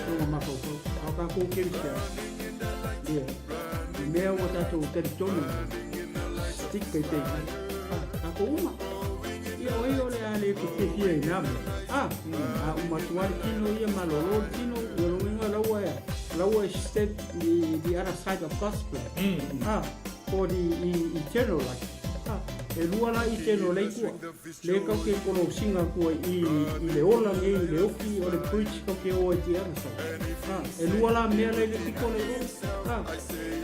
O ngā mafaufau. A o tātou kerisiano, ia, i mea ua tātou talitonu, stick ai pei mai. Tātou uma. Ia, o ai o le a le te fiafia i nā mea. A, a uma atu lava le tino ia, malolo le tino, ia lona uiga laua e, laua e step the other side of God's plan. A, for the eternal life. A, e lua la eternal lei kua. Le kau ke kolosinga kua i, i le ola nei, i le oki o le bridge kau ke oa i the other side. A, e lua la mea la i le piko le o. A,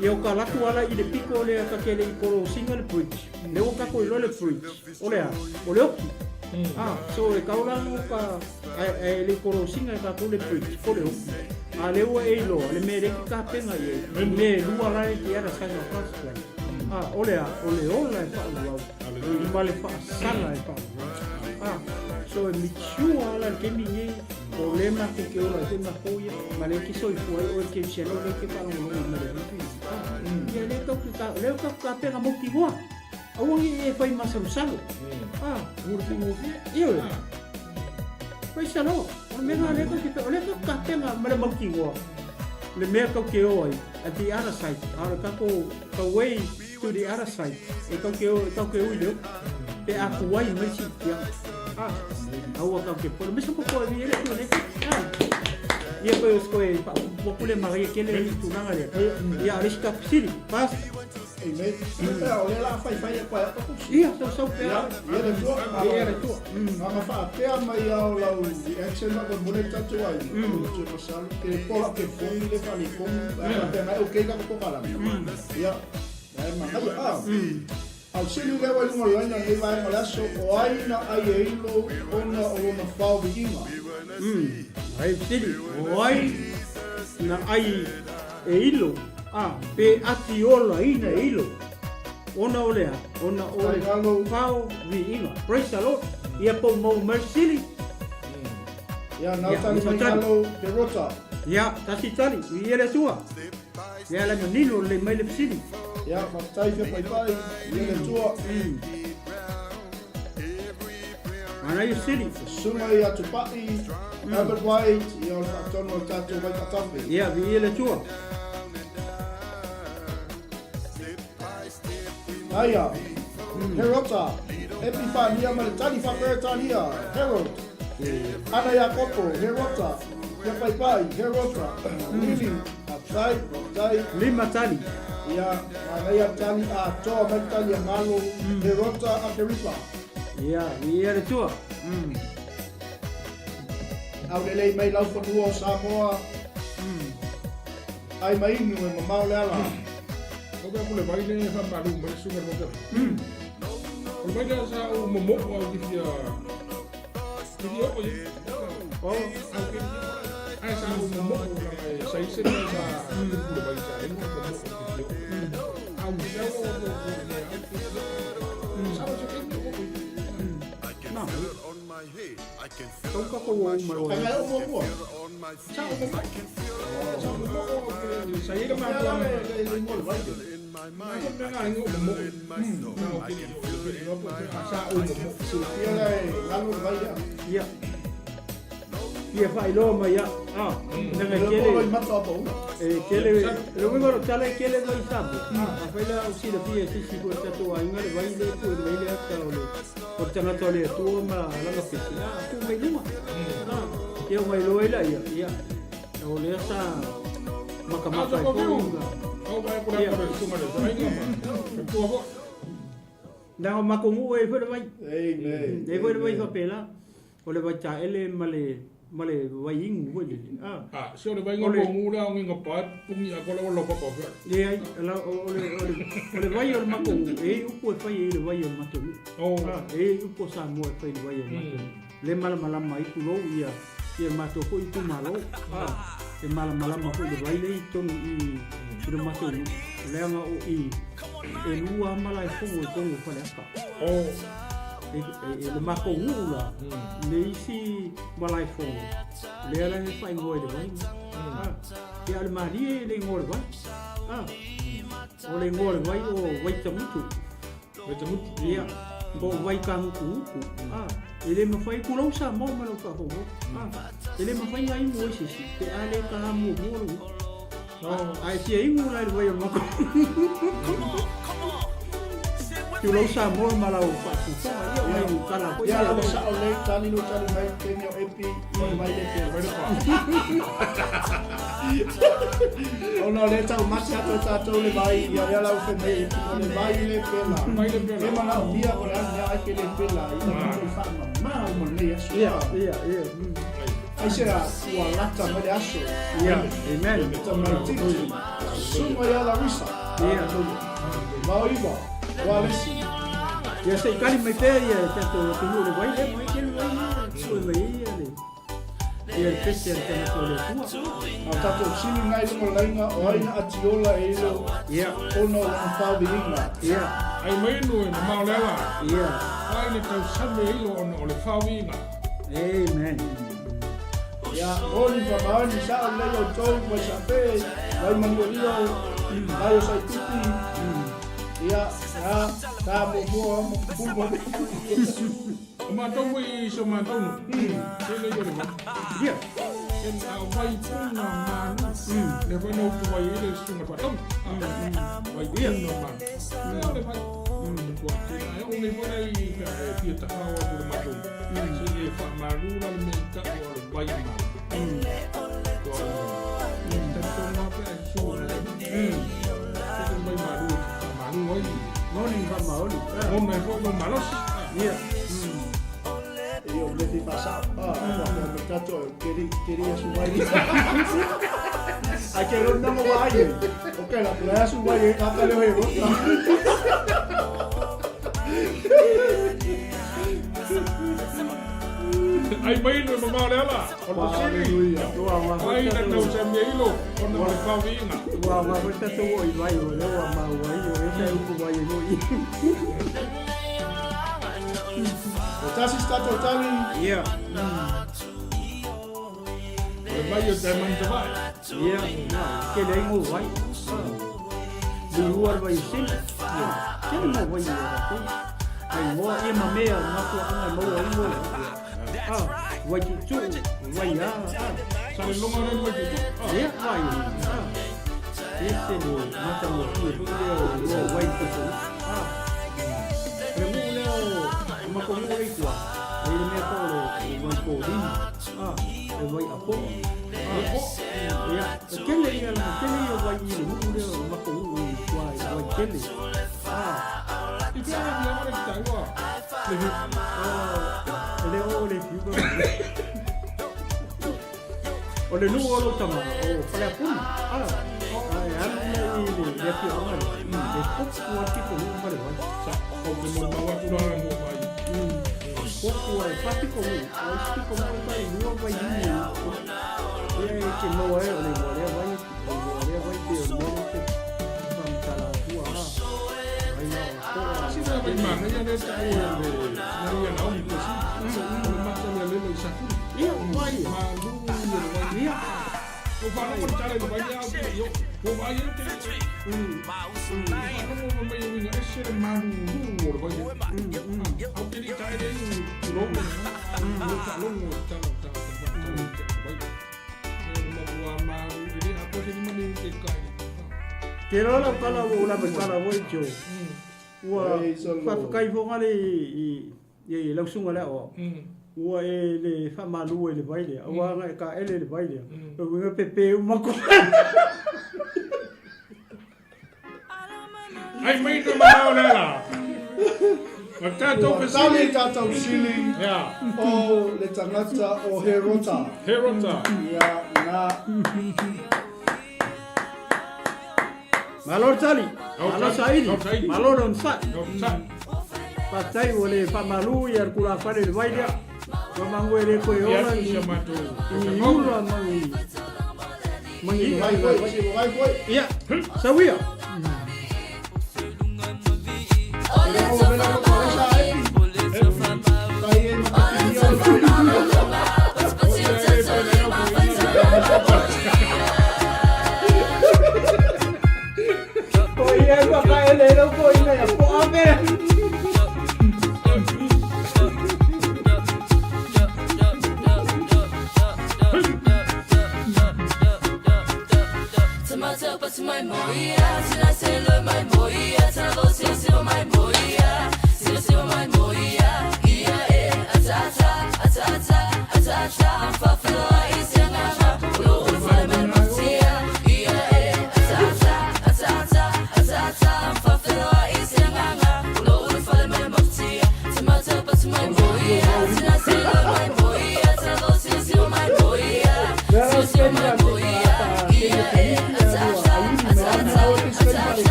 ia o ka latu ala i le piko le ka ke le i kolosinga le bridge. Le o kako i lo le bridge. O le a, o le oki. A, so e kau la no ka, a, e le kolosinga e kako le bridge, ko le oki. A le ua e iloa, le mea le ki ka penga i e, me lua la e the other side of God's plan. A, o le a, o le ola e whaauau, i ma le whaasala e whaauau. A, so e mature ala le kemi nei, o le ma ke ke ola e ma ko ia, ma le ki soifua ai oe ke siano le ke whaalongolongo i ma le vitu. A, ia le kau ki ka, le kau ka penga moki hoa. Aua nge e whai masalosalo. A, Ua le faigofie. Ioe. Praise the Lord. O le mea lena lea kau ke, o lea kau ka penga ma le mautinoa. Le mea kau ke o ai, at the other side, a o le tatou, the way to the other side, e kau ke o, e kau ke ui le oki. Pe a kuai mai si tia. A, aua kau ke pole. Mesa po koe vi ele tu le. A, ia koe o koe, pa, po pule maria kele i tulaga lea. Ia, o le isi ka fesili, Pastor. Amen. Pea o lea la faifai e koe atu kusi. Ia, sau sau pea. Ia, ia le tua. Ia le tua. Nga faapea mai ao lau reaction na koe mole tatu ai. Tu pasal ke pola ke fongi le fale fongi. Ia mai okay ka ko kala. Ia. Ai ma ai a. Au sili le wai lunga laina nei vaenga o le aso o ai na ai e ilo ona o lona whao viiga. Ai sili o ai na ai e ilo, a, pe ati ola ina e ilo. Ona o le a, ona o le whao viiga. Praise the Lord. Ia pou mau mai sili. Ia, nau tali mai ngalo te rota. Ia, tasi tali, i ele tua. Ia le manino le mai le fesili. Ia, faafetai fia paipai, i ele tua. Manaia sili. Susuga ia Tupai, Herbert White, ia o le faatonu o le tatou vai faatafe. Ia, viia le Atua. Aia, Herota, Epifania ma le tali faa-Peretania, Herod, Ana Iakopo, Herota, Ia Paipai, Herota, Lili, Faafetai, faafetai. Lima tali. Ia, manaia tali atoa mai tali a Malo, Herota Akeripa. Ia, viia le Atua. Aulelei mai lau fanua o Samoa. Ai ma inu e mamao le ala. O ka kule vai le fa malu mai sunga le ka. O le vai le sa o momo au ki fia. Ki fia o i. O, Au ki ai sa o momo la mai sa i se sa kule vai sa i mo momo ki fia. Au sa o o o ne au ki fia. Sa o se ki o o. na. Tau ka ko o mai o. Ka ngai o muamua. Sa o momo. Sa o momo o ke sa i le ma Ia la le le le mo le vai. Mai me nga ngo momo. Na o ki o sa o momo. Silafia la e lalo le vai lea. Ia. Ia faailoa mai ia. Ah, naga Le kele. polo i mata o paula. E kele, le uiga o le tala e kele vai Samoa. Afai la o silafia e se isi foi o tatou aiga le vai lea pue mai le ata o le o le tagata o le Atua ma lana pese. Ah, tuu mai luma. Ah, ia o mailoa ai laia. Ia, o lea sa makamaka ai foi ona. Leaga o makou nuu e i ai foi le vai. Amen. E i ai foi le vai faapela. O le vai taele ma le ma le vai inu foi lele. Ah. Ah, se o le vai ngā ngu le au ngā pae pungi a kola o lau papa o Leai, la, o, o, le, o, le, o le vai o le matou nuu, e i ai upu e fai ai le vai o le matou nuu. Oh. Ah, e i ai upu o Samoa e fai i le vai o le matou nuu. Le malamalama ai tulou ia, ia le matou foi itumalo. Ah, e malamalama foi le vai lea i totonu i, i le matou nuu. Leaga o i, e lua malaefono i totonu o Faleata. Oh. E, e, e le matou nuu la, le isi malaefono, lea la e faaigoa i le vai. Ah, ia o le malie le igoa o le vai. Ah, o le igoa o le vai o Waitamutu. Waitamutu. Ia, po o Waikagutugutu. Ah, e le mafai, tulou Samoa ma lau faafofoga. Ah, e le mafai ona inu ai se isi pe a le taha muamua lou utu. Ah, a e fia inu la i le vai o le matou. Tulou Samoa ma lau faafofoga, ia o nai tala foi Ia ia. lava sao lelei tali lou tali mai taimi o Epi o le vai le pela. Ona o lea e taumate atu e tatou le vai, ia lea la ua fai mai e Epi o le vai le pela. E manaomia po o le a le mea ai pe le pela ina matou faamama uma lenei aso. Ia, ia, ia. Aisea ua lata mai le aso. Ia, amen. E tamaititi, susuga ia Larissa. Ia. Vaoiva, o Alesi. Ia se i kali mai pea ia e tatou atunuu le vai lea mai kele vai lea e pue mai ai ia le ia le pese a le tagata o le Atua. A o tatou sili na i luga o le laina o ai na atiola e ilo Ia. ona o lana faoviiga. Ia. Ai mai nu e mamao le ala. Ia. Ai le tausame e ilo ona o le faoviiga. Amen. Ia, moni faamaoni sao lelei outou mai sape, mai manualio, mai o Saitupi. Ia, na, ta muamua ma puma. O matou foi i so matou nu. Tele i o le vai. Ia. E a o vai puna manu. Le vai no tu vai ele sunga faatonu. Vai puna manu. Le o le vai. Tua te ai o nei foi ai e fia taha o atu le matou. Se e wha maru la le mea i tau o le vai manu. Tua o talitonu lava pe a e susu le. Se le vai maru e te wha maru ai. Moni faamaoni. Ona e foi no malosi. Ia. Ia, o le fia faasao. Ah, ua mai tatou e keri, keri asu mai. Ai ke lona mo ai. O ke la pula asu mai e ka leo he rota. Ai mai no e mamao le ala, o le fesili. Hallelujah. Ua ua foi Ai na tatou tausami e ilo, ona o le faoviiga. ua ua foi tatou oo i vai o lea ua maua ai o ese ai upu vai e foi. O tasi se tatou tali. Ia. O le vai o Diamond Tavae. Ia, na, kele ai ngō vai. Ah. Lihua le vai o sili. Ia. Kele ngō vai o ratou. Igoa ia ma mea mafuaaga e maua ai igoa ia. Ah, Vaituutuu, Vaiā, ah. Sa le loga lea i le Vaituutuu, ah. Ia, vai, ah. Ese le matagofie foi lea o igoa o vai i Falefono, ah. O le nuu lea o, o matou nuu lea i tua, e i ai le mea tau o le Vaipolima, ah, le Vaiapoa, ah. Ia, e tele ia, e tele ia vai i le nuu lea o matou nuu i tua i Vaitele, ah. I te ala fia le taua le fiu. Oh, e le o le fiu. O le nuu o lou tama, o Faleapuna. Ah, ai alu lea i le le afioaga lea. E popu lava le pitonuu ma le vai. Sa, ou te molimau atu la mo vai. Popu lava e fa pitonuu. O isi pitonuu e tai lua vailima i Ia e te maua ai o le igoa lea vai, o le igoa lea vai pe o le mea lea te faamatala atua a. Vai la o toa. Sina vai manaia lea taua le sina ia Naomi Tuasina. O le mata lea lelo i Safune. Ia, vai. Malu ia le vai. Ia. Ua faalogo le tala i le vai lea au te le i oo. Ua vaai ai ou te le i oo. Faalogo ma mai e uiga ese le malulu o le vai lea. Au te le i taele ai i tulou le lena. Ua ou faalogo i le tala o tagata faatala i le vai lea. O le matua malu e le atoa se lima niu te kai. Te iloa lau tala ua ou lava i tala foi Joe. Ua faafetai foi ngale i lau susuga le aoao. Ua e le faamalu ai i le vai lea, aua ana e taele i le vai lea, lona uiga e pepe uma atu. Ai mai te mamao le ala. O tatou Ua tali fesili. tatou sili Ia. o le tagata o Herota. Herota. Ia, na. Malo le tali, malo saili, malo le onosai. Faafetai ua le faamalu ia le tulafale i le vai lea. Ua magu e le toe ola i ula ma i mangi Vai foi, vai foi. Ia, sau ia. O ia e whakaele rau ko ina ia po ame.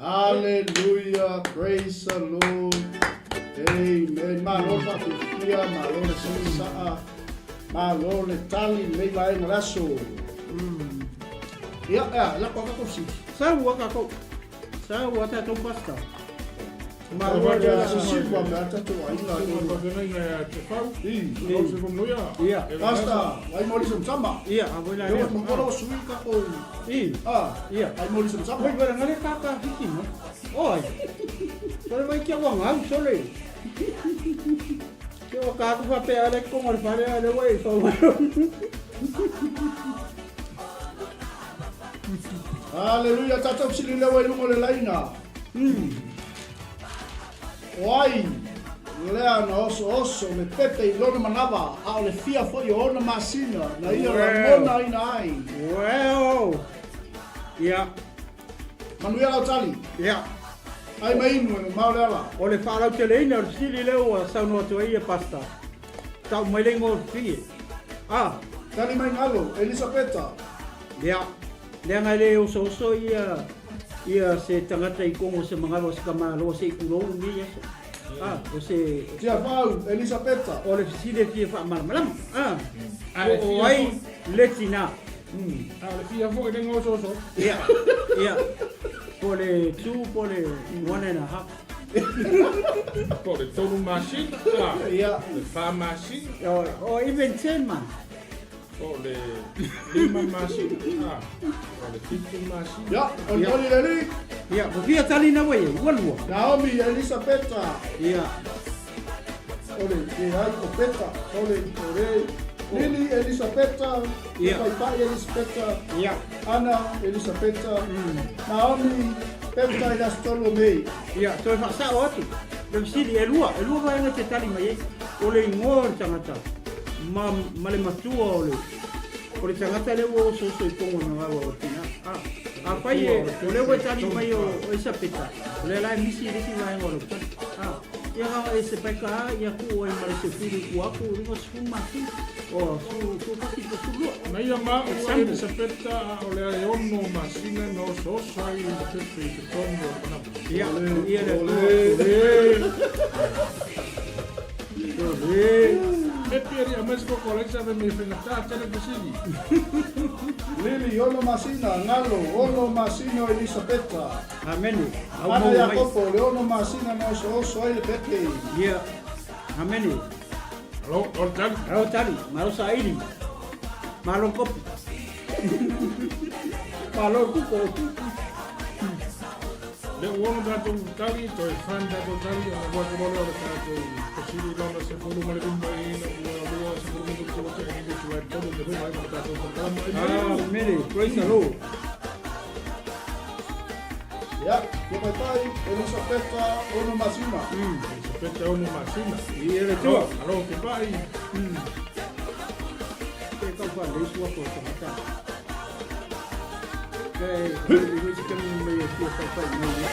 Hallelujah, praise the Lord. Amen. Malo le faatuatua, malo le siusaa. Malo le tali i lenei vaega o le aso. Ia, ea, e lako a tatou fesili. Sau a tatou. Sau a tatou pastor. Malo le sisiva me a tatou aiga. Faafeagaiga ia te Fau. I. Lau se manuia. Ia. Pastor, ai mo le sama. Ia, a voi la Lea lea. ua mangolo ua sui tatou. I. Ah, Ia. ai mo le sama. Oi, wala ngale kaka hiki ma. Oi. Sole mai kia ua ngau sole. Kia ua kaku whapea ale kongo le whare ale wai whau mai. Haleluia, tatou fesili lea ua i luga o le laina. O ai lea na osooso le pepe i lona manava, a o le fia foi o ona masina na ia lagonaina ai. Well. Ia. Manuia lau tali. Ia. Ai ma inu e mamao le ala. O le faalauteleina o le fesili lea ua saunoa atu ai ia Pastor. Tau mai le igoa o le fie. Ah. Tali mai galo, Elisapeta. Ia. Leaga e le osooso ia ia se tagata i kogo o se manava o se tamaloa se i tulou lenei aso. Ah, o se Tiafau, Elisapeta. O le fesili e fia faamalamalama. Ah. Ah, e Po o fia ai foi. le tina. A o le fia foi le gaosooso. Ia. Ia. Po o le two po o le 1.5. Po o le tolu masina. Ah. Ia. Le fa masina. Or even 10 months. Po o le lima masina. Ah. O le fitu masina. Ia, o le tali le alii. Ia, ua fia tali na ua i ai, ua lua. Naomi, Elisapeta. Ia. O le leai o Peta, o le o le Lili Elisapeta, Ia. Paipai Elisapeta, Ia. Ana Elisapeta, Naomi, Peta i le aso 3 o Mei. Ia, toe faasao atu. Le fesili, e lua, e lua vaega e te tali mai ai. O le igoa o le tagata ma, ma le matua o le, o le tagata lea ua osooso i togo na gaua o tina. A, afai e, o lea ua e tali mai o, o Elisapeta, o lea la e misi i le isi vaega o lau tali. A, ia ga e se pai ka ia ku ai ma le sefulu ku aku 50 masina, o 11 po 12. Na ia maua Example. Elisapeta a o le e ono masina na osooso ai le pepe i totonu o le manava. Ia, ia le Ole. Ole. Pepe ali a mais koko Alexa ve me faigata tele fesili. Lili, ono masina, Galo, ono masina o Elisapeta. Amene. Au Ana maua mai. Iakopo, le ono masina na osooso ai le pepe. Ia. Amene. Alo, o le tali. Malo tali, malo saili, malo kopi. Malo kuko. Le ua ono tatou tali, toe fan tatou tali, ona lua atu loa lea o le tatou fesili lona 15 ina ua lua 17 ua tea i le July 3 le fai mai ma le tatou polokalama ai mai. Amene. Praise the Lord. Ia, ia paipai, Elisapeta, ono masina. Elisapeta ono masina. Ia le Atua. Alo, ke pai. Ke kau wha leis ua ko tangata. Kei, i wisi kami mai e fia whai mai i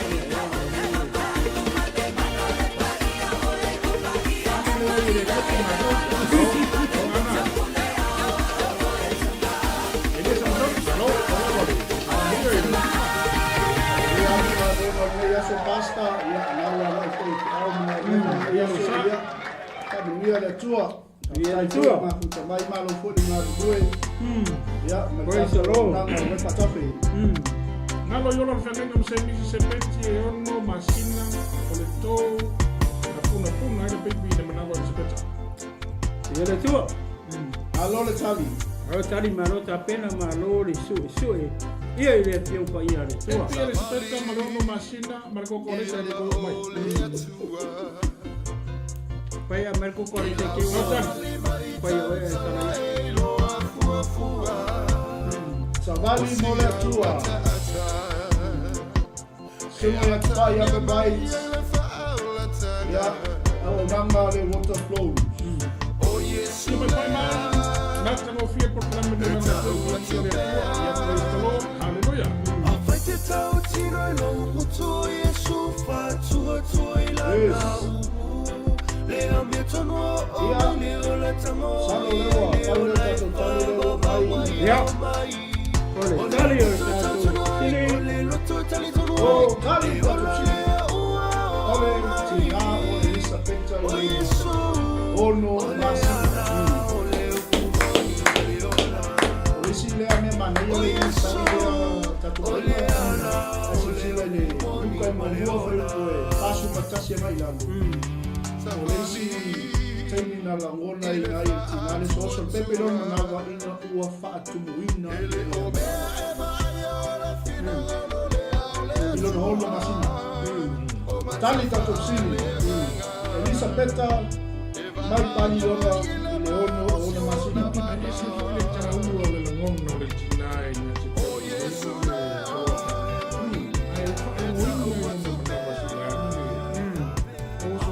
kami a ia. Ia, galuega o lenei aso Pastor, ia, galo agai foi i te ao ma galuega o lenei aso, ia, faamanuia le Atua. Ia le Faafetai foi Atua. mafuta mai, malo foi le galulue. Ia, ma le Praise the tatou Lord. auaunaga o le faatafe. Galo i ola le feagaiga ma Semisi Sepeti e ono masina o le tou na punapuna ai le peipi i le manava o Elisapeta. Ia le Atua. Malo le tali. Malo tali, malo tapena, malo le suesue. Ia i le afioga paia a le Atua. Peipi Elisapeta ma le ono masina ma le kokolesa i le tou mai. Paia mai le kokolesa i te ua. Paia oe e tala ia. Savali mo le Atua. Suga ia te pai a pai. Ia, auaunaga le water flows. Ia mai pai ma matagofie polokalame nei lana tou i le Atua. Ia praise the Lord. Hallelujah. Yes. Ia, salo lewa, pau le tatou tali lewa mai. Ia. O le tali o le tatou sili. O tali tatou sili. O le tina o Elisapeta i ono masina. tasi agai i lalo. O le isi taimi na lagona ai ai le tina le oso le pepe lona manawa ina ua faatumuina i lona 6 masina. Tali tatou sili. Elisapeta mai Palilona i le 6 o ona masina. Ae ese foi le taua o le lagona o le tina ina te tautuaina le alofa. Ae faaigoina i lona manawa sila le osooso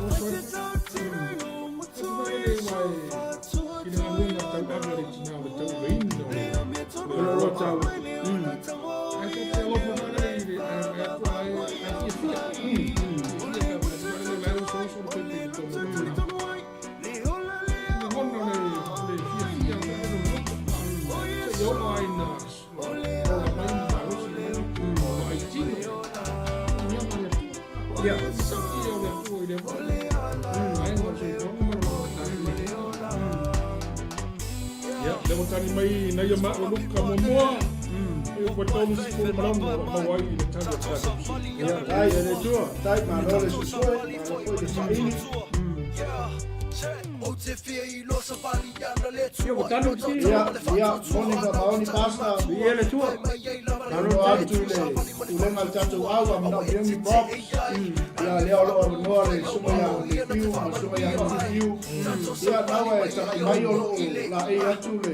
ai foi. Atu foi le aua i le galuega tauave a le tina o le tauaveina o le alofa taua. Ae ta te alofa foi lele i le atu ae fiafia. Fiafia ka foi lele la e osooso le pepe i totonu o le manawa. Lagona le fiafia foi lele o le loto. Seia oo ai ina ola mai ma malosi mai ma ai tino. I mea ma le Atua. Sautia o le Atua i lea foi vaega o le soifuaga ma le matatagi. Ia, lea ua tali mai nai a maua Luka muamua, e ua 36 o lo o maua ai i le tali a le tatou fesili. Ia, tai e le Atua, tai malo le susue, malo foi le saili. Ia, ia, moni ma maoni pasta. Ia le Atua. Malo atu i le pulega o le tatou auga manaomia ni props. Ia, lea o lo o avanoa le susuga ia Lefiu ma le susuga ia Fiu. Ia, naua e tagai mai o lo o laei atu le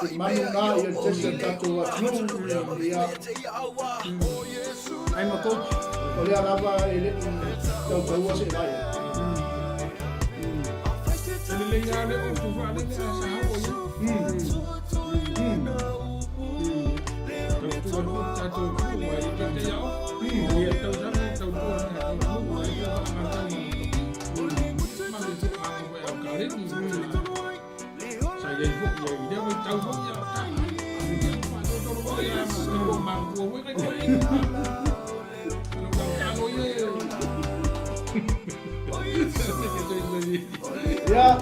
le manu na ia le tesi a le tatou atunuu. Ia, Ai ma coach. O lea lava e le i tautaua se laia. E lelei lava le upu faalele a sa oo i ai. Tautua nuu le tatou atunuu ae le taitai aoga. Ia tausaga e tautua le tatou atunuu ae le faagatama ma le toaaga foi a o kaleni. Sa i ai foi i lea vaitau foi a o ta faatotolo foi a ma ua matutua foi nai toeaiina. Lou tautalo ia e Ia,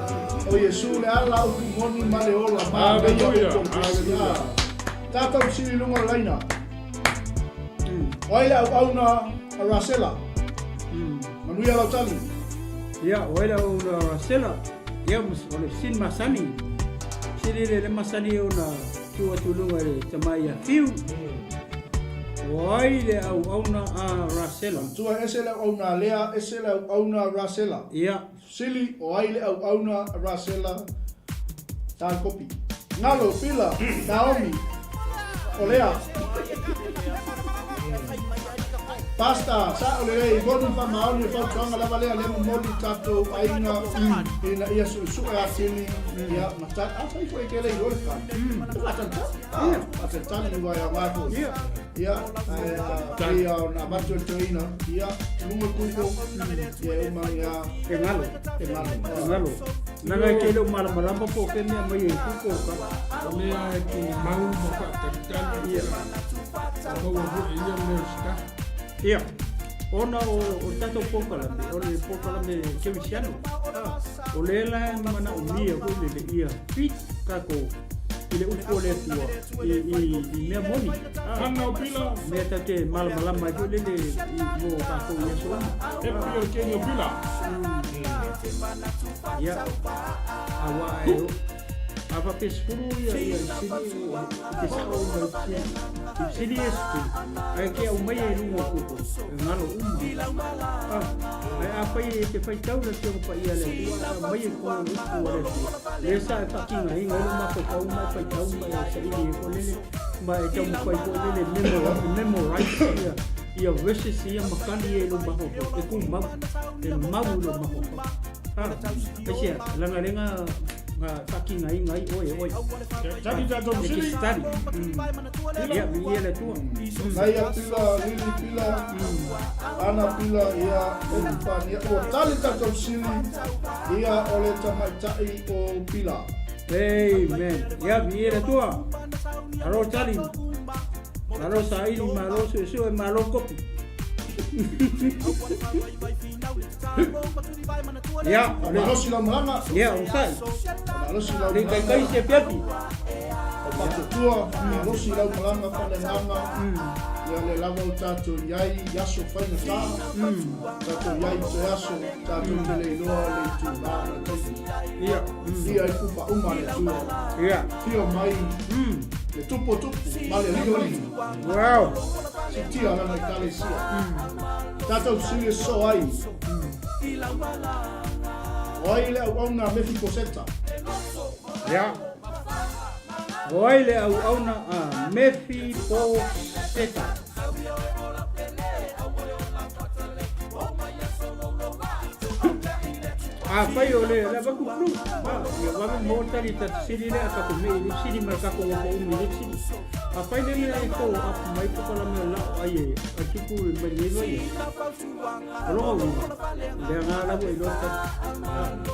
o Iesu le ala, upu moni ma le ola, ma mea o outou Aleluia. Tatou fesili i luga o le laina. O ai le auauna a Rasela? Manuia lau tali. Ia, o ai le auauna a Rasela? Ia, o le fesili masani. Fesili le le masani ona tuu atu i luga i le tama ia Fiu. O ai le auauna a Rasela? Matua, ese le auauna a Lea, ese le auauna a Rasela. Ia. Fesili, o ai le auauna a Rasela? Tā le kopi. Ngalo, Pila, Naomi, o Lea. Pastor, sao lelei, moni faamaoni le fautuaga lava lea, lea momoli i tatou aiga ina ia suesue atili, ia ma tali, afai foi e te le iloa le tali, e faatalitali, ah, faatalitali aua e aoga foi. Ia, ae pei lava ona avatu e le toeaina, ia, luga Google, ia e uma ane lava. E galo. E galo. E galo. Leaga e te le o malamalama po o fea mea mai e Google ka. O lea e tumau ma faatalitali, ia, maua foi e ia mea o sitaha. Ia, ona o o le tatou polokalame, o le polokalame kerisiano, o lea la e manaomia foi lele ia fit tatou i le upu o le Atua i, i, i mea moni. Hana o pila. Mea tatou te malamalama ai foi lele i mo tatou i aso uma. Happy o le keni o pila. Ia, aua e o, a faapea 10 ia ia fesili o te sao uma i fesili. I fesili ia 10, ae ke aumaia i luga o Google, e galo uma. Ah, ae afai e te faitau le Afioga Paia a le Atua, ae aumaia i totonu o le upu a le Atua, lea sa e faatigaina ai lou mafaufau ma e faitau ma e saili ai foi lele, ma e taumafai foi lele memorize ia ia verses ia ma kali ia i lou mafaufau, e tumau, e mau i lou mafaufau. Ah, aisea, leaga lea na na faatigaina ai oe e oe. Tali tatou E te fesili. study. Ia, viia le Atua. Naia pila, Lili pila, Ana pila, ia, Epi Pania. Ua tali tatou fesili, ia o le tamaitai o Pila. Amen. Ia, viia le Atua. Malo tali. Malo saili, malo suesue, malo kopi. Ia, o le Malosi lau malaga. Ia, onosai. Malosi lau Le malaga. kaikai se afiafi. O Patotua, malosi lau malaga faleagaga. Ia lea lava ua tatou i ai i aso faigata, tatou i ai i toe aso, tatou te le iloa le itula ma le taimi. Ia. Ia i pupa uma a le Atua. Ia. Afio mai le Tupu o Tupu ma le Alii o Alii. Wow. Siitia lana Ekalesia. Tatou fesili e sosoo ai. O ai le auauna a Mefiposeta? Ia. O ai le auauna a Mefiposeta? Afai o le le avatu flu, a, ia vave mo tali ta sili le ka ku me i sili ma ka ku ko umi le sili. Afai le mea e ko up mai ko la mea la ai e a tupu mai le vai. O lo o le nga la i lo ta.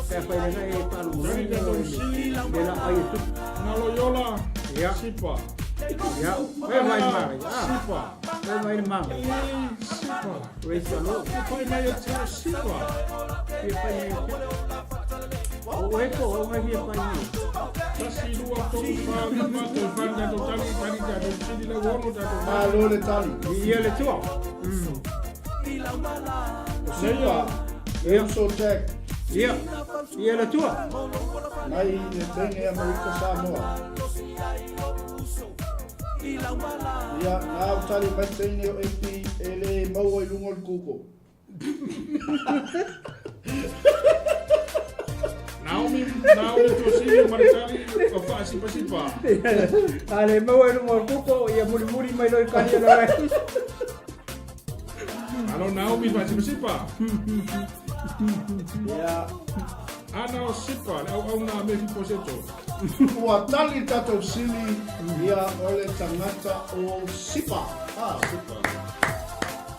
Pe afai le nga e pa lo Tali le tatou sili. le la ai e tupu. Na Loyola. Ia. Sipa. Ia, pe mai mai. Ah, Sipa. pe mai mai. Sipa. Praise the Lord. Fai mai e te sipa. Fia fai mai. O e ko o ngai fia fai mai. Tasi lua tolu fa lima toe fa tatou tali tali tatou sili lau ono tatou Malo le tali. Ia le tua. O Sipa, le uso Jack, Ia. Ia le tua. mai le teine Amerika Samoa. Ia, na au tali mai teine o AP e le maua i luga o le Google. Naomi, Naomi Tuasili ma le tali o faasipasipa. A le maua i luga o le kuko, ia mulimuli mai loa i kali o le ai. Alo Naomi faasipasipa. Ia, Ana o Sipa, le auauna a Mefiposeto. ua tali tatou sili, ia o le tagata o Sipa. Ah, Sipa.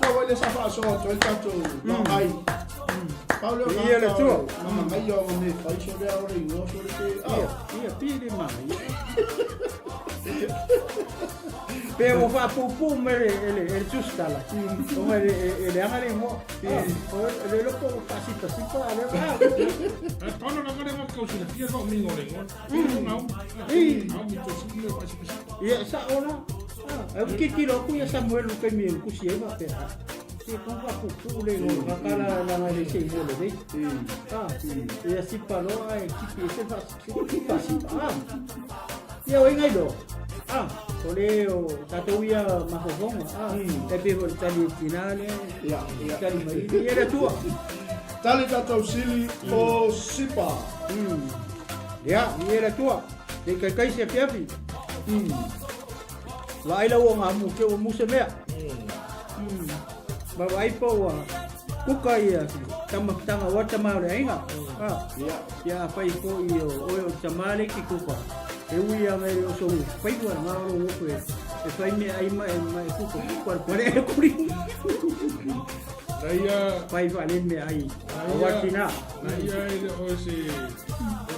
Tua wai le sa faasoa atu ai tatou vaai. Pau lea o Ia le tagata tua. o mamagaia o me fai so lea o le igoa so le te. Ia, Ah, ia, pili mai. Pe ua faapuupuu mai le e le e le tusitala. Ona e le e leaga le igoa. O le iloa po o faasipasipa a le ah. E tono lava le kau silafia ka uminga o le igoa. Naomi, Naomi Tuasili le faasipasipa. Ia sa'o la. Ah, e tilotilo atu ia Samuelu i le taimi e tusi ai faapea. Ah, se tau faapuupuu le igoa o le tagata la leaga e le se igoa lelei. Ah, ia sipa loa ae tipi ese faasipa. Ah, ia o ai nai loa. Ah, o le o tatou ia mafaufauga. Ah, e pei foi o le tali e tina lea. Ia, ia. Tali mai ia le Atua. Tali tatou sili o Sipa. Ia, ia le Atua. Le kaikai se afiafi. Vaai lau o ngā mu ke ua mu se mea. Ma vaai po ua kuka ia tama tanga wa tama o le aiga. Ah, Ia. ia a fai fo i o oe o tama le ki kuka. E ui a ngai o sou whaihua ngā oro oku e e whai mea ai ma e ma e kuka kuka le pare e kuri. Na ia Whai wha le mea ai. Na A wa tina. Na ia e le o se e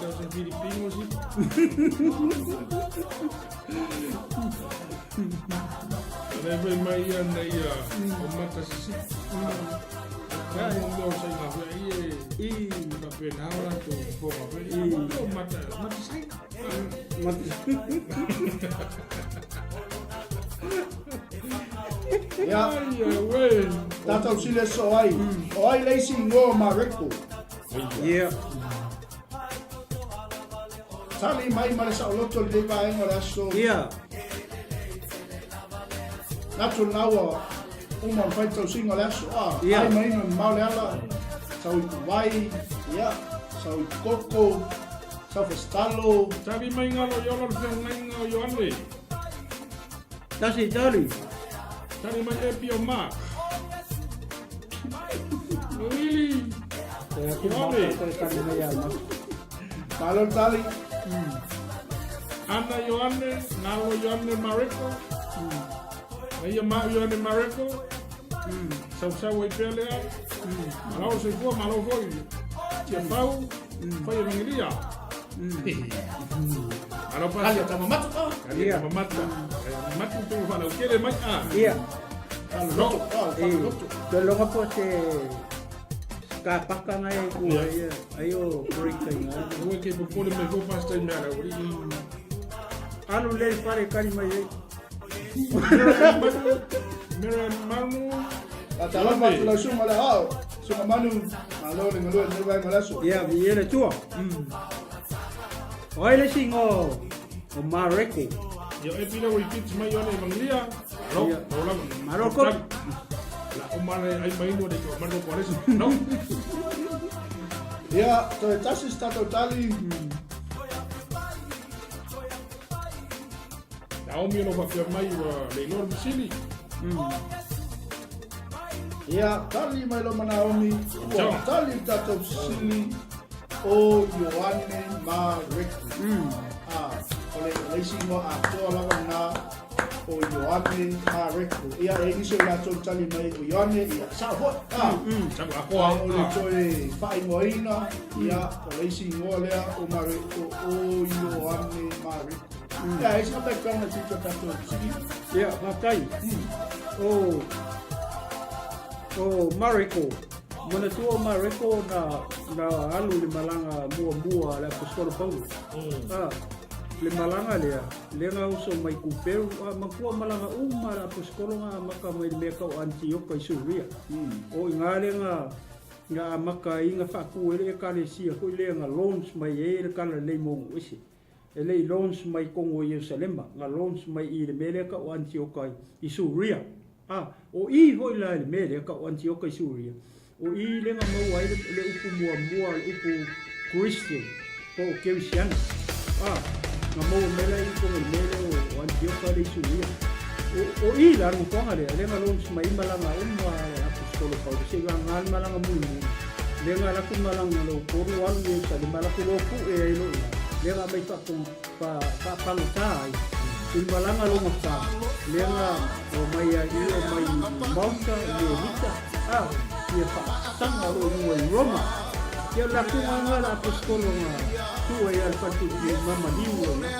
le o se Filipino si. Le fai mai ia na ia o mata sisi. Ka mo mea o sai ngā ai e I ka pena o latou fofoga fai. O mata mata sai. Ia, Ai e uē. tatou sili e sosoo ai. O ai le isi igoa o Mareko? Ia. Tali mai ma le saoloto i lenei vaega o le aso. Ia. Natu lena ua uma ona fai le tausiga o le aso. Ah, Ia. ai ma ina mamao le ala, sau i Kuwai, ia, sau i Koko, sau Fesitalo. Tali mai ngalo i ola le feagaiga o Ioane. Tasi tali. Tali mai e pio ma. Willy. Ioane. Malo le tali. Ana Ioane, Nalo Ioane Mareko. Na ia mau Ioane Mareko. Sausau ai pea lea. Malo le soifua, malo foi. Tiafau, fai evangelia. Malo Tali pasi. a tama matu. Ah, Tali a mamata. Matu pe whalaukele mai a. Ia. loto. Ah, E, loto. te loga po te ka paka ngai ku ai ai o break kai ngai. Ua ke popole mai fo pasta i mea la uri. Alu le pare kari mai ai. Miriam Manu. Faatalofa atu lau susuga le aoao, Susuga Manu, malo le galue i lenei vaega o le aso. Ia, viia le Atua. O ai le isi igoa o Mareko? Ia, e pila ua ipiti mai ona Evangelia. Malo, Ia. malo lava. Malo kopi. La o male ai mai no le ko mano ko alesi. No. Ia, toe tasi se tatou tali. Naomi o lo faapea mai ua le iloa le fesili. Ia, tali mai lo ma Naomi, ua tali le tatou fesili o Ioane Mareko. Ah, o le le isi igoa atoa lava lena o Ioane Mareko. Ia, e nisi o latou tali mai o Ioane, ia, sao foi. Ah, Sau akoa. o le toe faaigoaina, ia, o le isi igoa lea o Mareko, o Ioane Mareko. Ia, e isi background na tito tatou fesili. Ia, faafetai. O o Mareko, manatua o Mareko na na alu i le malaga muamua a le Aposetolo Paulo. Ah, le malaga lea, lea na uso mai Kuperu, a manatua malaga uma a le Aposetolo na amata mai le mea tau Antioka i Suria. O i ina lea na na amata ai na faatu ai le Ekalesia foi lea na launch mai ai le Talalelei mo nuu ese. E le i launch mai tonu o Ierusalema, na launch mai i le mea lea tau o Antioka i Suria. A, o i foi la i le mea lea tau o Antioka i Suria, o i lea na maua ai le, le upu muamua, le upu Christian, po o Kerisiana. A, na maua mai la i tonu i le mea lea o, o Antioka lea i Suria. O, o i la le nofoaga lea, lea na launch mai ai malaga uma a le Aposetolo Paulo, seiavagana le malaga mulimuli. Lea na alu atu malaga lou tolu alu i Ierusalema, alu atu loa pue ai loa i ina, lea na aumai faapagota ai i le malaga lona fa, lea na omai ai i omai i Malta, i Melita, a ia faataga loa i luga i Roma. Ia o le latou lena le aposetolo na tuu ai a le faletupe ma maliu ai,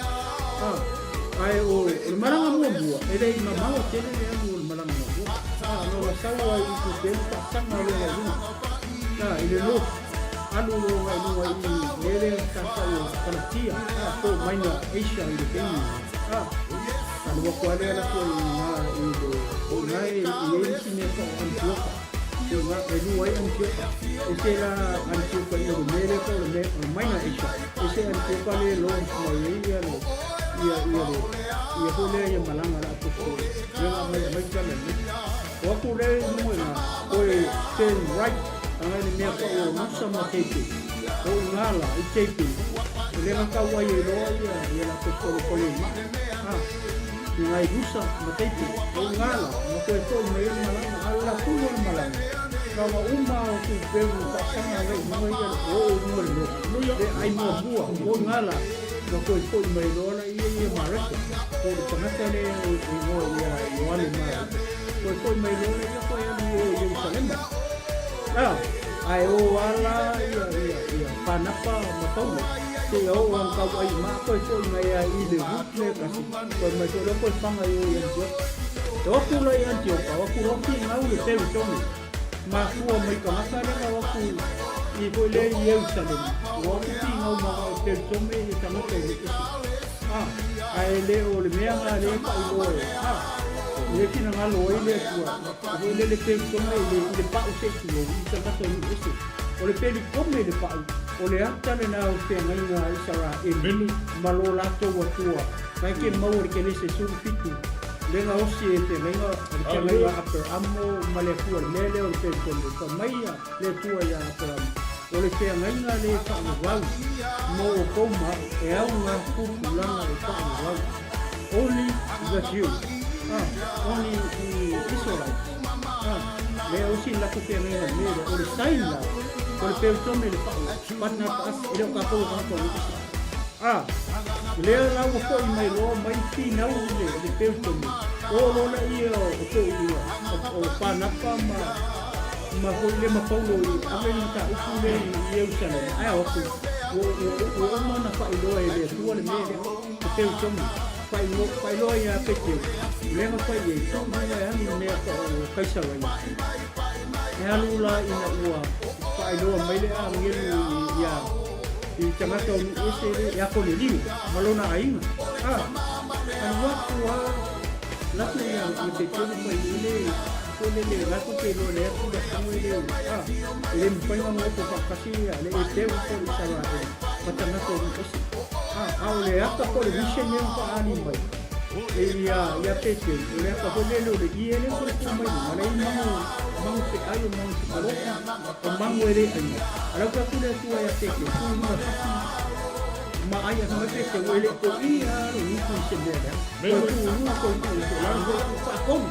a ae o le malaga muamua, e le i mamao tele le alu o le malaga muamua, a na ona sau lava i Kupelu faataga loa i luga. A, i le north, alu loa i luga i mea lea tatou o Kalatia, a, po o Minor Asia i le taimi lena. A, alu atu lava lea alu atu ai i ina i le, o ina e i ai le isi mea tau o Anitioka. E lua ai Anitioka. Ese la Anitioka i le mea lea tau o le mea o le Minor Asia. Ese Anitioka lea e launch mai ai ia le, ia, ia le, ia foi lea ia malaga a le aposetolo. Lea na aumai aumai tala nei. O aku lea i luga ina, koe turn right agai le mea pau o Nusa ma Taipei. O i ngā la, i Taipei, e le ngakau ai e loa ia, ia la tokolo kole i maa. Ha, i ngai Nusa ma Taipei. O i ngā la, nga koe toi mai le malanga, a la puno le malanga. Ka wa uma o tu peu whaasanga le i mua ia le o o mua le loa. Le ai mua mua, o i ngā la, nga koe toi mai loa la ia ia Mareko. Ko le tangata le o i ngoa ia Ioane Mareko. Toe foi mai loa lea ia koe alu i o i Ierusalema. A, ae o ala ia, ia, ia Panapa ma Paulo, seia oo ana tau ai ma koe foi mai ai i le route lea tasi, toe mai foi loa koe fanga i o i Antioka. E o atu la i Antioka, o atu loa finau le peritone, mafua mai tagata lea na o atu i foi lea i Ierusalema, ua o atu finau ma o peritone ia tagata i le ese. A, ae le o le mea na lea e faailoa e, a, le finagalo ai le Atua, e foi lele pelikome i le, i le pau se i tulou, i tagata o nuu ese. O le pelikome i le pau, o le ata lena o feagaiga a Isaraelu ma lo latou Atua, na e ke maua le Kenese 17, le gaosi e feagaiga, le feagaiga a Aperamo ma le Atua, le mea lea o le pelikome, fa mai a le Atua ia Aperamo, o le feagaiga le faavavau mo outou ma au, e au nga tupulaga e faavavau. Only the Jew. Ah, only the Israelites. Ah, le osi la ku feagaiga le mea lea, o le sign la, o le peutome le pau, but not us, e le o katou o tagata o Israel. Ah, lea la ua foi mai loa mai finau le, le peutome, o loa laia o toeaiina, o Panapa ma ma foi le ma Paulo i ave le mataupu lea i Ierusalema, ae ao atu, ua, ua, ua uma ona faailoa e le Atua le mea lea, le peutome, faailoa, faailoa ia Peteru, lea na fai i ai, tuu luga e alu i mea o Kaisaraia. E alu la ina ua faailoa mai le agelu ia i tagata o nuu ese le ia Koneliu ma lona aiga. A, alu atu a. Manatu ia ia Petelu failele foi lele latou te iloa le atu le atunuu e le a e le mafai ona nofo faatasi ia le Eteu po o le Isaraelu ma tagata o nuu ese. A a o le ata po o le mission lea na faaali mai e ia ia Petelu o le ata foi lele o le ie lea foi tuu mai luga la e i ai mago mago feai o mago sikaloka o mago e le aina. A lau fai atu le Atua ia Petelu tuu i luga fasi ma ai a mai Petelu e le i poia lou gutu i se mea leaga. Toe tuu i luga toe tuu i lalo foi atu faatolu.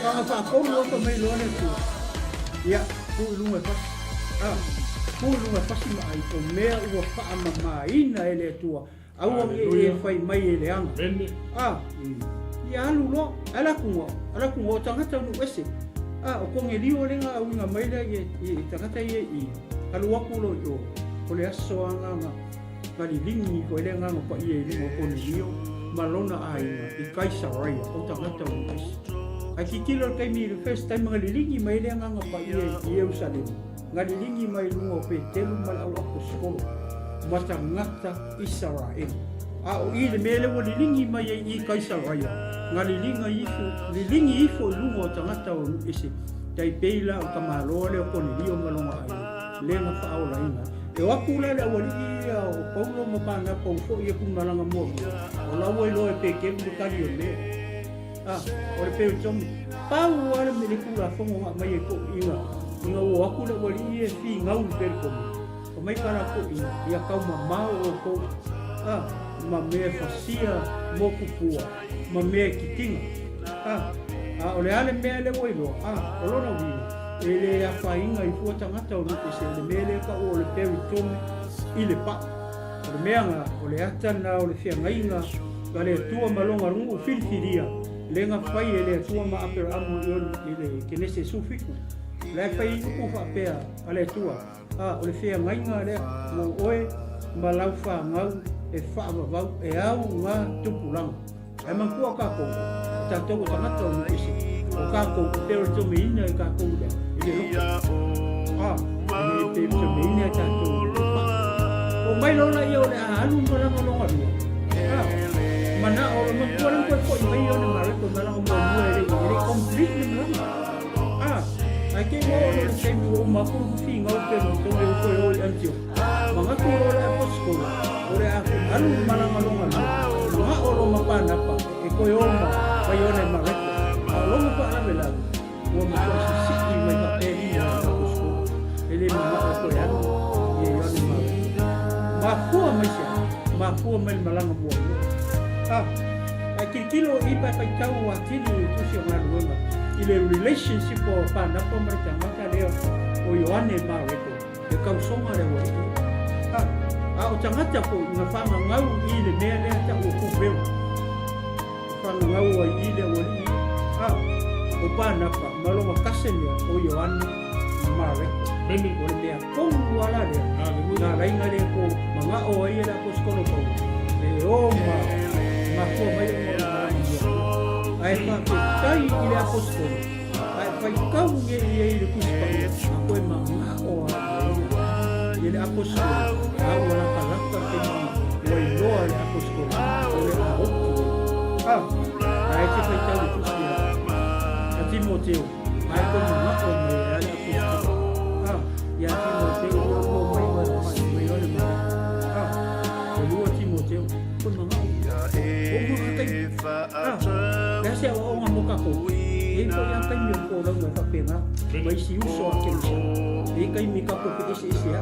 Faga faatolu lava fai mai loa le Atua. Ia, tuu i luga e fasi. A, tuu i luga e fasi ma ai o mea ua faamamaina e le Atua. Aua ne i e fai mai e leaga. A, ia alu loa. Ae la kuga, ala kuga o tagata o nuu ese. A, o Konelio lea na auiga mai lea i, i tagata ia i, alu atu loa i o, o le aso agaga na liligi foi le Agaga Paia i luga o Konelio ma lona aiga i Kaisaraia, o tagata o nuu ese. Ae tilotilo i le taimi i le first time na liligi mai ai le Agaga Paia i Ierusalema, na liligi mai i luga o Petelu ma le au aposetolo ma tagata Isaraelu. A o i le mea lea ua liligi mai ai i Kaisaraia, na liliga ifo, liligi ifo i luga o tagata o nuu ese, tai pei la o le tamaloa lea o Konelio ma lona aiga, lea na faaolaina ai. E o atu la le aualii ia o Paulo ma Panapa ua foi atu i malaga muamua, o la ua iloa e Petelu le tali o le mea. A, o le peritome. Pau lava le mea le Tulafono na aumai ai toeaiina ina ua o atu le aualii ia e finau i le peritome, aumai ka latou ina, ia taumamao outou, a, ma mea e fasia motu pua, ma mea e titina. A, a o le a le mea lea ua iloa? A, o lona uiga, e le afaina i fua tagata o nuu ese i le mea lea e taua o le peritome i le paa. O le mea na, o le ata na o le feagaiga a le Atua ma lona nuu filifilia, le na fai e le Atua ma Aperaamu i le Kenese 17. O la e fai ai upu faapea a le Atua, A, o le feagaiga lea mo oe ma lau fanau e faavavau e au nga tupulaga. Ae manatua kakou, o tatou o tagata o nuu ese, o kakou e peretomeina e kakou lea i le loko. A, e le peretomeina e tatou i le paa. O mai loa laia o le a alu ma lana logalua. A, manao, manatua le toe foi mai ona Mareko ma lana muamua e le, e le complete le malaga. A, ae te iloa o le taimi ua uma atu le finau pe tone o toe o i Antioch. Manatu loa le aposetolo, o le a alu i malaga logalua, manao loa ma Panapa e toe o ma Ioane e Mareko. A o lona faalavelave, ua matuai sisii mai faapea lima e le aposetolo, e le manao e toe alu ia Ioane Mareko. Mafua mai se a? Mafua mai le malaga muamua. A, ae tilotilo i pa e faitau atili i le Tusi o Galuega i le relationship o Panapa ma le tagata lea o Ioane Mareko, e tausoga le aualii. A, a o tagata foi na fagagau i le mea lea tau o Kupeu. Fagagau ai i le aualii. A, o Panapa ma lona cousin lea o Ioane Mareko. O le mea tonu lava la lea, na ala ai na le ko manao ai e le aposetolo Paulo e o ma mafua mai ona o le malaga muamua. Ae faafetai i le aposetolo, ae faitau nei i ai i le Tusi Paia, a koe manao lava i ai ia le aposetolo, a ua latalata taimi ua iloa e le aposetolo o le a oti ai. A, ae te faitau i le Tusi a Timoteo, Ae koe manao mai e ale aposetolo. A, ia Timoteo ia ua mai mai mai mai ole mai. A, o lua Timoteo, koe manao. O mua ka taimi. A, le a se aoaoga mo kakou. E i foi a taimi o le folauga e faapena, ma isi uso a kerisiano. E i taimi kakou feeseese ai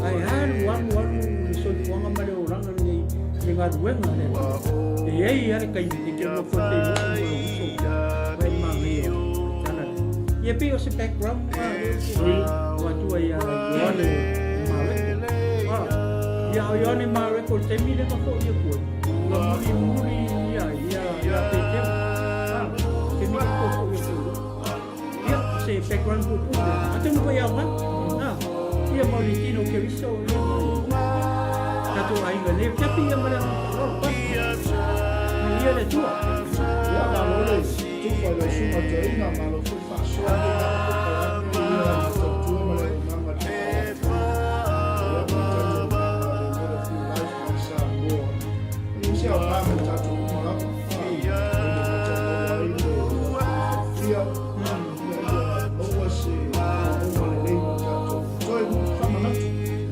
ai. Ae alu alu alu le soifuaga ma le olaga lenei i le galuega a le Atua. E i ai a le taimi e te nofo e feiloai ma lou uso ma e manaia o le tala lea. Ia pei o se background lena lea ou te avatua ia Ioane Mareko. A, ia o Ioane Mareko i le taimi lea na foi atu ai, na mulimuli ia ia ia Petero. A, taimi lea na toe foi atu ai loa. Ia, o se background puupuu lea. Atonu foi e aoga. A, ia ma o le tino o Keriso ia ma tatou aiga nei. Tiapi ia ma le agaga faaaloalo, Pastor. Manuia le Atua. Ia, malo le tufa i lau susuga toeaina, malo foi faasoa i lena polokalame ia le tautua ma le auaunaga a le Faaola. Ia, ma le tatou auaunaga a le Word of New Life mai Samoa. E leai se aoga mo tatou uma lava. A, e le gata o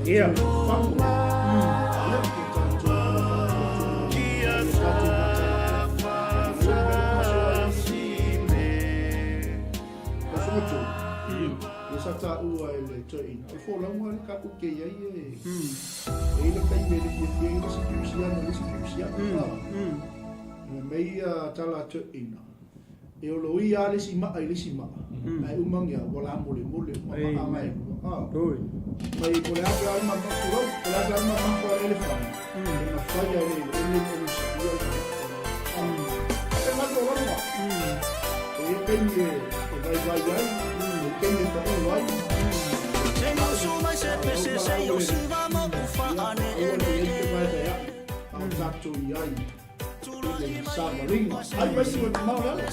Ia. Fagu. Ia, ke tatou faatuatua le tatou matalata. Ia, le mea masoa ai. O Fotu, ia sa taua e le toeaina, o le folauga le ka uke i ai e, e i le taimi e le fiafia ai le isi kerisiano i le isi kerisiano. Le mea ia tala a toeaina, E oloia lava le isi maa i le isi maa, ae uma agi a ua lamolemole uma maa na e lua. A, mai po o le a pe a le mamao, tulou, po o le a pe a le mamafa o le elefani, e mafai lava e le eleele ona onosaia le mamafa lea. A, faapena le tolaga. E i ai taimi e vaivai ai, e i ai taimi e pau ai. Ia, aua ne i ai se vaevaea'i, a o tatou i ai. Savaliga. Ai mai sua mamao le ala.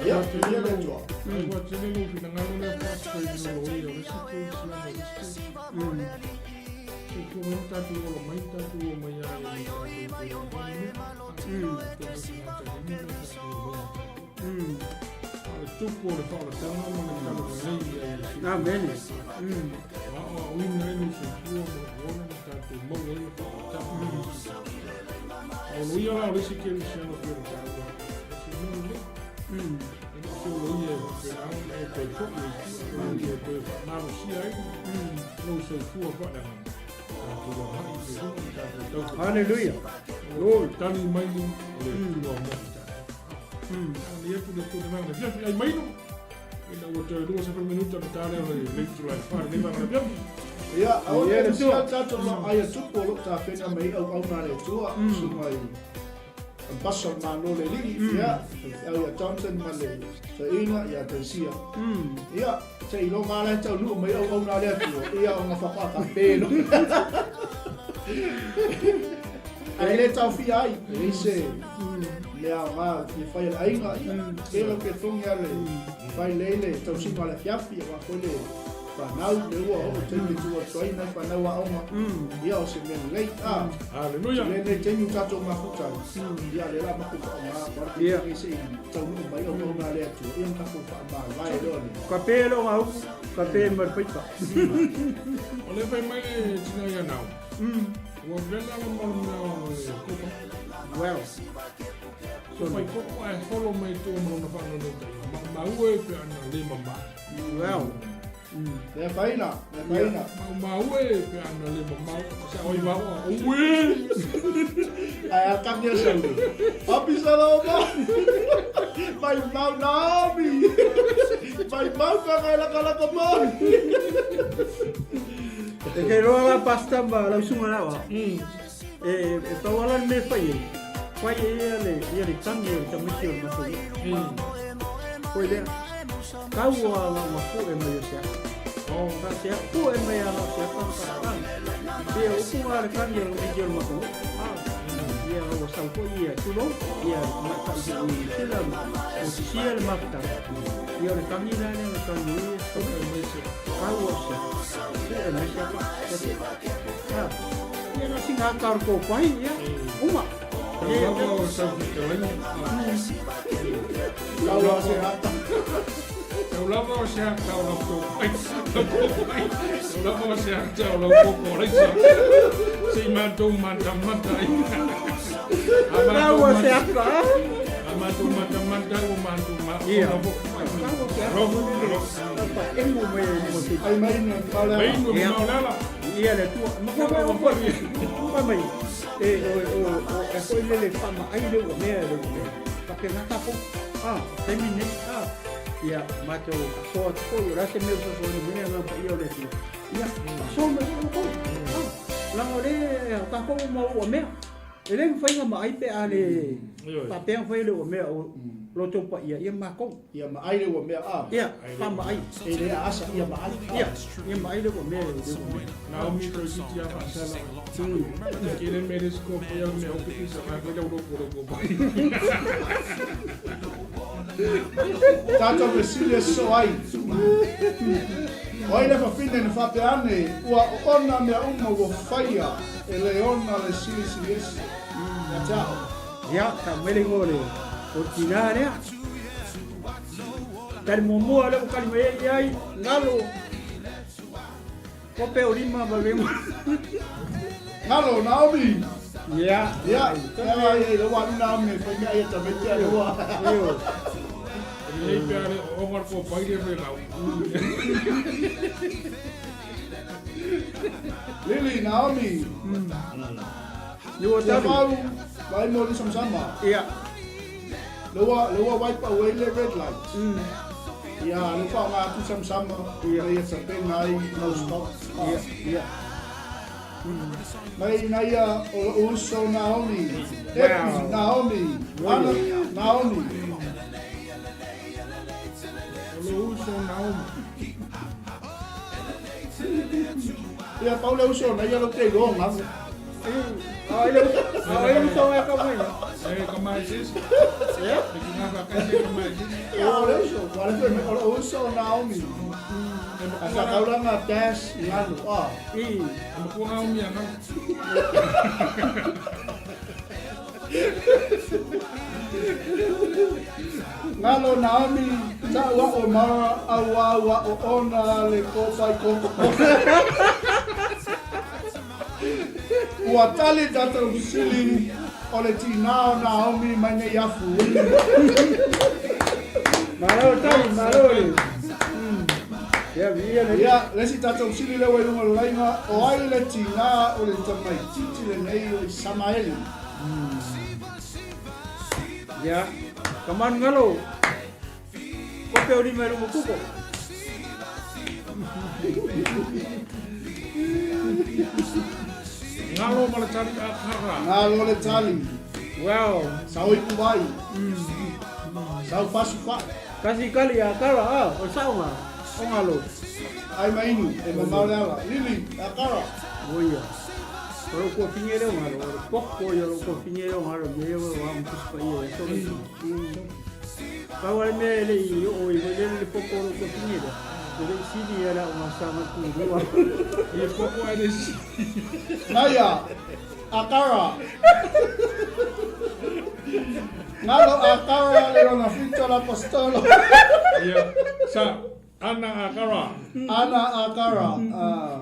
Ia, ia le Atua. Ai ua tele lou finagalo lea faafetai i le loia o le isi kerisiano i le isi kerisiano. Soifua mai ma tatou ola mai, tatou o mai ai i le tatou toe aganuu. Tatou mafuga taleni ma tatou iloa tatou. A o le tupu o le faaolataga ma le talalelei ia Iesu. Amene. Ua aoaoina ai lou soifua ma lou ola ma tatou maua ai le faaolataga ma Iesu. A o loia la o le isi kerisiano pei ona taua atu, o se mea lelei. E le o se loia e faapena ona e toe foi ai tua, o loia e toe faamalosia ai lou soifua faaleagaga. Tatou agai i le luga ma tatou taufa. Haleluia. O tali mai o le Atua mo i tatou. Tali atu le Atua le vanga fiafi ai maino. Ina ua toe 20 minuta ona ta lea o le le itula e 4 lenei vanga fiafi. Ia, aua ne i sia tatou lo ai a tupu o lo o tapena mai ai auauna a le Atua, susuga i Ambassador o le Malo le Alii, ia, faifeau ia Johnson ma le toeaina ia Taisia. Ia, seiloga lava la e taunuu mai auauna a le Atua, ia ona faatoa tape loa. Ae le taofia ai, e leai se mea aoga e fia fai e le aiga, ia, tele ke togi a le fai lelei le tausiga o le afiafi, aua foi le fanau, lea ua oo i taimi e tuu atu ai nai fanau aoga, ia o se mea lelei. A, Haleluia. lenei taimi ua tatou mafuta ai, ia lea o le a matou faaaoga atu lava le taimi lenei se i taunuu mai auauna a le Atua, ia ona tatou faamavae loa lea. Ka pe lou gaupu, ka pe ma le paipa. O lea fai mai le tina ia nau. Ua vela le ma le mea o le kopa. Well. So fai koko ae holo mai tua ma lona faanoinotaiga. Maumau e pe ana le mama. Well. Lea faina, lea faina. Maumau e pe ana le mamao. Sa oi vao a ue. Ae a tangi a saule. Apisaloma! Mai mau Naomi! Mai mau ka ngai lakalaka mai! E kei roa la pasta ma lau sunga na wa. E e pau ala le mea fai ai. Fai e ia le ia le tangi o le tamaiti o le matou. Koe lea. Kau a la ma pu e mai o se aka. Oh. Ka se aka pu e mai ala o se aka ka ka. Pe o upu nga le tangi o le tamaiti o le matou. Ia ua sau foi ia tulou ia mai tai i sila o sisia le mafutaga. Ia o le tangi la lea na tangi ai ia kau o se aka. Pu e mai se aka. Ha. Ia na singa aka o le kōpahi ia. Uma. Tau lava o sau fetalaiga. Tau lava se ata. Tau lava o se ata o lau kōpahi. Lau kōpahi. Tau lava o se ata o lau koko raisa. Se i matou matamata ai. A Tau o se ata. A matou matamata ua matou ma. Ia. Ona foi. Alofa, alofa. Pa emu mai e mo te. Ai mai ni mau le Mai ala. nu mau le ala. Ia le Atua. Ma koe mai o koe. Koe mai. E o o o e koe lele fa ma ai le ua mea le ua mea. Ka pe ngata po. Ah, taimi nei. Ah. Ia, matou asoa atu foi, o le a se mea ua sosogi mai ai agaga paia o le Atua. Ia, asoa mai foi outou. Ah, leaga o lea o tatou uma ua mea. E le mafai ona maai pe a le faapea ona fai le ua mea o lo outou paia ia ma matou. Ia maai le ua mea a. Ia, faamaai. E le aasa ia maai. Ia, ia maai le ua mea le ua mea. Naomi toeitiiti lava faasala. Ke le mea le scope ia mea o piki sa ngai lau loko loko pai. Tatou fesili e sosoo ai. O ai le fafine na faapea ane, ua oona mea uma ua faia e le ona le Silisili Ese ia te a'o? Ia, tau mai le igoa o le o le tinā lea. Tali muamua lea ua tali mai ai i ai, galo. Kope o lima ma le Ngalo, Naomi. Ia. Ia, ia, ia, ia, ua alu Naomi e fai mea ia tamaiti a le ua. Io. Lelei pe a le ooga le kopai lea fai lau. Lily, Naomi. Io Ia tali. mau, vai mo le sama-sama. Ia. Le ua, le ua wipe away le red light. Ia, le faaaoga atu sama-sama. Ia. Ia tapena ai no stop. Ia, ia. Mai naia o lou uso Naomi. Epi, Wow. Naomi. Ana, Naomi. O lou uso Naomi. Ia, pau le uso naia lou te iloa galo. Ai le ai le uso e ka mai. E ka mai sisi. Ia. E ki ngā whakaise ka mai sisi. Ia, o le uso. Ua le fai mai, o lou uso Naomi. E A makua sa taulaga dash galo. Ah. I. E makua Naomi a galo. Galo Naomi, ta'u a'o Mara, auā ua oona le kopai koko. Ua tali tatou fesili o le tinā o Naomi mai nei afu. Malo tali, malo le. Ia, ia le. Ia, le isi tatou fesili lea ua i luga o le laina, o ai le tinā o le tamaitiiti lenei o Isamaeli? Ia, ka manu ngalo. Kope o lima i luga kuko. Ngalo ma le tali a kara. Ngalo le tali. Wow. Sau ipu vai. Sau fasu fa'i. Kasi kali a kara a, o saonga, o ngalo. Ai ma inu, e mamao le ala. Lili, a kara. Oia. O lou kuafine lea o ngalo, o le poko ia o lou kuafine lea o ngalo, mea ia o au Tusi Paia e solo i. Pau lava le mea e le i oo ai foi lele le poko o lou kuafine lea, e le i sili ia le aoga sa ma le kulua. Ia poko ae le sili. Naia, a kara. Ngalo a kara le lona fito la postolo. Ia, sa, ana a kara. Ana a kara. Ah.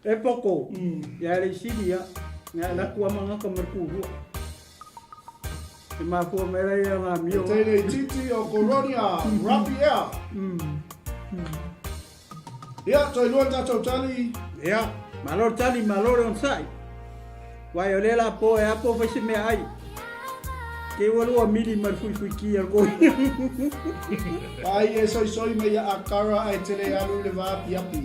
E poko, ia e le i sili ia, ia e laku ama gaka ma le kulua. E mafua mai la ia ngā mio. Tēnei titi o Koronia, Rapiea. Ia, toe lua tātou tali. Ia, malo le tali, malo le onosai. Wai o lea la po e apo fai se mea ai. Ke ua lua mili ma le fuifui ki a le koi. Ai e soisoi mai ia Akara ae tele alu i le va apiapi.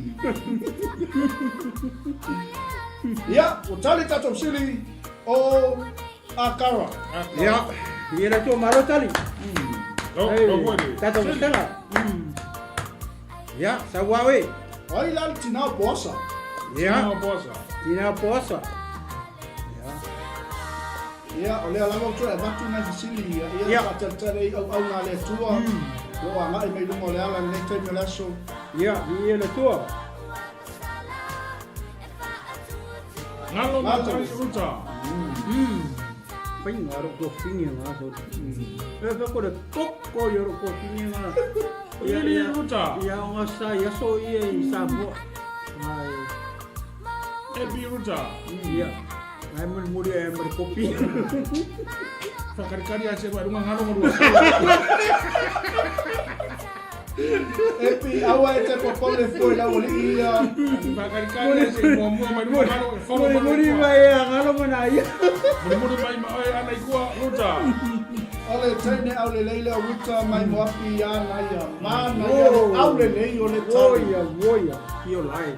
Ia, ua tali tātou sili o Akara. Ia, ia le tua malo tali. Tātou matala. Ia, sau au e. Ai la le tinā o Poasa. Ia. Tinā o Poasa. Tinā o Poasa. Ia. Ia, o lea lava ua toe avatu nai fesili ia, ia Ia. faatalitali ai auauna a le Atua, o lo o agai mai luga o le ala i lenei taimi o le aso. Ia, viia le Atua. Ngalo Ngalo. matari uta. Faiga ro kofiga nga so. E fa ko le koko yo ro kofiga nga. Ia Lili ia ruta. ia o nga sa ia so ia i Samoa. Ai Epi ruta. ia. Ai mo muri e mo kopi. Whakarikari a se wai runga ngalo ngorua. Epi, aua e te popole fua i lau alii ia. Whakarikari a se mua mua mai runga ngalo e wharo Muri mai muri kua. mai e ngalo mana ia. Muri muri mai ma oe ana i kua ruta. O le teine aulelei lea o Ruta mai Moapi ia naia. Mana ia le aulelei o le tali. Oia oia. Io lai.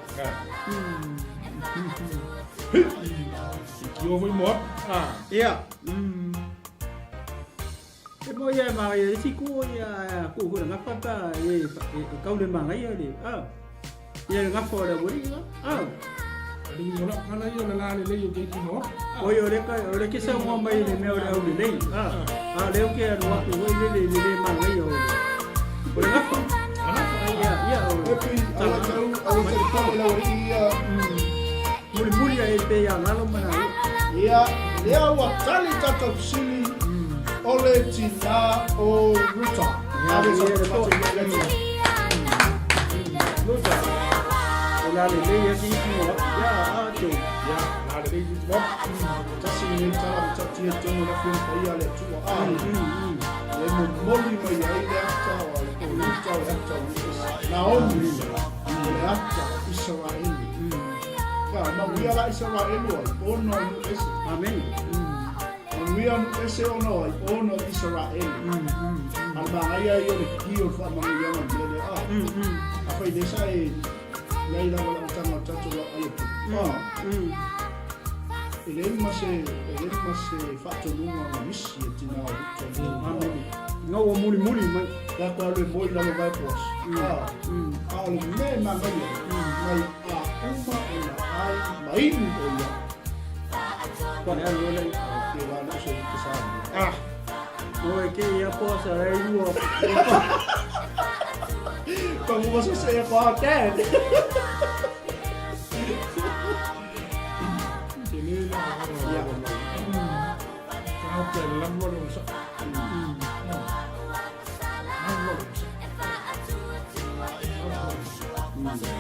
I kio foi moapi. Ah. Ia. E mo ia ma ia si ku ia ku ku nga pa pa e e kau le manga ia le. Ah. Ia le ngafa o le wuri nga. Ah. Ali mo la kala ia le la le le yo keiki moapi. O ia le ka o le ke sa mo mai le mea o le au le lei. Ah. Ah le o ke anu aku hoi le le le manga ia o le. O le ngafa. Ia ia o. Epi, aua tau, aua te popole i lau alii ia. Muri muri ia e pe ia ngalo mana ia. Ia, lea ua tali tatou fesili o le tinā o Ruta. Ia, Ave ia, sa le matou toa. i le Atua. Ruta. O le a lelei lava se ipu mo au. Ia, a Joe. Ia, o le a lelei se ipu mo au. Tasi lenei tala matautia i totonu o le Afioga Paia a le Atua a le momoli mai ai le ata o le Uta o le ata o Iesu. Naomi o le ata o Isaraelu. Ka manuia la Isaraelu ai ona o Iesu. Amene. Manuia Iesu ona o ai ona o Isaraelu. A le manaia ia o le ki o le faamanuiaga i le mea lea. A afai le sa e iai lava le amataga o le tatou vaai atu. E leai ma se, e leai ma se faatonuga na misi e tina o Ruta i lona Amene. Ina ua mulimuli mai. Pe a toe alu e moe i lalo vae Boasi. A o le mea e manaia ai, mai a uma ona ai ma inu o ia. Kua le alu ole. O ke la le o se Ruta sa ni. Ah. O e ke ia Boasi a e lua. Kamu masa saya kau dad. Tele le agaga o lava mai. Tagata e lava le onosai. Lava le onosai. Lava le onosai.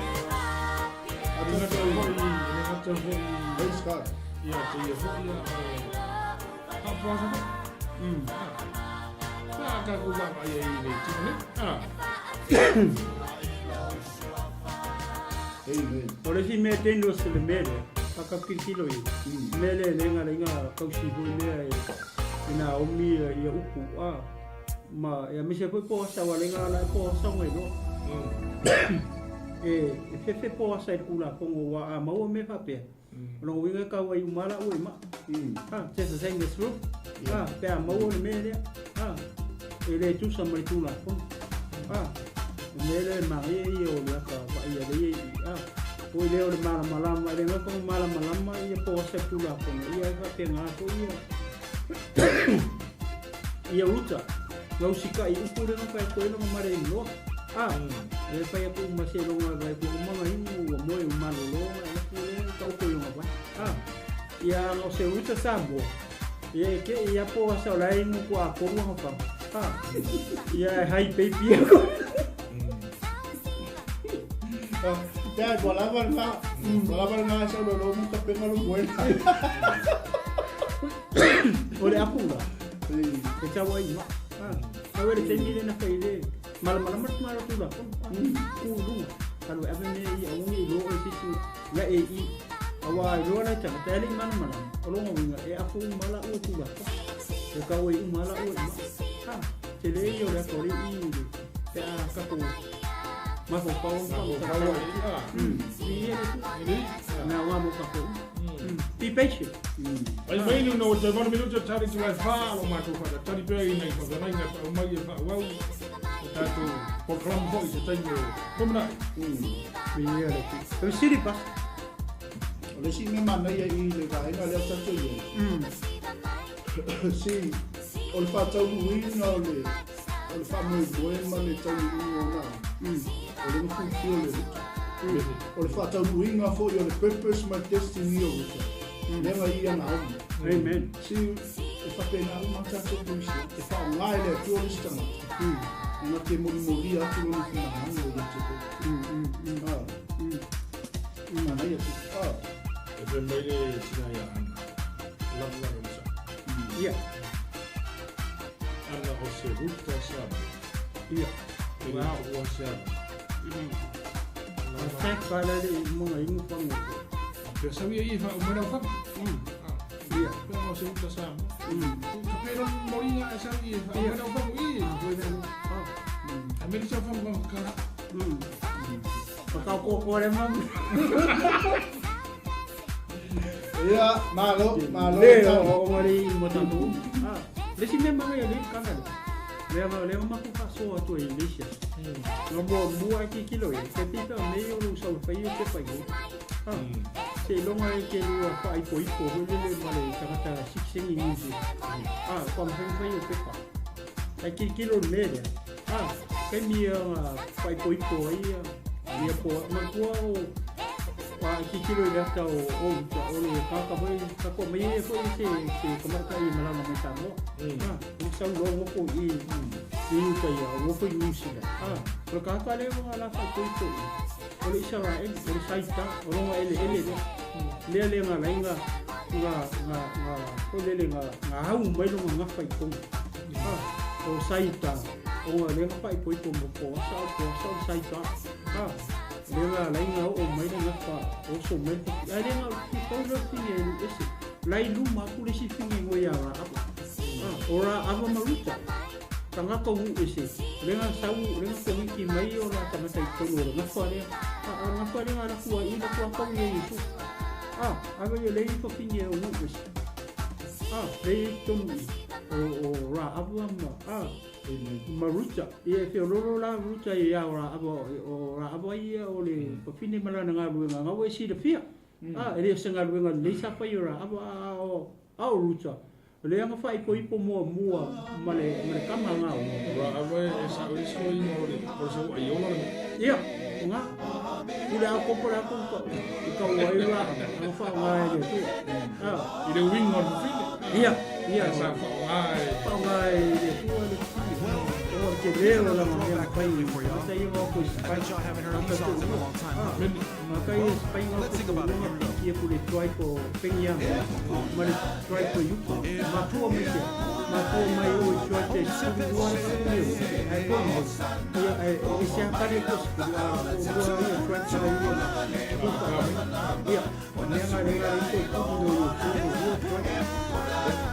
E le gata foi, e le gata foi Praise God. ia te ia foi ia o faapoasa foi. Pe a tatou vaavaai ai i le tino nei. Amen. O le isi mea dangerous i le mea lea, a ka tilotilo i ai, mea lea e le galaiga tausi foi lea e e Naomi ia upu a ma e aemaise foi po asa ua laiga ala e po asa ona iloa. E e fefe po asa i le Tulafono ua a maua mea faapea, o lona uiga e tau ai uma lava la ua i maa. A, just the same as Ruth. A, pe a maua le mea lea, a, e le tusa ma le Tulafono. A, o mea lea e manaia ia o le ata vaai a le ia i, a, foi lea o le malamalama, e le gata ona malamalama ia po o asa i le Tulafono, ia e faapena foi ia, ia Ruta, gausikai upu lea na fai atu ai lona male inoa. A, e fai atu uma seiloga e vai ku uma na inu ua moe u malolo na e lafu lea ka upu i ona vai. A, ia ana o se Ruta Samoa, ia e ke ia po asa o la inu ku a kolu anga fama. A, ia e hai baby aku. Dad, ua lava lena. Ua lava lena sa lo lo mo ka penga lo moena. O le apu la, e tau ai ma. A, au e le taimi lea na fai le malamalama le tumalo Tulafono. A, ku i luga, alu e ave mea ia aua ne i loa oe se isi la e i. Aua e loa lai tagata e le i malamalama, o lona uiga e afu uma la ua Tulafono. E tau ai uma la ua i ma. A, tele ia o le ata o le i le pe a tatou mafaufau ma faamatala. Ia le tu. Mea aoga mo tatou uma. Be patient. Ai mai ni ona ua toe valu minute o tali tulai whā o mātou whakatali pea i nei whakanainga e whaau mai e whaauau o tātou polokalama foi i te taimi o lumanai. Ia le tu. E sili pas. O le isi mea manaia i le vaega lea o tatou i ai, si o le faataunuuina o le o le faamoemoe ma le taunuuga o na, o le gafuifia o le Ruta. O le faataunuuina foi o le purpose ma le destiny o Ruta, lea na ia Naomi. Amen. Si e faapena uma tatou Luisia, e faaaoga e le Atua le isi tagata, ona te molimolia atu lona finagalo ia te oe. Ah, manaia te. Ah. E fai mai le tina ia Ana, lava lava le sao. Ia. Ana o se Ruta Samoa. Ia. E le tuua se Ana. O fact pa la le mo nga ingu pa ngo. Pea sau ia i wha umera whaka. Ia. Pea o se Ruta Samoa. Ka pera moringa e sau i wha umera whaka i. A meri sau whanga whanga kara. Whakao kōkō le mamu. Ia, malo, malo. Le, o o ngari i mo tatou. Ah, le isi mea manaia le kaka le. Lea ma lea matou faasoa atu ai i le isi aso. Na muamua ai tilotilo i ai, tai pei pea o nei o lou sau e fai o pepa i o. Ah, seiloga e te lua faaipoipo foi lele ma le tagata sitiseni i New Zealand. Ah, kua mafai mafai o pepa. Ai tilotilo i le mea lea. Ah, taimi ia na faaipoipo ai ia ia po manatua o a tilotilo i le ata o o uta o le tagata foi tatou mai ia foi se se tamaitai e malaga mai Samoa. Ah, o sau loa nofo i i uta ia, nofo i New Zealand. Ah, o le tagata lea ua la faaipoipo i. O le Isaraelu, o le Saita, o loga eleele lea. Lea le ga lai ga ga ga ga foi lele ga ga au mai loga gafa i totonu. A, o Saita, ona lea na faaipoipo mo Poasa, o Poasa o le Saita. A, lea ga alai ga oo mai le gafa, oso mai le fafine. Ae le ga pau lea o le fine e alu ese. La i luma atu le isi fine i ia Raava. A, o Raava ma Ruta, tagata o nuu ese, lea na sau, lea na kogiki mai o la tagata i totonu o le gafa lea. A, o le gafa lea na alu atu ai i, alu atu lava pau ia Iesu. A, ave ia lea i fafine o nuu ese. A, lea i totonu i, o, o Raava ma, a, ma Ruta. Ia e feoloolo la Ruta ia Raava, o Raava ia o le fafine ma lana galuega, na ua e silafia. A, e le o se galuega lelei sa fai e Raava, a o, a o Ruta, lea na faaipoipo muamua ma le, ma le tama a Naomi. O Raava e sao ai se uiga o le, o le sauaiola lena. Ia, o na, i le aokopo latou i taua ai Raava, na faaaoga e le Atua. A. I le uiga o le fafine. Ia, ia. Sa faaaoga e. Faaaoga e le Atua le fafine. O le tele o lana mea na fai, tagata ia na o i Spain, tagata toalua. A. Makai e Spain o toalua na piki aku le tribe o Peniamina ma le tribe o Iuta. Matua mai sea, matua mai o i tribe e 12 le fafine o, ae koe mai, ia, ae e sea kare ko 12 ia tribe na ia na tufa mai. Ia, mea nga renga rei ko tupu no i o 12 tribe.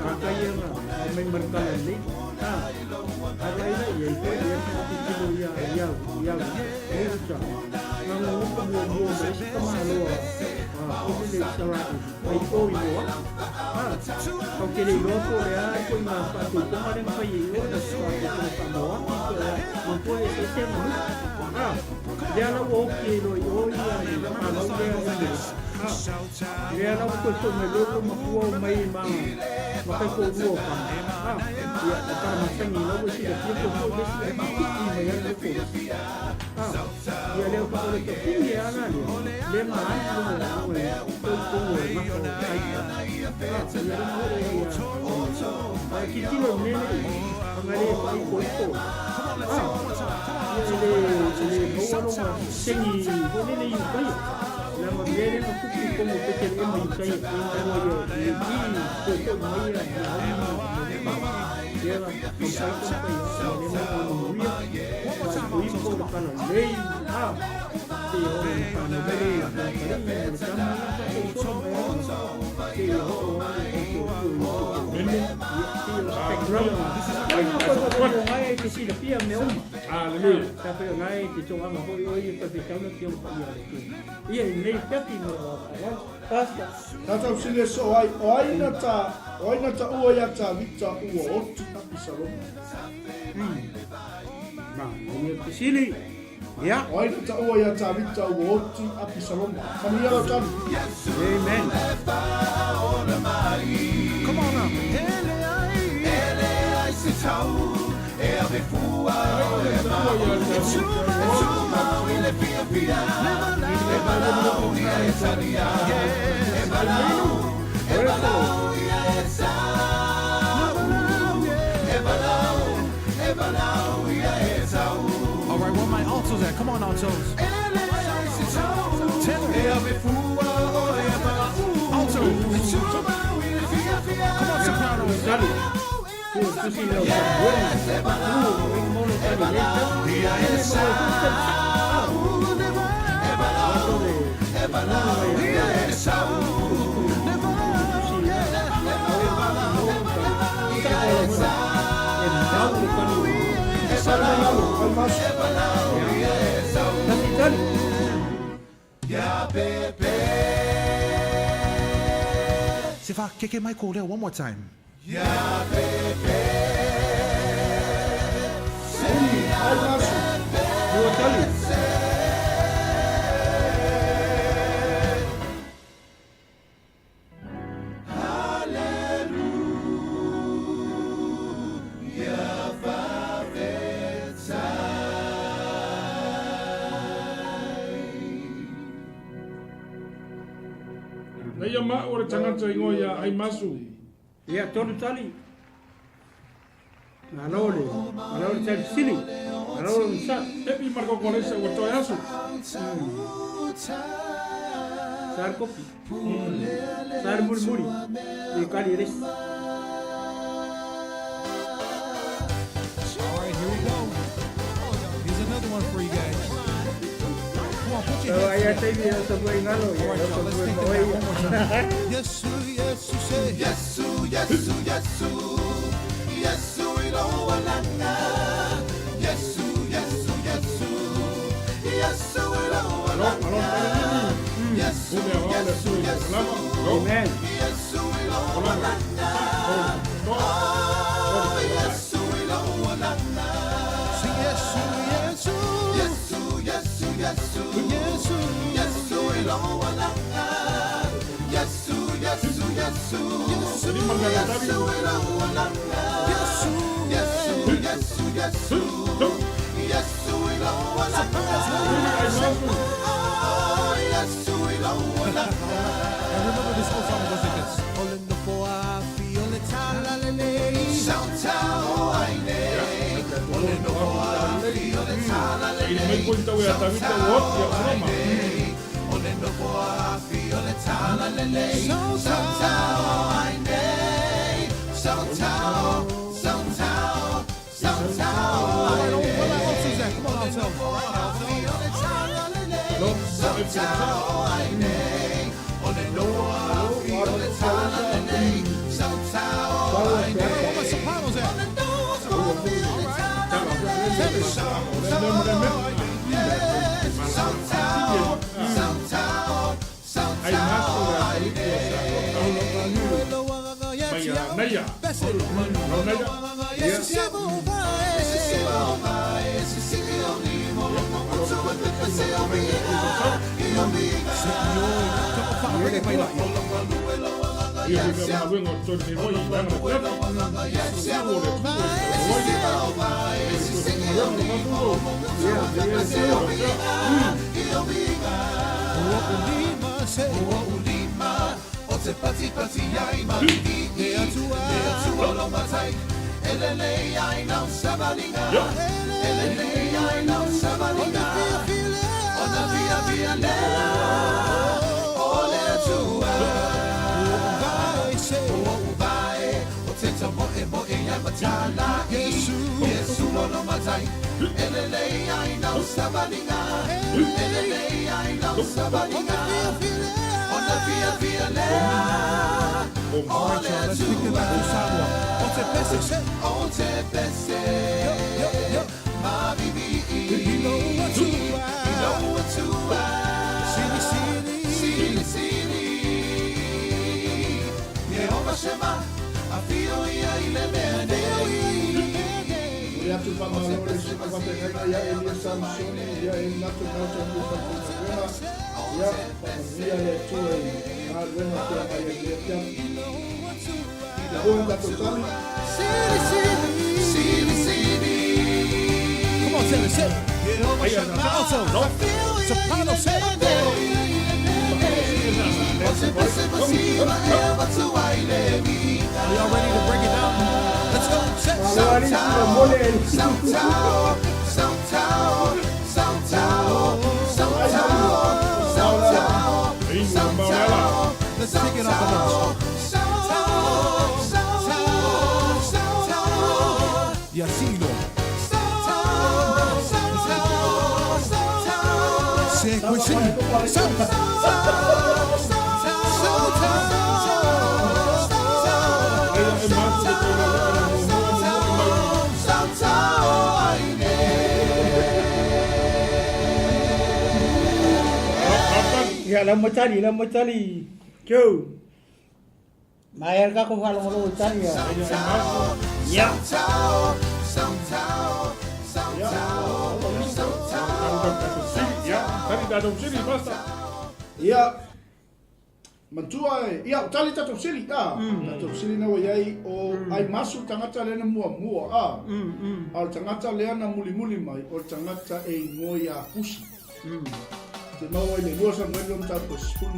Makai ia nga, mai marikala nei. A, a laila ia i koe ia ka titilo ia ia ia Iuta. Na nonofo muamua ma isi tamaloa a Kovile Isaraelu mai o i Moapi. A, kau te le iloa po o le a koe ngā whaatoutonga lea na whai e i oe, whaatoutonga wha-Moapi po o le a, manatua e eseese ana nuu. A, lea la ua oki ai loa i o ia le fanau lea e Meri. A, lea la ua toe foi mai loa lou matua o mai ma ma kaikoolua o tama. A, ia, o tala masani la ua e silafia toe foi le isi e pipii mai ana loko o isi. A, ia lea o le topini e ala lea, lea na alu loa loa i tou o le gafa o Saita. A, ia lea na oo ai a, a e tilotilo i le mea nei, ana le faaipoipo. A, ia e le, e le maua lona segi foi lele i Ukaia. Leaga o le mea lea na tupu i totonu o Petelehema i Ukaia, ina ua ia i i toe foi mai ia Naomi ma Ruta. Lea na taumafai taumafai ai, ia lea na manuia. Faaipoipo le kalalei, a, seia oo ina fanau mai le atalii ma le tama, ia faasolosolo mai lava seia oo lava i le tatou Atua Iesu. Ia, pei o se background. Ai na koe whakarongo ngai ai te silafia mea uma. Hallelujah. Ka whai ngai te toanga hoi oi e whawhitau na te olofa ia le Atua. Ia i nei whiaki mo a Pastor. Tatou sili e soo ai, o ai na ta, o ai na taua ia Tavita ua oti Apisaloma. Manaia te sili. Ia. O ai na taua ia Tavita ua oti Apisaloma. Manuia lau tali. Amen. Come on now. All right, where my altos at? Come on, altos. Tenor. Alto. Come on, sopranos. Tali. Ko tusi lea o Samuela. U, o ina maua tali lea tau. Ia e maua ai foi se tali. Ah. Wato le tulaga ia Tusi maua tali. Sa o la mona e mau le tali o Sala i lalo, ai maso. Ia. Tasi tali. Se whakakeke mai ko leo one more time. Umi, ai maso. Lua tali. Na ia maʻu o le tagata ingoa ia Aimasu. Ia, tolu tali. Malo le, malo le tali sili. Malo le msa. Epi ma le kokolesa ua toe aso. Sa le kopi. Sa le mulimuli. I kali e le isi. All right, here we go. Here's another one for you guys. Come on, put your So hands ai a together. taimi e sa fue ngalo. All right, Ia y'all, sa let's fue take it maoi. back one more time. Yesu, Yesu, say Yesu, Yesu, Yesu, Yesu, iloalanga. Yesu, Yesu, Yesu, Yesu, Malo, malo iloalanga. Yesu, Ume a le Yesu, sui Yesu, lava. Go. Amen. Yesu, iloalanga. Go. Oh, Yesu, iloalanga. Sing Yesu, Yesu, Yesu, Yesu, Yesu, Yesu, Yesu, iloalanga. Yesu, Yesu, Yesu, Yesu, Lima le tali. Yesu, iloalanga. Yesu, Yesu, Yesu, Yesu, Go. Yesu, iloalanga. Ai masu. Oh, Yesu, iloalanga. And remember this old song goes like this. Sautao aine, I mai foi tau e a tavita o ot ia Roma. Sautao aine, sautao, sautao, sautao All right, aine. where my altos at? Come on, alto. All right, alto. Lo. Sautao aine, sautao aine. Where my sopranos at? Ai masu le a tavita o sa. Mai a naia. Lo naia. Ia foi mea maluenga o tōri nei moi i langa le tata. Ia o le tu o le All right, y'all, let's take it back to Samoa. Muli atu faamalo le susuga faafeagaiga ia Elia Samsoni, ia Elinato Nelson le faafaigaluega, ia faamanuia le Atua i galuega feagai ai lea afiafi. Ia foi le tatou tali. Come on, Taylor, say it. Alto. Soprano, say it. Are y'all ready to break it down? Let's go. Say it. Malo alii sina mole e. Ingo mbao le ala. Let's take it up a notch. Yasino. Sequencing. Ai e masu le tō le ala mo mo mo mai. Ia lau matali, lau matali. Joe. Mai al ka ko whalongolo i tali ia. Ia. Ia, tali tatou sili, basta. Ia, matua e, ia, o tali tatou sili, a, tatou sili na ua i ai, o ai masu le tagata lea na muamua, a, a o le tagata lea na mulimuli mai, o le tagata e igoa ia Kusi. te maua i le 2 Samueli mataupu 18,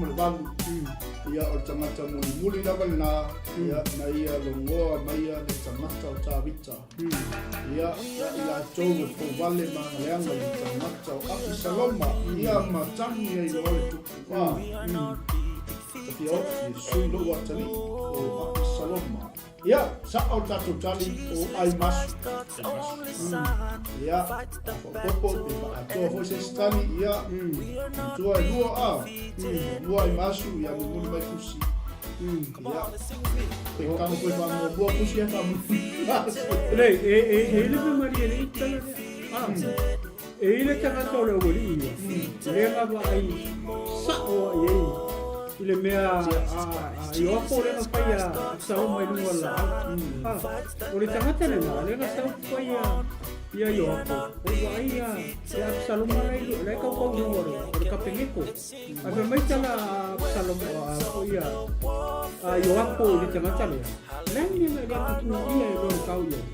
ia, o le tagata mulimuli lava lena, ia, na ia logoa maia le tagata o Tavita. Ia, ia i latou e fouvale ma agaleaga i le tagata o Apisaloma, ia ma tagi ai loa le tupu fa. Ta fia oki e sui lou atalii o Apisaloma. Ia, sa'o le tatou tali o Aimasu. Ia, a faaopoopo pe faaatoa foi se isi tali, ia, matua e lua a, lua Aimasu, ia mulimuli mai Kusi. Ia, pe kamo foi faamuamua Kusi ae faamulimuli Aimasu. Lei, e, e, e le mea malie le tala lea. Ah, e i le tagata o le aualii ia, le na vaai sa'o ai ai i le mea a Ioapo lea na fai a Absaloma i luga o le laau. Ah, o le tagata lena, lea na sau fai a ia Ioapo, o le vaai ia ia Absaloma la i la e kaukau i luga o le kapegeko. Ae fai mai tala a Absaloma a foi a a Ioapo i le tagata lea, o le a le mea na e le tutu ia i lona kau i ai.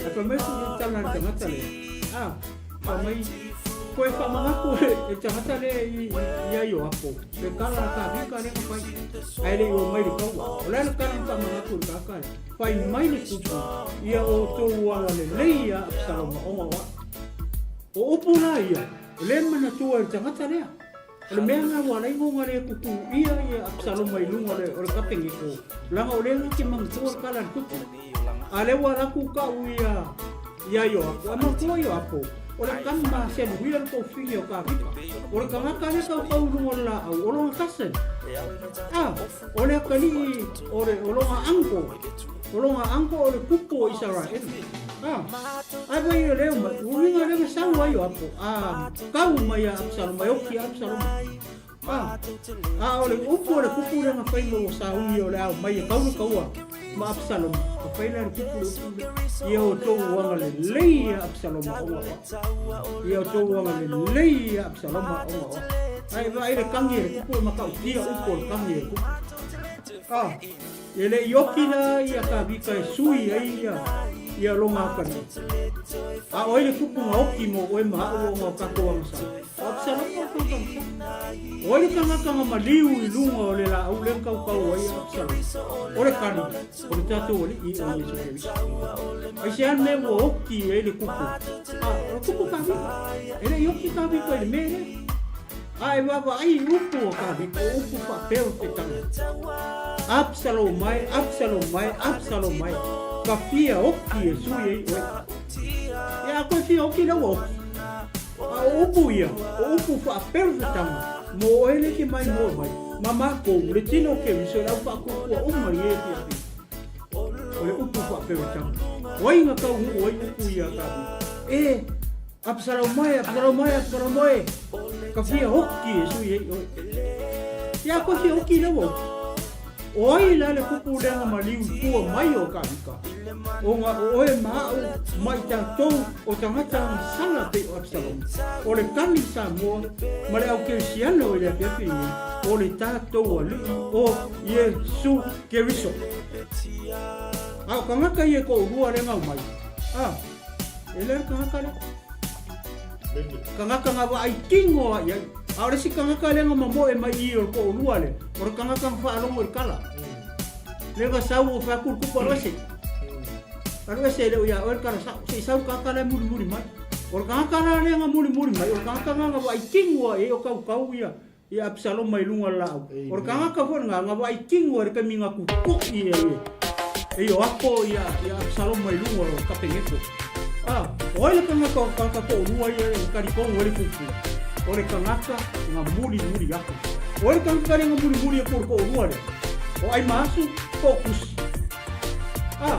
Ae fai mai foi le tala a le tagata lea, ah, fai mai, koe faamanatu e le tagata lea i ia Ioapo, le tala a Tavita lea na fai, ae le i oo mai le taua. O le a le tala na faamanatu e le tagata lea? Fai mai le tupu, ia outou agalelei ia Apisaloma ona o au. O upu la ia, o lea e manatua e le tagata lea. O le mea lena ua ala ai ona le tutuia ia Apisaloma i luga o le kapegeko, leaga o lea na te manatua le tala a le tupu. A lea ua alu atu tau ia ia Ioapo, ae manatua Ioapo, o le tama a Seluia le toufine o Tavita. O le tagata lea tautau i luga o le laau, o lona cousin. A, o le atalii o le o lona uncle, o lona uncle o le tupu o Isaraelu. A, ae vai o lea mai, ua uiga lea na sau ai Ioapo, a tau mai ia Apisaloma, e oti ia Apisaloma. A, a o le upu a le kupu lea na fai ma ua sauni o le ao mai e tau le taua ma Apisaloma, na fai lea e le kupu le upu lea, ia outou agalelei ia Apisaloma ona o au. Ia outou agalelei ia Apisaloma ona o au. Ae vaai le tagi a le kupu e matautia upu o le tagi a le kupu. A, E le i oki la ia Tavita e sui ai ia, ia lona atalii. A o ai le kupu na oki mo oe ma aʻu ona o tatou agasala? O Apisaloma o tatou agasala. O ai le tagata na maliu i luga o le laau lea na tautau ai Apisaloma? O le kali, o le tatou Alii o Iesu Keriso. Aisea le mea ua oki ai le kupu? A, o le kupu Tavita. E le i oki Tavita i le mea lea. A e vaavaai i upu o Tavita, o upu faapea o te tala. Absaloma e, Absaloma e, Absaloma e, ka fia oki e sui ai oe. Ia a koe fia oki lea ua oki. A o upu ia, o upu faapeufetanga, mo oe le ke mai moe mai, ma makou, le tino o Keriso e le au faatuatua uma i e fiafia. O le upu faapeufetanga. O ai na taunuu ai upu ia a Tavita? E, Absaloma e, Absaloma e, Absaloma e, ka fia oki e sui ai oe. Ia koe fia oki lea ua oki. O ai la le kupu lea na maliu i tua mai o Tavita, ona o oe ma a'u ma i tatou o tagata agasala pei o Absaloma, o le kani Samoa ma le au Kerisiano i le afiafi lenei, o le tatou Alii o Iesu Keriso. A o tagata ia e toalua lea na omai, a, e le o le tagata lea. Tagata na vaai kino a i ai. A o le isi tagata lea na mamoe mai i i o le toalua lea, o le tagata na faalogo i le tala. Lea na sau o fai atu le tupu alu ese. Alu ese e le o ia oe le tala sao. Se i sau le tagata la e mulimuli mai. O le tagata la lea na mulimuli mai, o le tagata na na vaai tino a i ai o tautau ia ia Apisaloma i luga o le laau. O le tagata foi lena na vaai tino ai i le taimi na tutu'i ai e Ioapo ia ia Apisaloma i luga o Kapeneko. A, o ai le tagata o le tagata toalua ia e talitonu ai le pupu? O le tagata na mulimuli atu. O ai le tagata lea na mulimuli atu o le toalua lea? O Aimaasu po o Kusi? A,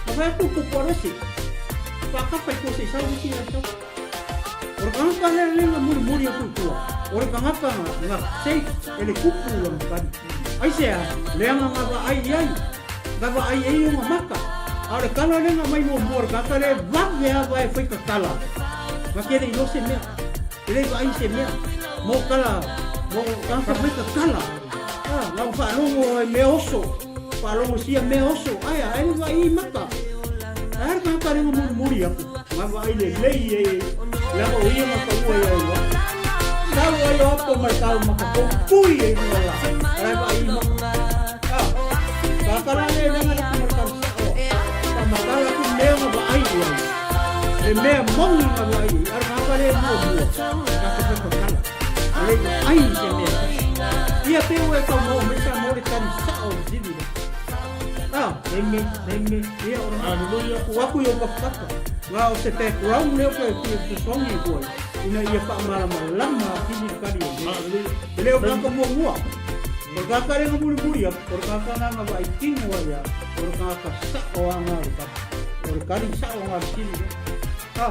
na fai atu le pupu alu ese. Faatafa i tua se i sau isi ia sau. O le tagata lea lea na mulimuli atu i tua, o le tagata na sei e le kupu lona tali. Aisea, leaga na vaai i ai, na vaai ai ona maka. A o le tala lea na aumai muamua o le tagata lea e vave lava e fai tatala, na te le iloa se mea, e le vaai i se mea, mo tala, mo tagata fai tatala. A, na ona faalogo i mea oso, faalogo sia mea oso, ae a, e le vaai i maka. Ae a le tagata lea na mulimuli atu, na vaai lelei ai, leaga o ia na taua ia i Tau ai o apo mai tau maka kou pui e runga la. Arai wa i maka. Ah. Kakala le lenga le kumarkari sa oa. Ka matala ku mea nga wa ai i ai. Le mea mongi nga wa ai i. Ara kaka le mua mua. Kaka pepa kala. Le ai i se mea. Ia pe ue kau mo me sa mo le tani sa o zili le. Ah, eme, eme, ia ora. Hallelujah. Ku aku i o kapakapa. Nga o se background leo pe fia fesoasoani i koe, ina ia faamalamalama atili le kali o lea. Hallelujah. E le o kaka muamua. O le kaka lenga mulimuli atu, o le kaka na nga vaai tino ai a, o le kaka sa'o a nga le kali. O le kali sa'o nga le tini lea. A,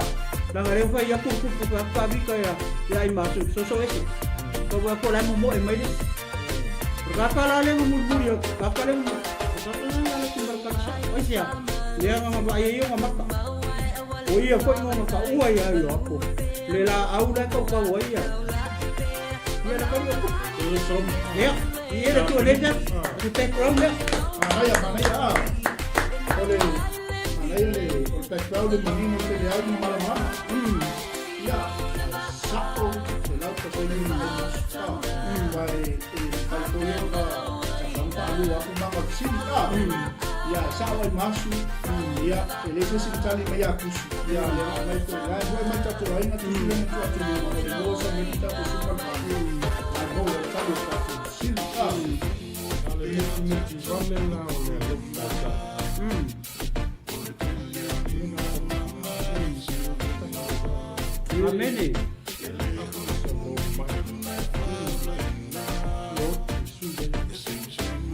leaga lea ua fai atu le tupu ka kavika ia, ia ai maso, soso ese. Ka ua ko la e momoe mai le isi. O le kaka la lenga mulimuli atu, kaka lenga mulimuli. O le kaka la nga le tuma le kali sa'o. Aisea? Lea nga vaai ai ona maka. O ia foi nga makaua ia i o Le laau la e kaukau ai ia. Ia le kali o kupu. Ia, ia le tua lea, le background lea. Manaia, manaia, ah. O le, manaia le, o le background le manino tele ai ma malamalama. Ia, sa'o, le lau pasene na ai masu, ah. Wa e, e, fai foi o ka, sa tau whaalua aku maka o le fesili, ah. Ia, e sa'o ai masu, ia, e le se isi na tali mai ia Kusi. Ia, le a mai foi, la e foi mai tatou aiga, tusi le ma tua atu ma o le loa sa mai tatou suka le whaalua. Ai hou e tali o tatou fesili, ah. A le mutimoti vale la o le alofa o tatou. Amene.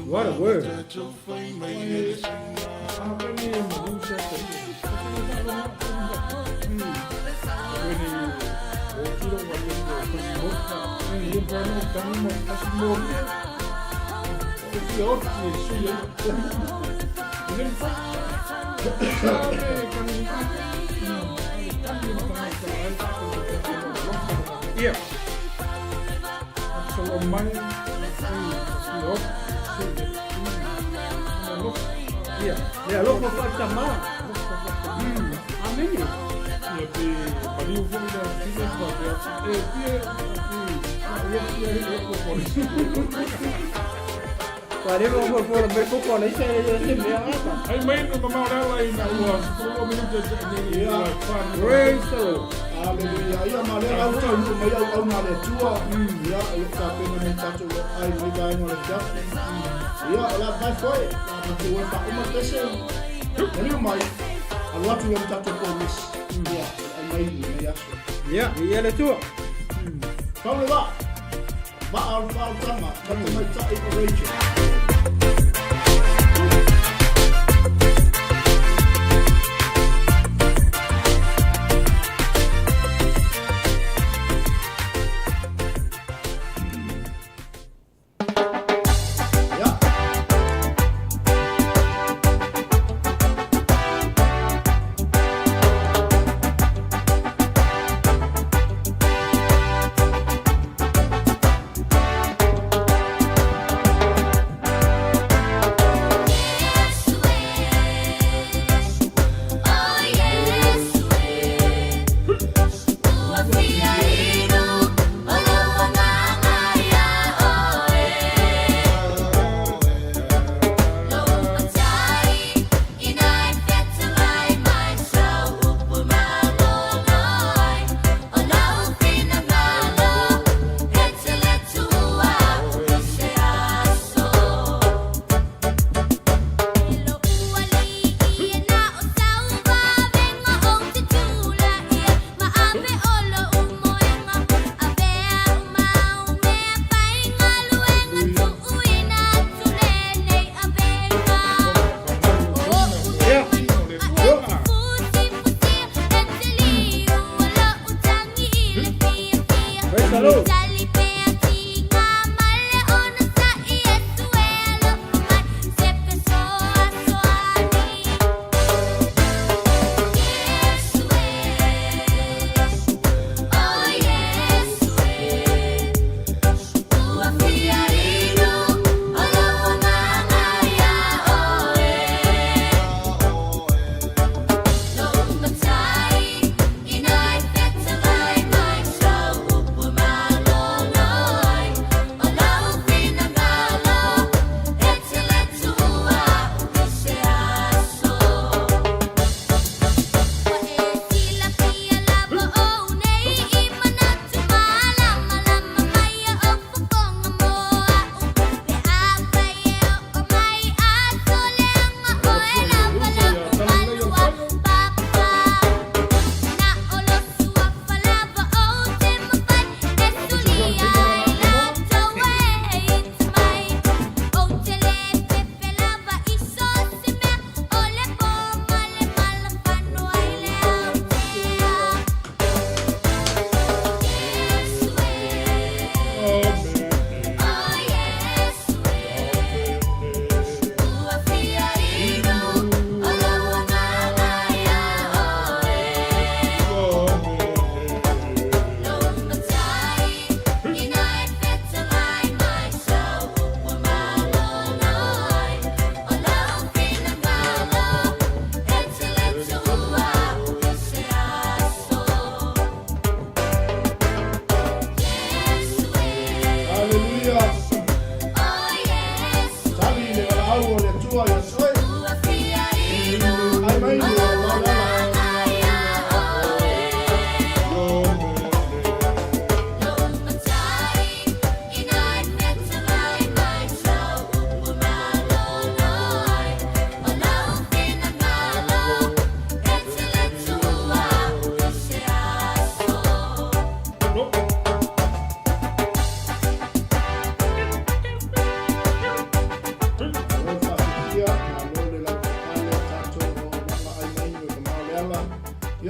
What a word. Ia. Ia. Le alofa faatama. Amene. Ia pe paliu foi la fina faapea e fia a ua fia e ko polisi. Wharewa mo fora me koko nei se se mea ngata. Ai mai no mamao le ala ina ua 12 minute te nei Ia. ua whānu. Praise the Lord. Hallelujah. Ia ma lea au taunuu mai auauna a le Atua. Ia, o lo o tapena mai tatou lo ai mai vaega o le afiafi. Ia, o le a vae foi, la matou e faauma pese. Maliu mai, alu atu loa ma tatou komisi. Ia, o le ai mai i lenei aso. Ia, ia le Atua. Pau le vaa, vaa o le faaolataga, ma tamaitai o Rachel. Ia.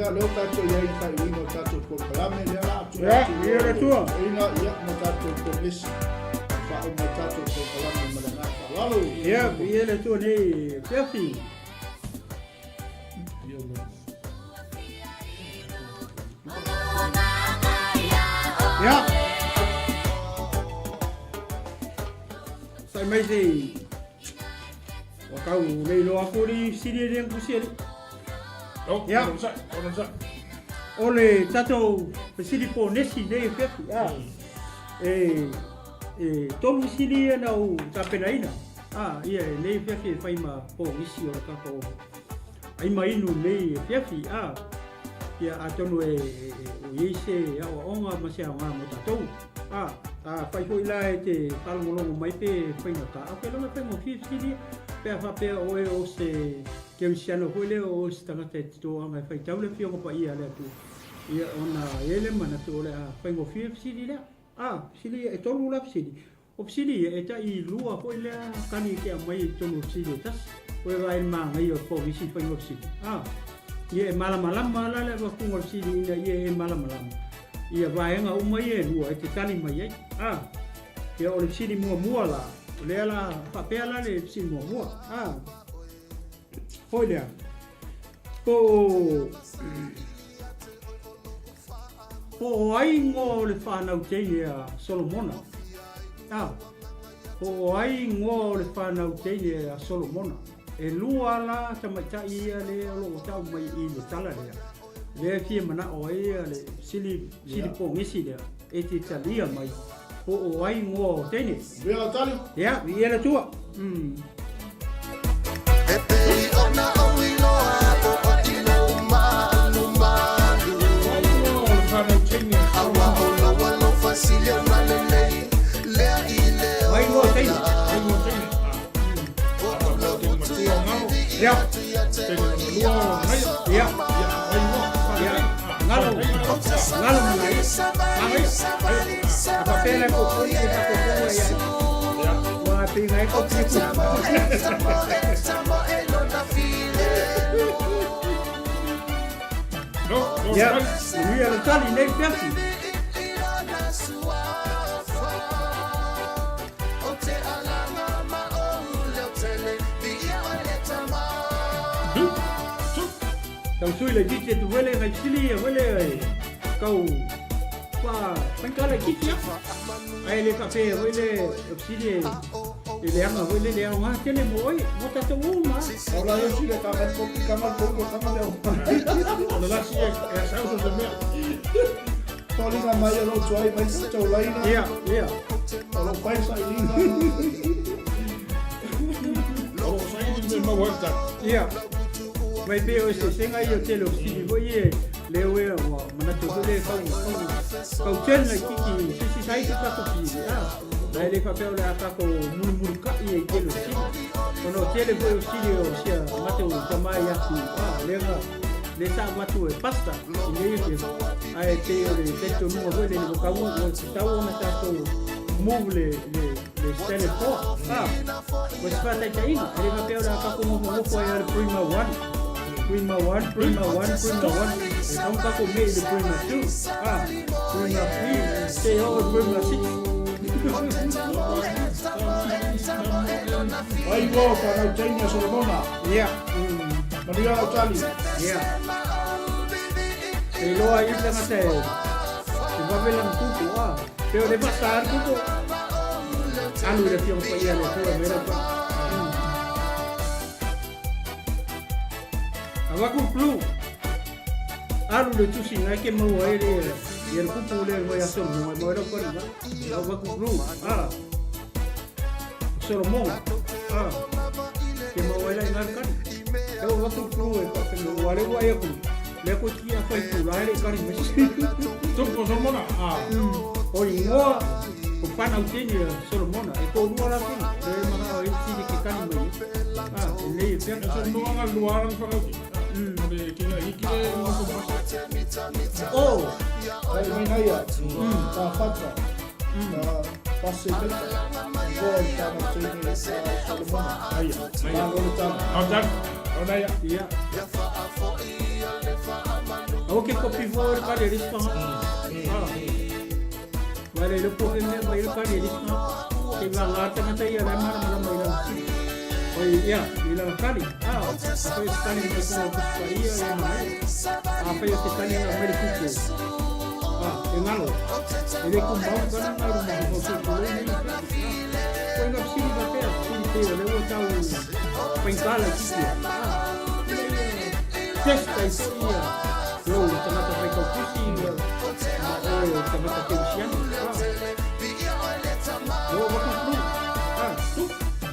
Ia, lea ua tatou i ai i le faaiuina o le tatou polokalame, lea o le a tuu Ia, atu ia le Atua. Ina, ia, mo tatou ponesi e faauma ai tatou polokalame ma le agaga faaaloalo. Ia, ia le Atua nei afiafi. Ia. Sai mai se ua tau le iloa atu le fesili e le tusi alii. Ia. O le tatou fesili ponesi nei afiafi. A. E e tolu fesili ia na ou tapenaina. A, ia e nei afiafi e fai ma ponisi o le tatou ai ma inu nei afiafi. A. Ia atonu e o i ai se aoaoga ma se aoga mo tatou. A, afai foi la e te faalogologo mai pe faigata, ou te iloa e faigofie fesili ia, pe a faapea oe o se kerisiano foi lea o oe se tagata e te toaga e faitau le Afioga Paia a le Atua, ia ona i ai le manatu o le a faigofie fesili lea. A, fesili ia, e tolu la fesili. O fesili ia, e tai lua foi lea tali e te aumai i totonu o fesili e tasi. Ua e vaai i le manaia o le pogisi i le faiga o fesili. A, ia e malamalama la le avatuga o le fesili ina ia e malamalama ia vaega uma ia e lua e te tali mai ai. A, ia o le fesili muamua la, o lea la faapea la le fesili muamua. A, foi lea, po o Po o ai igoa o le whanau teine a Solomona? A. Po o ai igoa o le whanau teine a Solomona? E lua la tamaitai ia le o loo tau mai i le tala lea. Lea e fia manao ai ia le sili, sili pogisi lea e te talia mai po o ai igoa o teine. Vea o tali. Ia, i e le tua. Mai igoa o teine. Ia. Ia. Ia. Ngalo. Ngalo mana ia. Ai. A faapea le popoli e fapopo ia. Ua pinga ai ko Ia, manuia le tali nei afiafi. Tau sui laitiiti atu foi le ngai fesili ia foi le kau fa faigata laitiiti a. Ae le faapea foi le o fesili e e leaga foi le le aoga tele mo oe, mo tatou uma. Au la iosi le kanga kopi kanga koko kanga leo. O le lasi e e sau se mea. Foliga mai o lou tuai mai se taulaina. Ia, ia. O lou pai sailiga. O loo saili me maua ai le tali. Ia. Mai pei o eseesega ia o tele o fesili foi ia lea ua ua manatu foi lea kau kau kau tele laitiiti i se isi sai se tatou fesili a ae le faapea o le a tatou mulimulikai ai i tele o fesili ona o tele foi o fesili o sia matou tama i atu a lea na lea sa avatu e pasta i nei afiafi ae pei o le talitonuga foi lele ua tau ua tatau ona tatou move le le le standard four a ua se faataitaiga e le faapea o le a tatou nofonofo ai le prima one prima one prima one prima one e tau tatou me i le prima two a prima three se oo i prima six. Mai igoa o fanau teine a Solomona. Ia. Manuia lau tali. Ia. E iloa ai le tagata e e vave lana kupu a. Pe o le faasa le kupu. Alu i le Afioga Paia a le Atua me lau pa. Avatu le flu. Alu le tusi ngai ke maua ai le ia le kupu le mai a Solomon e maua ai lau pali va. Avatu flu. A. Solomon. A. Ke maua ai la i ngai kari. E o avatu flu e pa pe ua le ua ia ku. Le ko ti a fai ku la hele kari me. Tupu o Solomona. A. O ingoa o whanau tini a Solomona e kōrua la tini le mana o e tini ke kani mai e. A, e nei e pea. E so noa nga lua rang whakauki. O le kinga hiki le ngoko masa. Oh! Ai mai naia, tā whata, tā pase peta, igoa o le whanau teine a Solomona. Aia. Malo le tali. Au tali. Au naia. Ia. Aua ke kopi fua o le kali a le isi tagata. Ah. Vai le po fe mea mai le kali a le isi tagata. Te ngā ngā tangata ia lai mana mana mai lana sili. Oi, ia, i lana kali. Ah, a fai o se kali mai konga o kusi pa ia, ia mai. A fai o se kali nga mai le kuku. Ah, e ngalo. E le kumau kana ngā ruma hau se kulou nei. Ah, koe ngā sili ka pea, sili te o le ua tau paingkala i kiki. Ah, test ai foi ia lou tagata faitautusi ma oe o tagata kerisiano. Ah, o avatu flu. Ah, tu,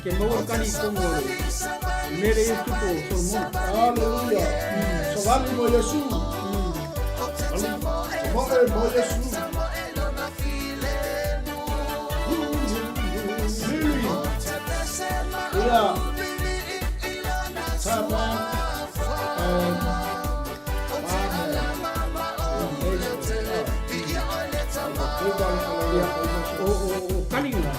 ke maua le kali i tonu o le mele ia tupu o Solomona. Aleluia. Savali mo Iesu. Moe mo Iesu. Miri. Ia. Tapa. And Ia, o kalinga,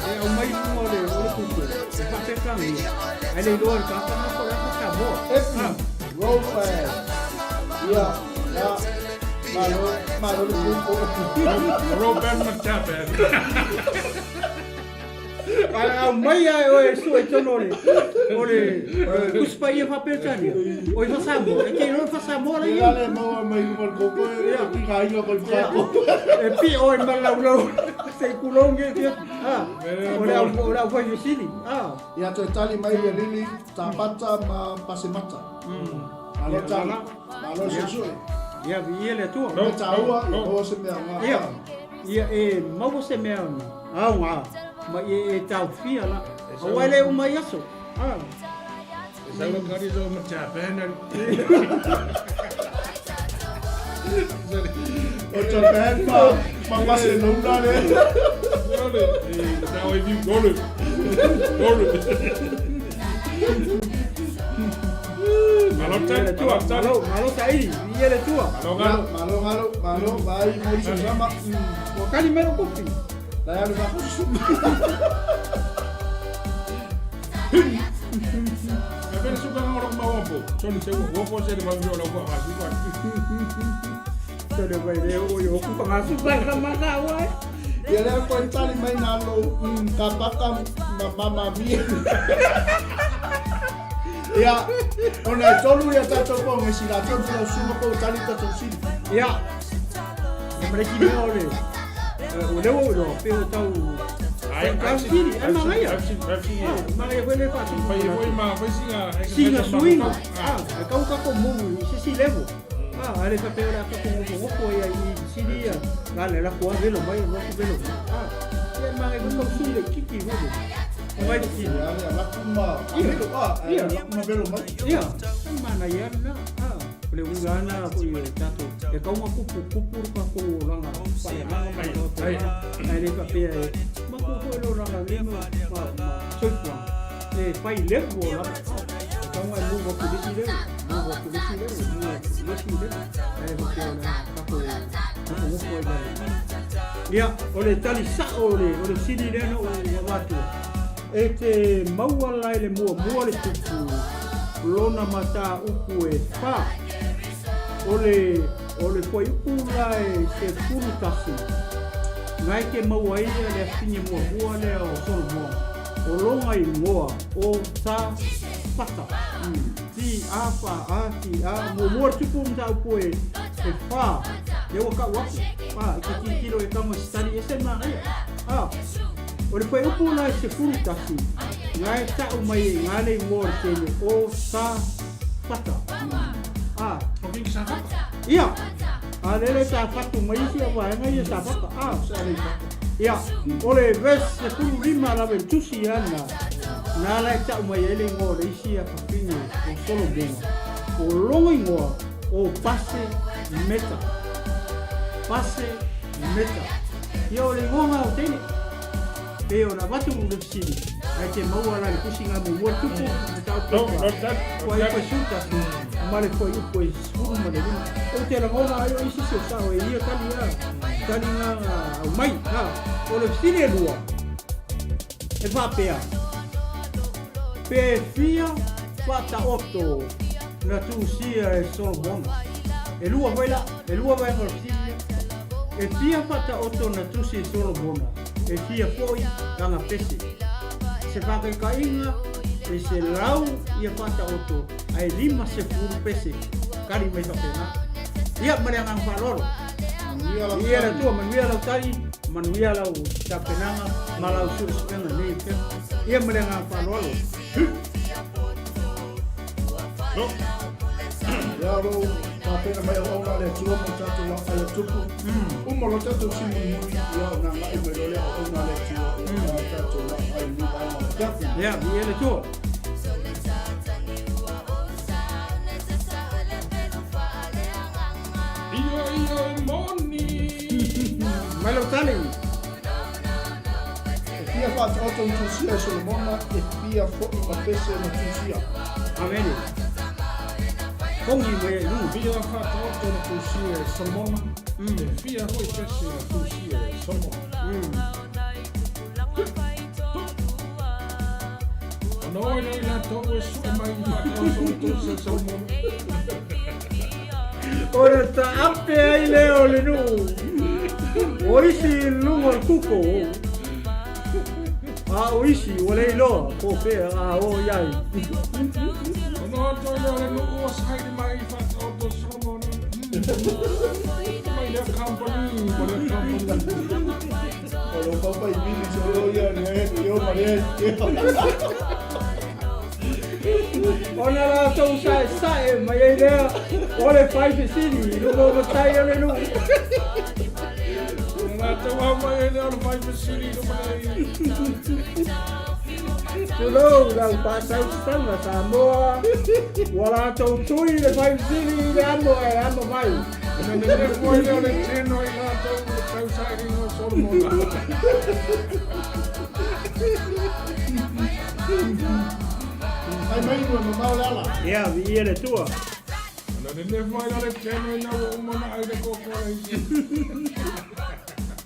e aumai i luga o le o le kuku, e faapekagia, ae le iloa e le tagata lena po o le a se Samoa. Epi, roll Ia, ia, malo, malo le kuku. Roll band ma tap band. Ae aumai lava e oe e sue i totonu o le o le Tusi Paia faa-Peretania, o i faa-Samoa, e te iloa le faa-Samoa la i Ia ai. le maua mai luma o le koko e pika aiga koe Ia, e pio ai ma le laulau se i kulou nge fia, a, o le au o le aufai fesili, a. Ia toe tali mai ia Lili, Tapata ma Pasemata. Malo tali, malo suesue. Ia, viia le Atua. Mea taua, ia maua se mea aoga. Ia, ia e maua se mea aoga ma ia e taofia la. Aua e le uma i aso. A. E sau kari zo ma Japan. O Japan ma ma Barcelona le. Gole, e tau e viu gole. Gole. Malo Viia le Atua. tali, malo tali. Malo, malo saili. Viia le Atua. Malo galo. Malo galo, malo vai mo sama. Ua kali mai lou kopi. Lai alu faafusu. E vele suka nga ro ma wampo. Soni se wo fo se le ma vio la ko ha suka. Se le vai le o yo ku pa suka ka ma ka wa. Ia lea koe tali mai nā lou ka paka ma mama mia. Ia, ona e tolu ia tatou pogesi latou te lau suka po tali tatou sili. Ia. E ma le ki mea o le o lea ua ou iloa pe o tau Ai sili, ai manaia. Ah, manaia foi le faatu. Fai foi ma fai singa Singa suiga. Ah, e kau kako mou i se isi level. Ah, ale faapea o le a kako ngofongofu ai i sili ia. La le lako a velo mai, lako velo mai. Ah, ia manaia foi kau sui le kiki foi le. O mai le sili. Ia, le laku ma velo, ah, laku ma velo mai. Ia, manaia lena. Ah. O le uiga lava lena foi e tatou, e kau nga kupu, kupu le tatou olaga faaleagaga ma le tatou ae le faapea e matua foi le olaga nei ma soifuaga e fai level olaga. E kau nga e move atu i le isi level, move atu i le isi level, move atu i le isi level, ae le faapea o le a tatou nofonofo ai lalo. Ia, o le tali sa'o o le fesili lea na ou avatua, E te maua la i le muamua le tupu lona mataupu e fa. O le, o le fuaiupu la e 11, na e te maua ai le afine muamua lea o Solomona, o lona igoa o Ta Pata. Ti a fa a ti a, muamua le tupu mataupu e, e fa, lea ua kau aku, a, i te tilotilo e kau ma se tali ese manaia. A. O le fuaiupu la e 11, nga e ta'u mai e nga le igoa o le tele o Sa Fata. A. O kingi sa fata. Ia. A lele e ta fatu mai isi a vaega ia sa fata. A. Sa le fata. Ia. O le verse 15 lava i le tusi ana, na la e ta'u mai ai le igoa o le isi a fafine o Solomona. O lona igoa o Pase Meta. Pase Meta. Ia o le igoa nga o teine. Pei ona avatu le fesili, ae te maua la i le tusi nga muamua le tupu, mataupu e fa, fuaiupu e 11, ma le fuaiupu e 15. Ou te lagona ai o isi se o sao e ia tali a, tali nga aumai. Ha, o le fesili e lua, e faapea, pe fia faataoto na tusia e Solomona? E lua foi la, e lua vaega o le fesili lea. E fia faataoto na tusi e Solomona, e fia foi ana pese. Se faataitaiga, e 100 ia faataoto ae 50 pese. Tali mai faapena. Ia, ma le agaga faaaloalo. Manuia lau Viia le tali. Atua, manuia lau tali, manuia lau tapenaga ma lau suesuega i lenei afioga. Ia ma le agaga faaaloalo. No. Ia o lou tapena mai auauna a le Atua mo le tatou laʻai a tupu. Uma loa tatou simulimuli, ia ona agai mai loa lea auauna a le Atua ia aua tatou laʻai i lenei vaega o le afiafi. Ia, viia le Atua. Io io e moni. Mai lau tali. E fia faataoto na tusia e Solomona, e fia foi ma pese na tusia. Amene. Pogi mai ai luga. Fia faataoto na tusia e Solomona, e fia foi pese na tusia e Solomona. Ona o ai lea i latou e sue mai i faataoto na tusia e Solomona. Ona taape ai lea o le nuu o isi i luga o le kuko, a o isi ua le iloa po o fea a o i ai. Ona o atu ai lea o le nuu ua saili mai i faataoto e Solomona. Mai lea company ma lea company. O lou papa i vili solo ia lea e teo ma lea e teo. Ona latou saesae mai ai lea o le faifesili i luga o matai o le nuu. Ona latou au mai ai lea o le faifesili i luma nei. Tulou lau faatausauga Samoa, ua latou tui le faifesili i le amo ae amo mai. Ona nenefu ai lea o le tino i latou i le tausailiga o Solomona. Fai mai ua mamao le ala. Ia, viia le Atua. Ona nenefu ai lea o le tino ina ua uma ona ai le koko a le isi.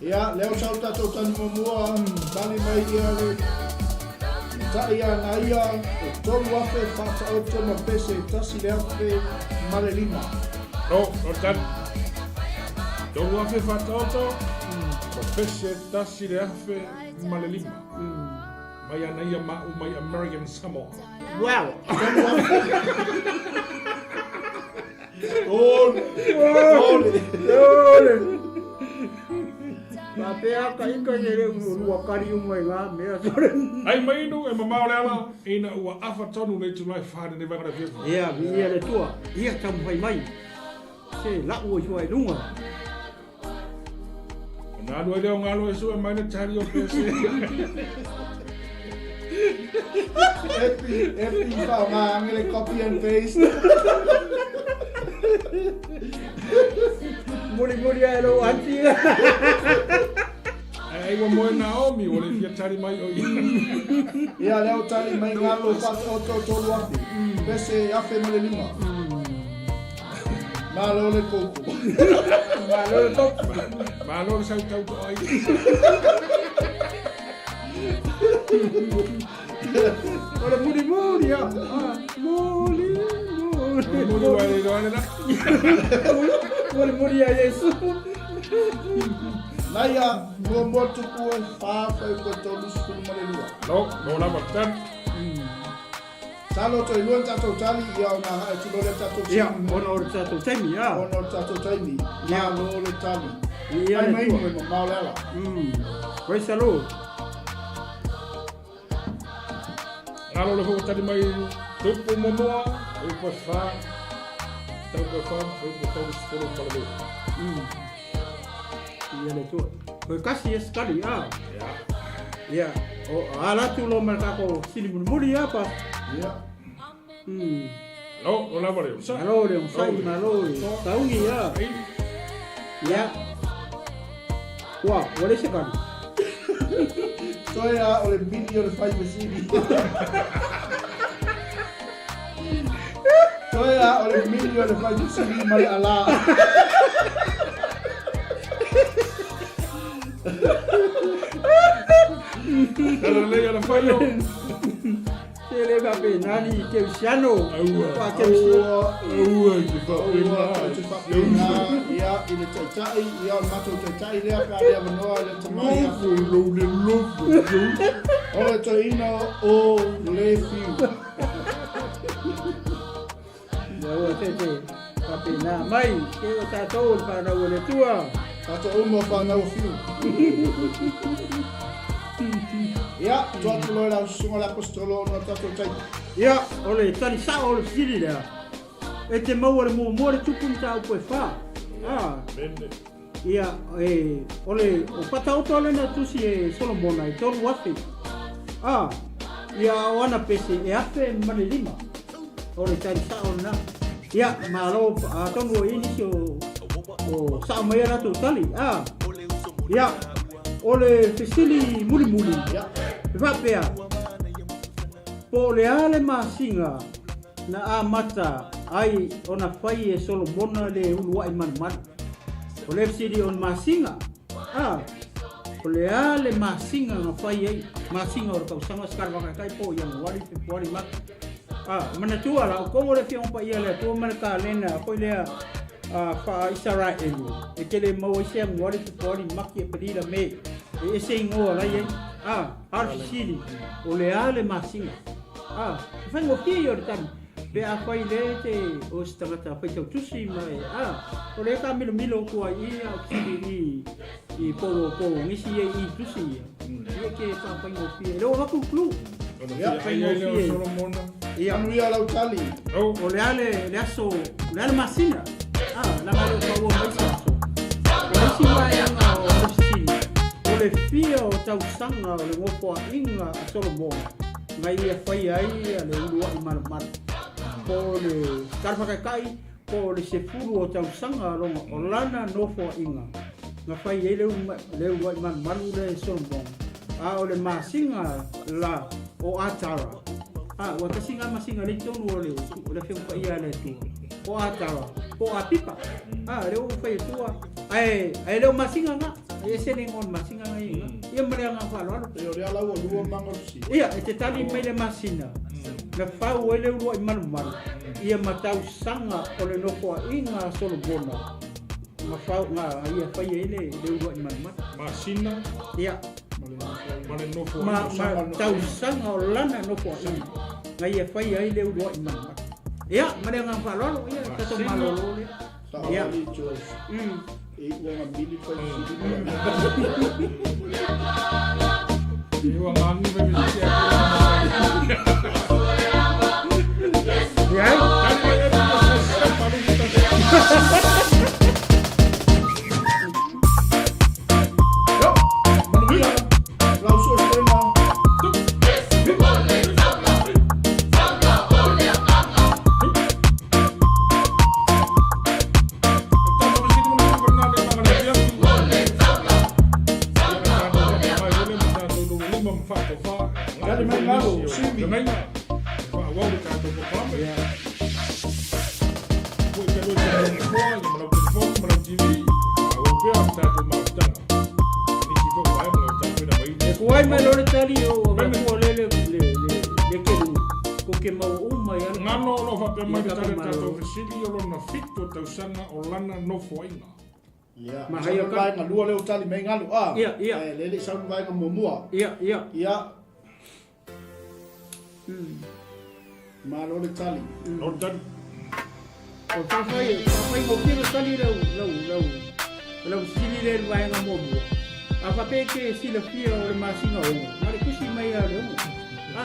Ia, lea o sau tatou tali muamua, tali mai ia le matai a Naia, e 3,000 faataoto ma pese e tasi le afe ma le lima. No, no tali. 3,000 faataoto ma pese e tasi le afe ma le lima. Mai ana ia ma'u mai American Samoa. Wow! Tolu! Tolu! Tolu! Faapea ka ika i le lua kari uma i ngā mea sore. Ai mai inu e mamao le ala, ina ua afa tonu le itula e fa lenei vaega o le afiafi. Ia, viia le Atua, ia taumafai mai, se la'u ai fua i luga. Ona alu ai lea o Galo e sue mai le tali o pese. Epi, epi whaonga angele copy and paste. Muli muli ai lou aunty. Ai ai ua moe Naomi, ua le fia tali mai o ia. Ia lea o tali mai Galo whaataoto 3,000. Pese 1,005. Malo le koko. Malo le koko. Malo le sau tau toa ai. O le muli muli a. Muli muli. Muli wa le loa le la. Muli muli a Iesu. Naia, muamua tupu e fa fai ko 32. No, no lava tali. Talo toe lua le tatou tali, ia ona agai atu loa lea tatou Ia, taimi. ona o le tatou taimi, a. Ona o le tatou taimi. Ia. Malo le tali. Ia Mai le mai tua. inu e mamao le ala. Praise the Lord. Galo le foi ua tali mai tupu muamua, upu e fa, tau e fa, upu e 30 ma le lua. Ia le tua. Koe kasi e sekali, a. Ia. Ia, o ala atu loa ma le tatou sili mulimuli ia pa. Ia. Malo, lo lava le onosai. Malo le onosai, malo le sauni ia. Ia. Ua, ua leai se kali. Toe a o le mili o le fai fesili. Toe a o le mili o le fai fesili ma le ala. Tala lelei ala fai o. Se le faapena ni Kerisiano. Aua. Faa-Kerisiano. Aua e te faapena. Aua e te faapena, ia, i le taitai, ia, o le matou taitai lea pe a le avanoa i le tamai a. Lofo i lou le lofo. O le toeaina o le Fiu. Ia ua te te faapena mai, ke o tatou o le fanau a le Atua. Tatou uma o fanau a Fiu. Ia, tuu atu loa i lau susuga le Aposetolo ona o le tatou taimi. Ia, o le tali sao o le fesili lea, e te maua le muamua le tupu mataupu e fa. A, ia, e, o le, o Fataoto lena tusi e Solomona e 3000. A, ia, o ana pese e 1005. O le tali sao lena. Ia, malo, atonu o i ai nisi o, o sao mai a latou tali. A, ia, o le fesili mulimuli, e faapea, po o le a le masina na amata ai ona fai e Solomona le uluai malumalu? O le fesili o le masina, a, o le a le masina na fai ai, masina o le tausaga Skarvakakai po o Ianuari, Fepuari, Mati. A, manatua la, o Kongo le Afioga Paia a le Atua ma le kalena foi lea a faa-Isaraelu, e te le maua ai se Ianuari, Fepuari, Mati, Aperila, Me, e ese igoa la i ai. A, a o le fesili, o le a le masina? A, e faigofie ia o le tali, pe afai lea e te o se tagata faitautusi ma e, a, o lea e taamilomilo atu ai i a o fesili i, i po, po nisi ia i tusi ia. Ia ke faafaigofie. E le o avatu le clue. Ona fia ai ai lea o Solomona. Ia. Manuia lau tali. O le a le, le aso, o le a le masina. Ah, leaga e le o taua mai se aso. O le isi vaega o le fesili, o le fia o tausaga o le nofoaiga a Solomona na ia faia ai le uluai malumalu. Po o le tala faataitai, po o le sefulu o tausaga lona o lana nofoaiga na fai ai le uluai malumalu lea e Solomona, a o le masina la o Atara, a ua tasi lena masina lea i totonu o le o le Afioga Paia a le Atua, o Atara, po o Apipa, a lea ua ou fai atua, ae ae le o masina lena, e ese le igoa o le masina lena e i ina, ia ma le agaga faaaloalo. E o lea la ua lua maga o le fesili. Ia, e te tali mai le masina na fau ai le uluai malumalu, ia ma tausaga o le nofoaiga a Solomona ma fau, na ia fai ai le, le uluai malumalu. Masina. Ia. Ma le nofo Ma, ma tausaga o lana nofoaiga na ia fai ai le uluai malumalu. Ia, ma le agaga faaaloalo, ia, tatou malolo lea. Ia. Saoali Joyce. E iu anga mili fai fesili. E ua ngani fai fesili a Ia ai. Tali mai e se palu ta. Yo, manuia. Lau suesuega. Tali mai lalo, Sivi. E kuai mai loa le tali o avatua lea le le le le kelu ko ke maua uma i ala. Ngano o lo o faapea mai Ia le tali tatou a tatou malolo. fesili o lona fitu o tausaga o lana nofoaiga. Ia, Ma sau haia le ka. vaega lua lea ua tali mai galu, a. Ia, ia. Ae le le i sau le vaega muamua. Ia, ia. Ia. Malo le tali. Malo le tali. O faafai, faafaigofie ona tali lau, lau, lau, lau fesili lea i le vaega muamua. A faapea e te silafia o le masina ono, na o le tusi mai lava o le ono. A,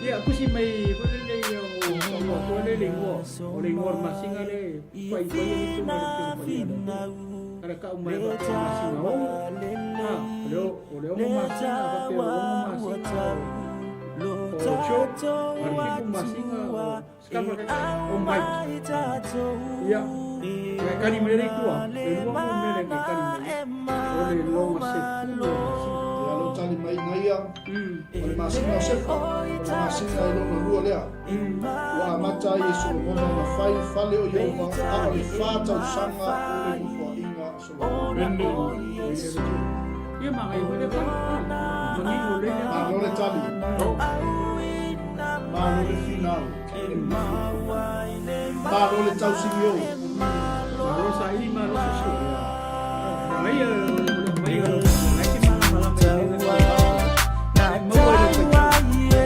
ia, tusi mai foi lele ia o taua atoa lea le igoa, o le igoa o le masina lea e faaigoa ai le tulaga o le Afioga Paia a le Atua. A le tau mai faapea masina ono, a, o le, o le ono masina, a faapea o le ono masina o, o Joe, a le fitu masina o Scarborough, o Mike. Ia, ngai kali mai le itua, e lua mo mea le ngai kali mai ai, o le loga sefulu o masina. Ia lou tali mai ina ia, o le masina o Sefa, o le masina e lona lua lea, ua amata ai e Solomona ona fai le fale o Ieova, a o le fa tausaga o le nofoaiga a Solomona. Ia ma ngai foi le fale, manino lelei le. Malo le tali. le finau. Malo le tausigi o. Malo saili, malo susu. Mai mai mai ke mala mala mai le mai maua le faitau. Maua le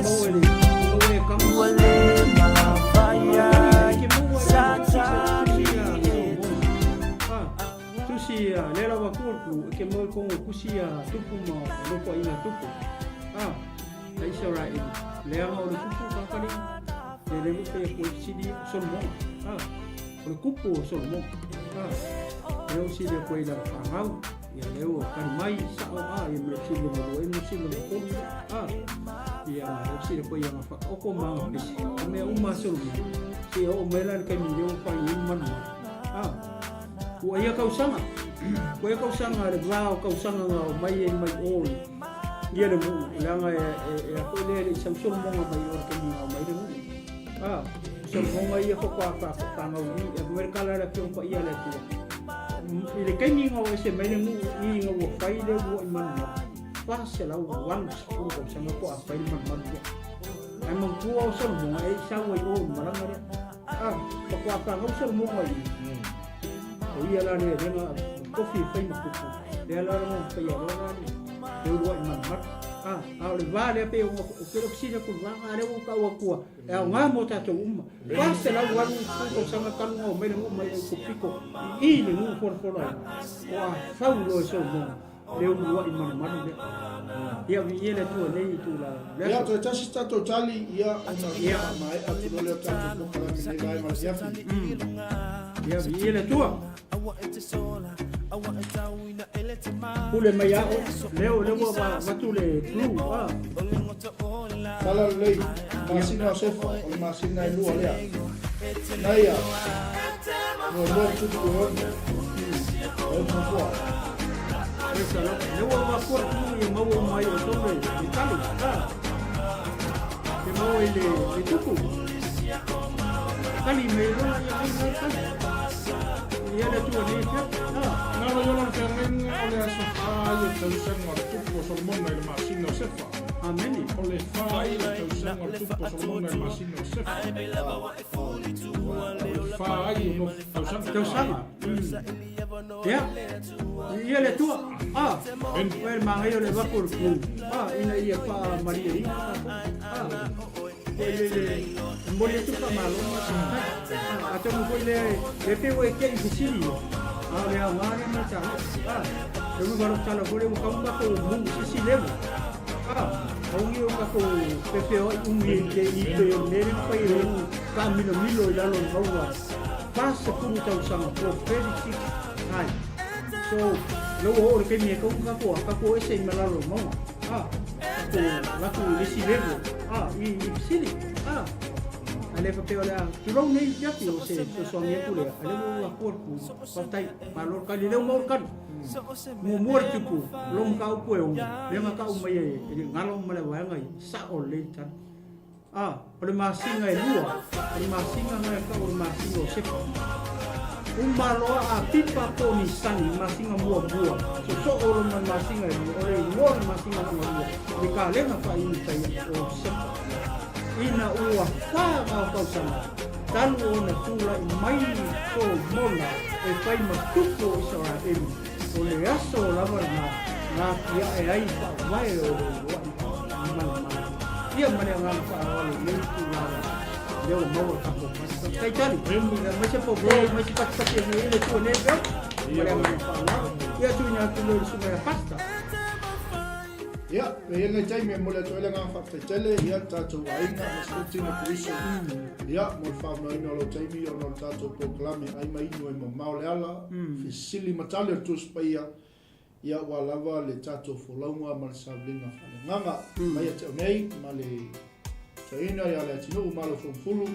maua le kamu. Ke maua le Tusi le lava ku ke mau kongo kusi a tupu ma loko ina tupu. Ah, a Isaraeli, leaga o le kupu kakali, le le lupe e koe sili o Solomon. Ah, o le kupu o Solomon. Ah, le o sili koe la whangau, ia le o kari mai, sao a, ia me sili mo lua, me sili mo kolu. Ah, ia o sili koe ia ngā whakaoko ma ngā pesi. O mea uma Solomon, si o mela le kaimi leo whai i manu. Ah, ua ia kausaga, ua ia kausaga le va o kausaga ngā o mai e mai o i ia le nuu, leaga e, e, e a foi lea e le i sau Solomoga mai o le taimi na omai le nuu. A, o Solomoga ia faatoa faagaui, e mai le kala a le Afioga Paia a le Atua. I le taimi na o ese mai le nuu i ina ua fai le uluai malumalu, 480 tausaga faatoa fai le malumalu lea. Ae manatua o Solomoga e i sau ai o i le malaga lea. A, faatoa fanau Solomoga i O ia la lea lea na tofi e fai ma kupu. Lea la la na fai aloa la le le uluai malumalu. A, a o le va lea pei ona o pele fesili atu le va, a lea ua tau atua e aoga mo tatou uma. 480 tausaga talu ona omai le nuu mai le pito i i le nuu folafola ai. O a fau loa e Solomona le uluai malumalu lea. Ia viia le Atua nei i tula le Ia, aso. toe tasi tatou tali, ia, ona faamaea atu loa lea o tatou polokalame nei vaega o le afiafi. Ia viia le Atua. Pule mai a oe. Leo, leo ua avatu le clue. Ah. Tala lelei, masina o Sefa, o le masina e lua lea. Naia, muamua tupu e ono, e ono fua. Leo ua avatu le clue ia maua uma ai outou le le tali. Ah. Te maua i le le tupu. Tali mai loa ia ai mai tali. Ia le Atua nei fea. Ah. Na lo yola le feagaiga o le aso fa ai o le tausaga o le tupu o Solomona i le masina o Sefa. Amene. O le fa ai o le tausaga o le tupu o Solomona i le masina o Sefa. O le fa ai o nofo tausaga. Tausaga. Ia. Ia le Atua. Ah. Amene. Oe le magaia o le avatu o le clue. Ah, ina ia faamalieina tatou. Ah. Foi le le momoli atu faamalo ma faafetai. Ah, atonu foi lea e pei ua e te i fesili ia. A o le aoga lea ma le taua. Ah, e ui lou tala foi lea ua kau matou mu i se isi level. Ah, aua o tatou feofeoai umi e te i pei o le mea lea na fai e ou taamilomilo i lalo o le mauga 40 tausaga for 36 time. So, lea ua oo le taimi e kau tatou a tatou o ese i ma lalo o le mauga. Ah, tatou alu atu i le isi level. Ah, i, i fesili. Ah, a le faapea o le a tulou nei afiafi o se fesoasoani atu lea, a lea ua ou afua le pulu. Faafetai, malo le kali, lea ua maua le kali. Muamua le tupu, lou mataupu e ono, lea na tau mai e, e le galo ma le vaega i sao lelei le tali. Ah, o le masina e lua, o le masina na e tau o le masina o Sepa. Uma loa a pipa po o Nisani, masina muamua, sosoo loa ma le masina e lua, o le igoa o le masina lona lua, le kalena faa-Iutaia o Sepa. Ina ua fa nao tausaga, talu ona tulai mai Solomona e fai ma tupu o Isaraelu, o le aso lava lena na tiae ai faavae o le uluai malumalu. Ia ma le agaga faaaloalo i lenei tulaga lea ua maua le tatou pastor. Taitali, aemaise po aemaise patipati e nei le tua nei pea. Ma le agaga faaaloalo. Ia tuuina atu lea i le susuga ia pastor. Ia, e i ai lenei taimi e momoli atu ai le agaga faafetai tele ia le tatou aiga ma se tino Keriso. Ia, mo le faaaogaina o lou taimi ona o le tatou polokalame ai ma inu ai mamao le ala, fesili ma tali o le Tusi Paia, ia ua lava le tatou folauga ma le sauniga faaleagaga. Mai ia te au nei ma le toeaina ia Leatinuu Malofolofulu,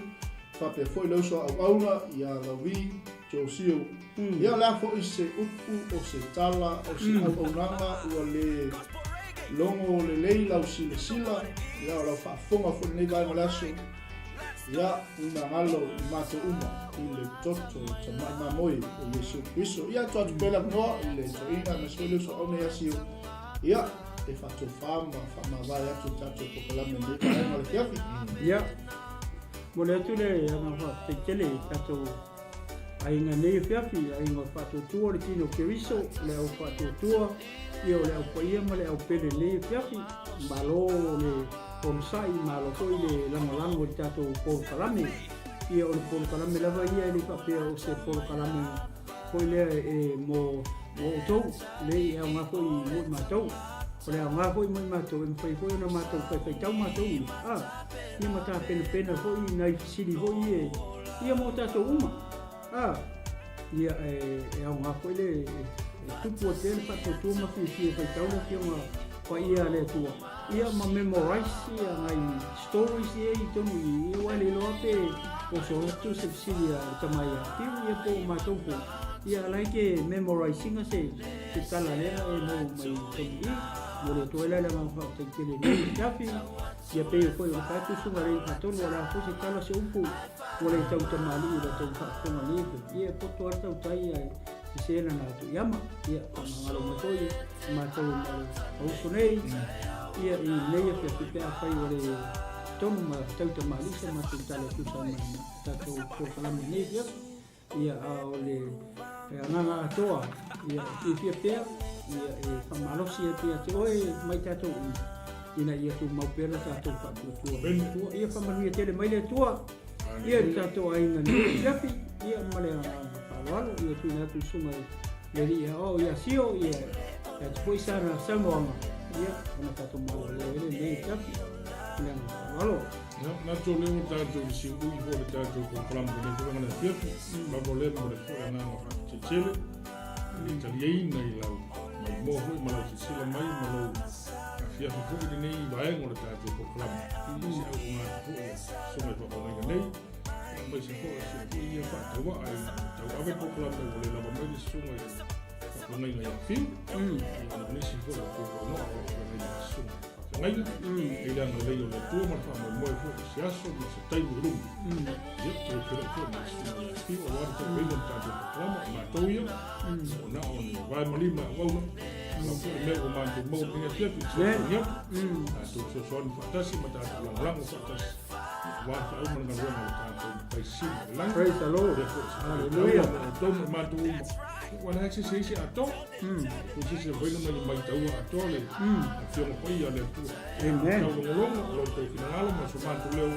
faapea foi le uso a auauna ia Lauvi Josio. Ia o le a foi se upu, o se tala, o se auaunaga ua le logo lelei lau silasila, ia o lau faafofoga foi i lenei vaega o le aso, ia ina galo i matou uma i le toto tamai mamoe o Iesu Keriso. Ia atu atu pea le avanoa i le toeaina aemaise foi le uso auauna ia Sio, ia e faatofa ma faamavae atu le tatou polokalame i lenei vaega o le afiafi. Ia. Momoli atu le agaga faafetai tele i tatou aiga nei afiafi, aiga faatuatua le tino Keriso, le au faatuatua, ia o le au paia ma le au pele nei afiafi. Malo le onosai, malo foi le lagolago i le tatou polokalame. Ia o le polokalame lava ia e le faapea o se polokalame foi lea e mo outou, leai e aoga foi mo i matou. O le aoga foi mo i matou e mafai foi ona matou faitau matou ia, a, ia ma tapenapena foi nai fesili foi ia, ia mo tatou uma. A, ia e, e aoga foi le e tupu ai pea le faatuatua ma fiafia e faitau le Afioga Paia a le Atua, ia ma memorize ia nai stories ia i totonu i i, aua e le iloa pe oso atu se fesili a le tama ia Fiu ia po o matou foi, ia a la e ke memorize ina se se tala lea e maua mai i totonu i i. Momoli atu ai la le agaga faafetai tele i lenei afiafi. Ia pei foi o le fai atu susuga le Fatonu o le a foi se tala se upu ua le tau tamalii i la tou faafofoga nei foi. Ia e poto lava le tautai ae sese lana atu i ama. Ia faamagalo mai foi i matou ma le auso nei. Ia i lenei afiafi pe afai ua le tonu ma tau tamalii sa matou tala e tusa ai ma le tatou polokalame nei afiafi. Ia, a o le agaga atoa, ia, e fiafia pea, ia, e faamalosi atu ia te oe mai tatou uma, ina ia tumau pea lo tatou faatuatua i le Atua. Ia faamanuia tele mai le Atua, ia i lo tatou aiga nei afiafi, ia, ma le agaga faaaloalo, ia tuuina atu i susuga i le Alii Aoao ia Sio, ia, e atu foi sana saunoaga, ia, ona tatou malolo ai lea i lenei afiafi. Ma le agaga faaaloalo. Manatu o lea ua tatou siui foi le tatou polokalame i lenei tulaga le afiafi, lava lea mo le foi agaga faafetai tele i le taliaina i lau maimoa foi ma lau silasila mai ma lou afiafi foi i lenei vaega o le tatou polokalame. I se auaunaga atu foi a Susuga i Faafeagaiga nei, aemaise foi o si au foi ia faatauaa i tauave polokalame ua le lava mai le Susuga i Faafeagaiga ia Fiu, ia ma nisi foi o tuatuanoa o lo o feagai ma le Susuga. Feagaiga, i le agalelei o le Atua ma le faamoemoe foi i se aso ma se taimi i luma. Ia, toe feiloai foi ma le Susuga ia Fiu aua le tauaveina o le tatou polokalame, o matou ia, o na o ni vae ma lima e auauna, lau foi le mea ua matou maua i lenei afiafi i fesoasoani atu, tatou fesoasoani faatasi ma tatou lagolago faatasi, aua le feau ma le galuega a le tatou Matai Sili i le lagi. Praise the Lord. Lea foi se Hallelujah. taua mo outou ma matou uma. Ua leai se isi atoa. Foi se isi foi na mai taua atoa le Afioga Paia a le Atua. Amen. Taulogologo o lo outou finagalo ma so matou leo,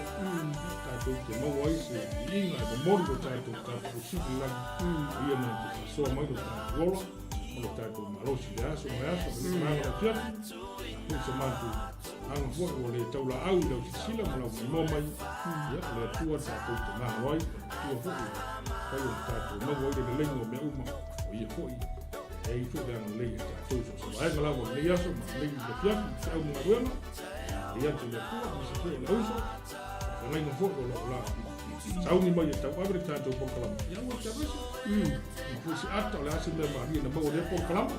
tatou te maua ai se viiga e momoli lo tatou Tapu Sili i le lagi. Ia na te faasoa mai lo tatou ola ma lo tatou malosi i le aso ma le aso, le vaega o le afiafi. Foi se matou aga foi ua le taulaau i lau silasila ma lau maimoa mai. Ia, o le Atua tatou te galo ai, o le Atua foi e fai ona tatou maua ai le leleiga o mea uma, o ia foi e ai foi le agalelei ia tatou so o se vaega lava o lenei aso ma lenei afiafi i feau ma galuega, e atu i le Atua, aemaise foi o le auso, faafeagaiga foi o lo o la sauni mai e tauave le tatou polokalame. Ia aua e te alu ese. Ma foi se ata, o le a se mea malie na maua i lea polokalame,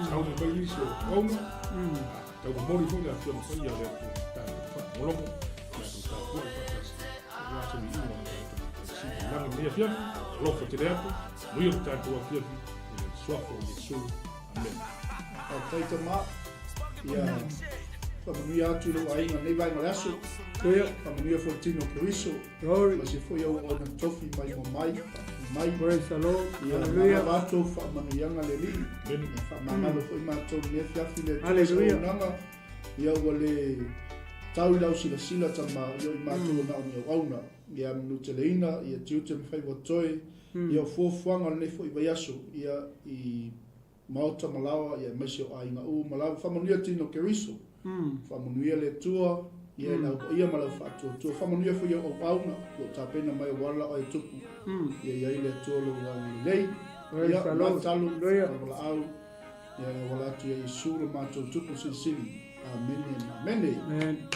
sauni mai nisi o auauna, tau momoli foi le Afioga Paia a le Atua, tatou faalogologo, tatou tapuai faatasi, aua se viiga o le tatou Matai Sili i lagi i lenei afiafi, alofa tele atu, manuia lo tatou afiafi, i le Suafa o Iesu. Amene. Faafetai tama. Ia faamanuia atu i lou aiga i lenei vaega o le aso. Ia. Faamanuia foi le tino o Keriso. Glory. Aemaise foi au auauna tofi mai ma mai, mai. Praise the Lord. Ia Hallelujah. manava atu au faamanuiaga le Alii. Amene. Ia faamagalo foi matou i lenei afiafi le Atua Hallelujah. auaunaga. Ia ua le tau i lau silasila tama, ia o i matou na o ni auauna. Ia manuteleina, ia tiute ma faiva toe, ia o fuafuaga o lenei foi vaiaso, ia i maota ma laoa, ia aemaise o aiga uma lava. Faamanuia tino Keriso, faamanuia le Atua, ia i lau paia ma lau faatuatua. Faamanuia foi au auauna, o lo o tapena mai aua le lao e tupu, ia i ai le Atua lou agalelei. Praise Ia, the Lord. matalo, Hallelujah. valaau, ia e auala atu ia Iesu lo matou tupu silisili. Amene ma amene. Amen.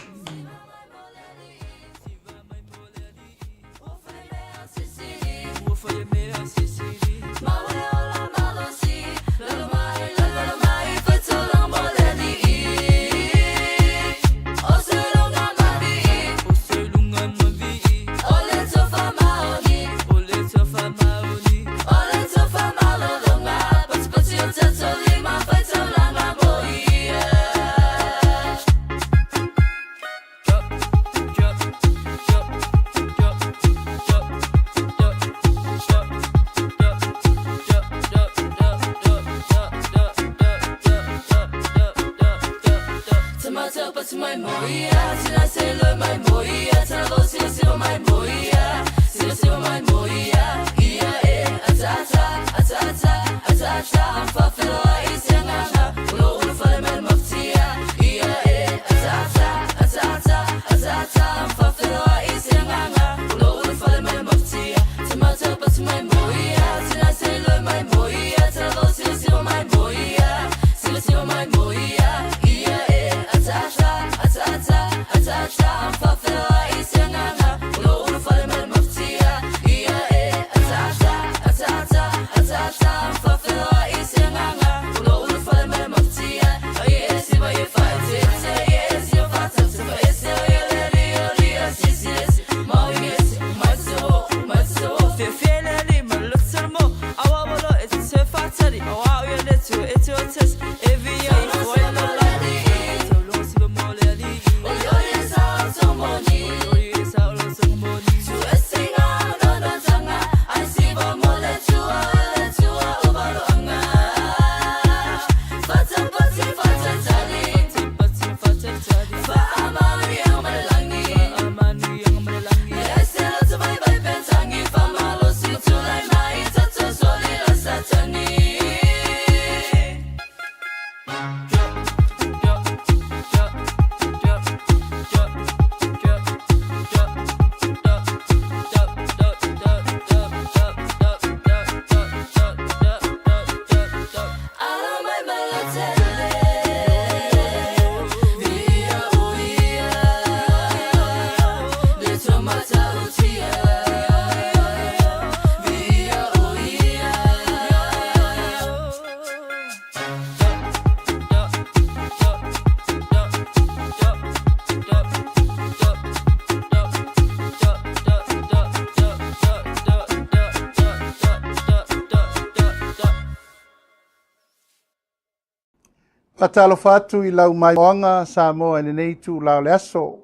Faatalofa atu i lau maimoaga Samoa i lenei itula o le aso,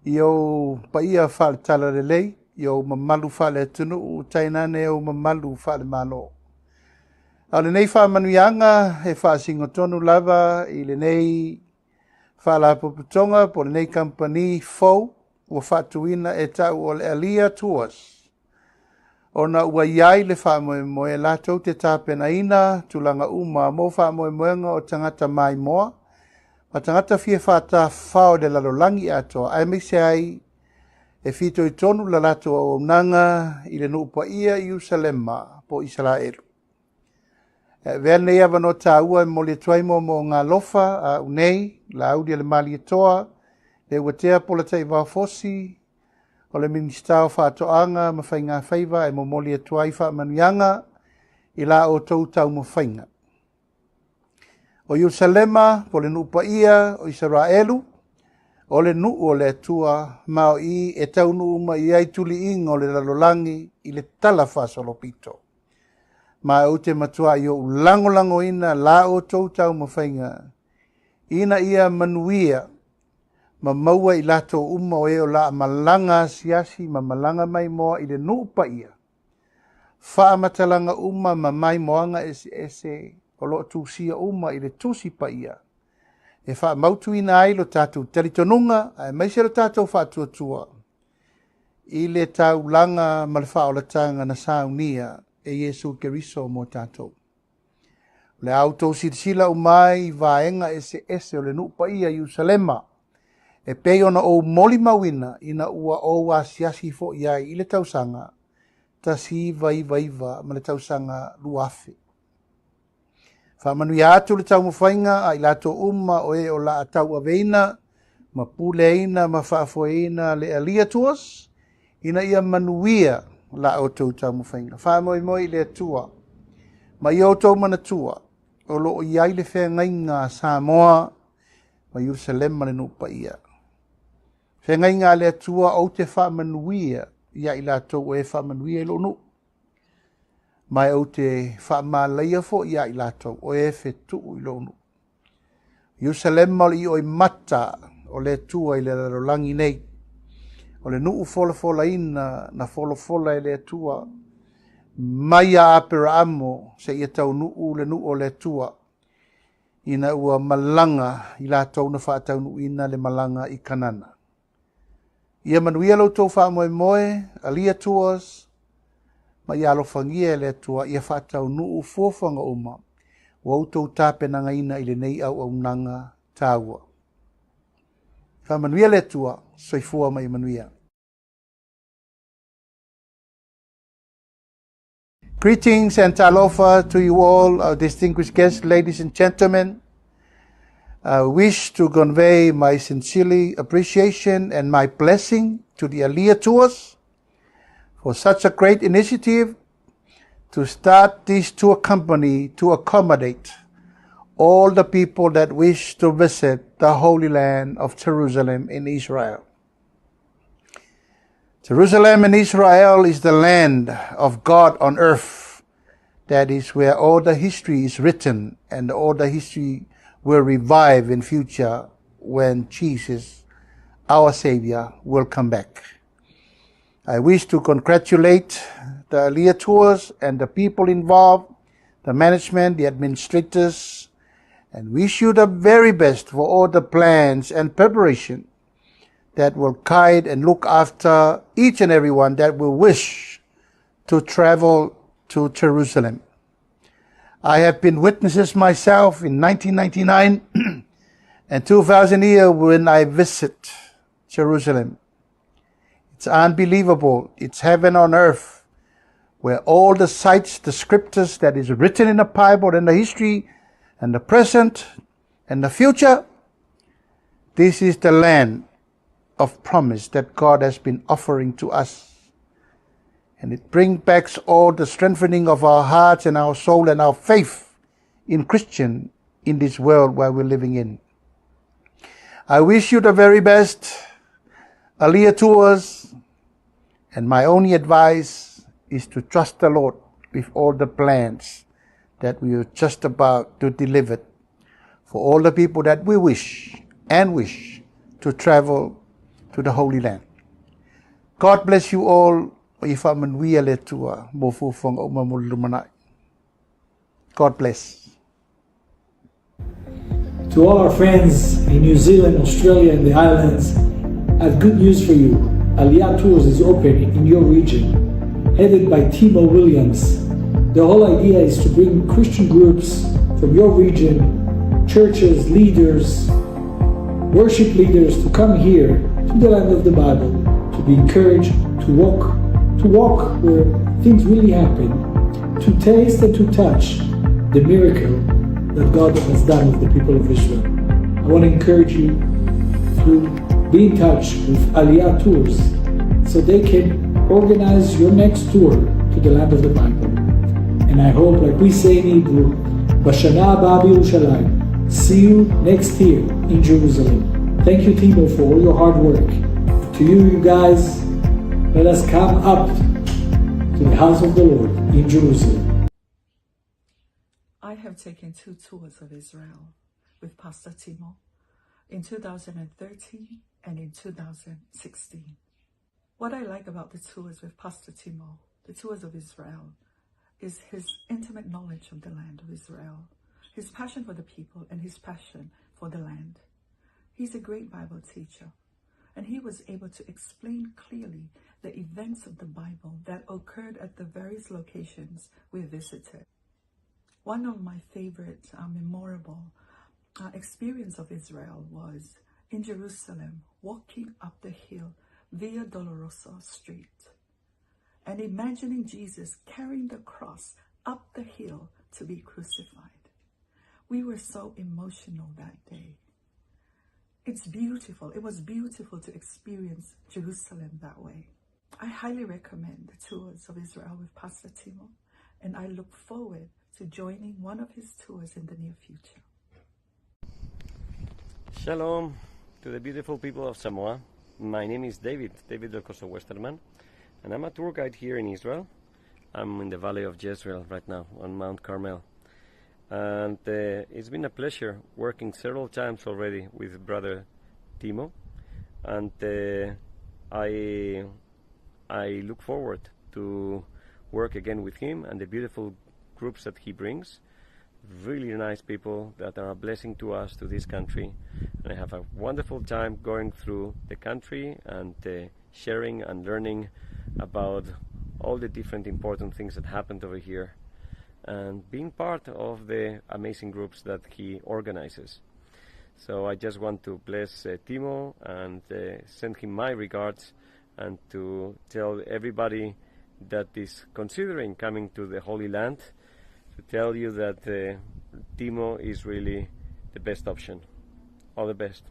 i ou paia faale-talalelei, i ou mamalu faale-atunuu, tainane ou mamalu faale-Malo. A o lenei faamanuiaga e faasinotonu lava i lenei faalapotopotoga po o lenei kamupani fou ua faatuina e ta'u o le Alia Tours, ona ua i ai le faamoemoe latou te tapenaina tulaga uma mo faamoemoega o tagata maimoa ma tagata fia faatafafao i le lalolagi atoa, aemaise ai e fitoitonu la latou auaunaga i le nuu paia i Ierusalema po o Isaraelu. E avea lenei avanoa taua e momoli atu ai moomooga alofa a au nei, Laauli a le Malietoa, Leuatea Polataivao Fosi, o le Minisita o Faatoaga ma Faigafaiva e momoli atu ai faamanuiaga i la outou taumafaiga. O Ierusalema po o le nuu paia o Isaraelu, o le nuu o le Atua, ma o i e taunuu mai i ai tuliiga o le lalolagi i le tala faasolopito. Ma ou te matuai ou lagolagoina la outou taumafaiga ina ia manuia ma maua i latou uma o e o la malaga asiasi ma malaga maimoa i le nuu paia, faamatalaga uma ma maimoaga eseese o lo o tusia uma i le Tusi Paia, e faamautuina ai lo tatou talitonuga aemaise lo tatou faatuatua i le taulaga ma le faaolataga na saunia e Iesu Keriso mo tatou. O le a outou silasila uma ai i vaega eseese o le nuu paia i Ierusalema, e pei ona ou molimauina ina ua ou asiasi foi ai i le tausaga 1999 ma le tausaga 2000. Faamanuia atu le taumafaiga a i latou uma o e o la a tauaveina ma puleaina ma faafoeina le Alia Tours ina ia manuia la outou taumafaiga. Faamoemoe i le Atua ma ia outou manatua o lo o i ai le feagaiga a Samoa ma Ierusalema le nuu paia. Feagaiga a le Atua ou te faamanuia ia i latou o e faamanuia i lou nuu. Ma ou te faamalaia foi ia i latou o e fetuu i lou nuu. Ierusalema o le ioimata o le Atua i le lalolagi nei. O le nuu folafolaina na folafola e le Atua mai ia Aperaamo seia taunuu le nuu o le Atua ina ua malaga i latou na faataunuuina le malaga i Kanana. Ia manuia lo outou faamoemoe, Alia Tours, ma ia alofagia e le Atua ia faataunuu fuafuaga uma ua outou tapenagaina i lenei auaunaga taua. Faamanuia le Atua, soifua ma ia manuia. Greetings and talofa to you all, our distinguished guests, ladies and gentlemen. I wish to convey my sincere appreciation and my blessing to the Alia Tours for such a great initiative to start this tour company to accommodate all the people that wish to visit the Holy Land of Jerusalem in Israel. Jerusalem in Israel is the land of God on earth. That is where all the history is written, and all the history will revive in future when Jesus, our Savior, will come back. I wish to congratulate the Alia Tours and the people involved, the management, the administrators, and wish you the very best for all the plans and preparation that will guide and look after each and every one that will wish to travel to Jerusalem. I have been witnesses myself in 1999 and 2000 year when I visit Jerusalem. It's unbelievable. It's heaven on earth where all the sites, the scriptures that is written in the Bible and the history and the present and the future, this is the land of promise that God has been offering to us. And it brings back all the strengthening of our hearts and our soul and our faith in Christian in this world where we're living in. I wish you the very best, Aliyah Tours, and my only advice is to trust the Lord with all the plans that we are just about to deliver for all the people that we wish and wish to travel to the Holy Land. God bless you all. Ia faamanuia le Atua mo fuafuaga uma mo le lumanai. God bless. To all our friends in New Zealand, Australia, and the islands, I have good news for you. Aliyah Tours is open in your region, headed by Timo Williams. The whole idea is to bring Christian groups from your region, churches, leaders, worship leaders to come here to the land of the Bible to be encouraged to walk, to walk where things really happen, to taste and to touch the miracle that God has done with the people of Israel. I want to encourage you to be in touch with Aliyah Tours so they can organize your next tour to the land of the Bible. And I hope, like we say in Hebrew, בשנה הבאה בירושלים. See you next year in Jerusalem. Thank you, Timo, for all your hard work. To you, you guys, let us come up to the house of the Lord in Jerusalem. I have taken two tours of Israel with Pastor Timo in 2013 and in 2016. What I like about the tours with Pastor Timo, the tours of Israel, is his intimate knowledge of the land of Israel, his passion for the people and his passion for the land. He's a great Bible teacher, and he was able to explain clearly the events of the Bible that occurred at the various locations we visited. One of my favorite memorable experience of Israel was in Jerusalem, walking up the hill Via Dolorosa Street and imagining Jesus carrying the cross up the hill to be crucified. We were so emotional that day. It's beautiful. It was beautiful to experience Jerusalem that way. I highly recommend the tours of Israel with Pastor Timo, and I look forward to joining one of his tours in the near future. Shalom to the beautiful people of Samoa. My name is David, David Delcorso Westerman, and I'm a tour guide here in Israel. I'm in the Valley of Jezreel right now on Mount Carmel. And it's been a pleasure working several times already with Brother Timo. And I look forward to work again with him and the beautiful groups that he brings. Really nice people that are a blessing to us, to this country. And I have a wonderful time going through the country and sharing and learning about all the different important things that happened over here and being part of the amazing groups that he organizes. So I just want to bless Timo and send him my regards and to tell everybody that is considering coming to the Holy Land to tell you that Timo is really the best option. All the best.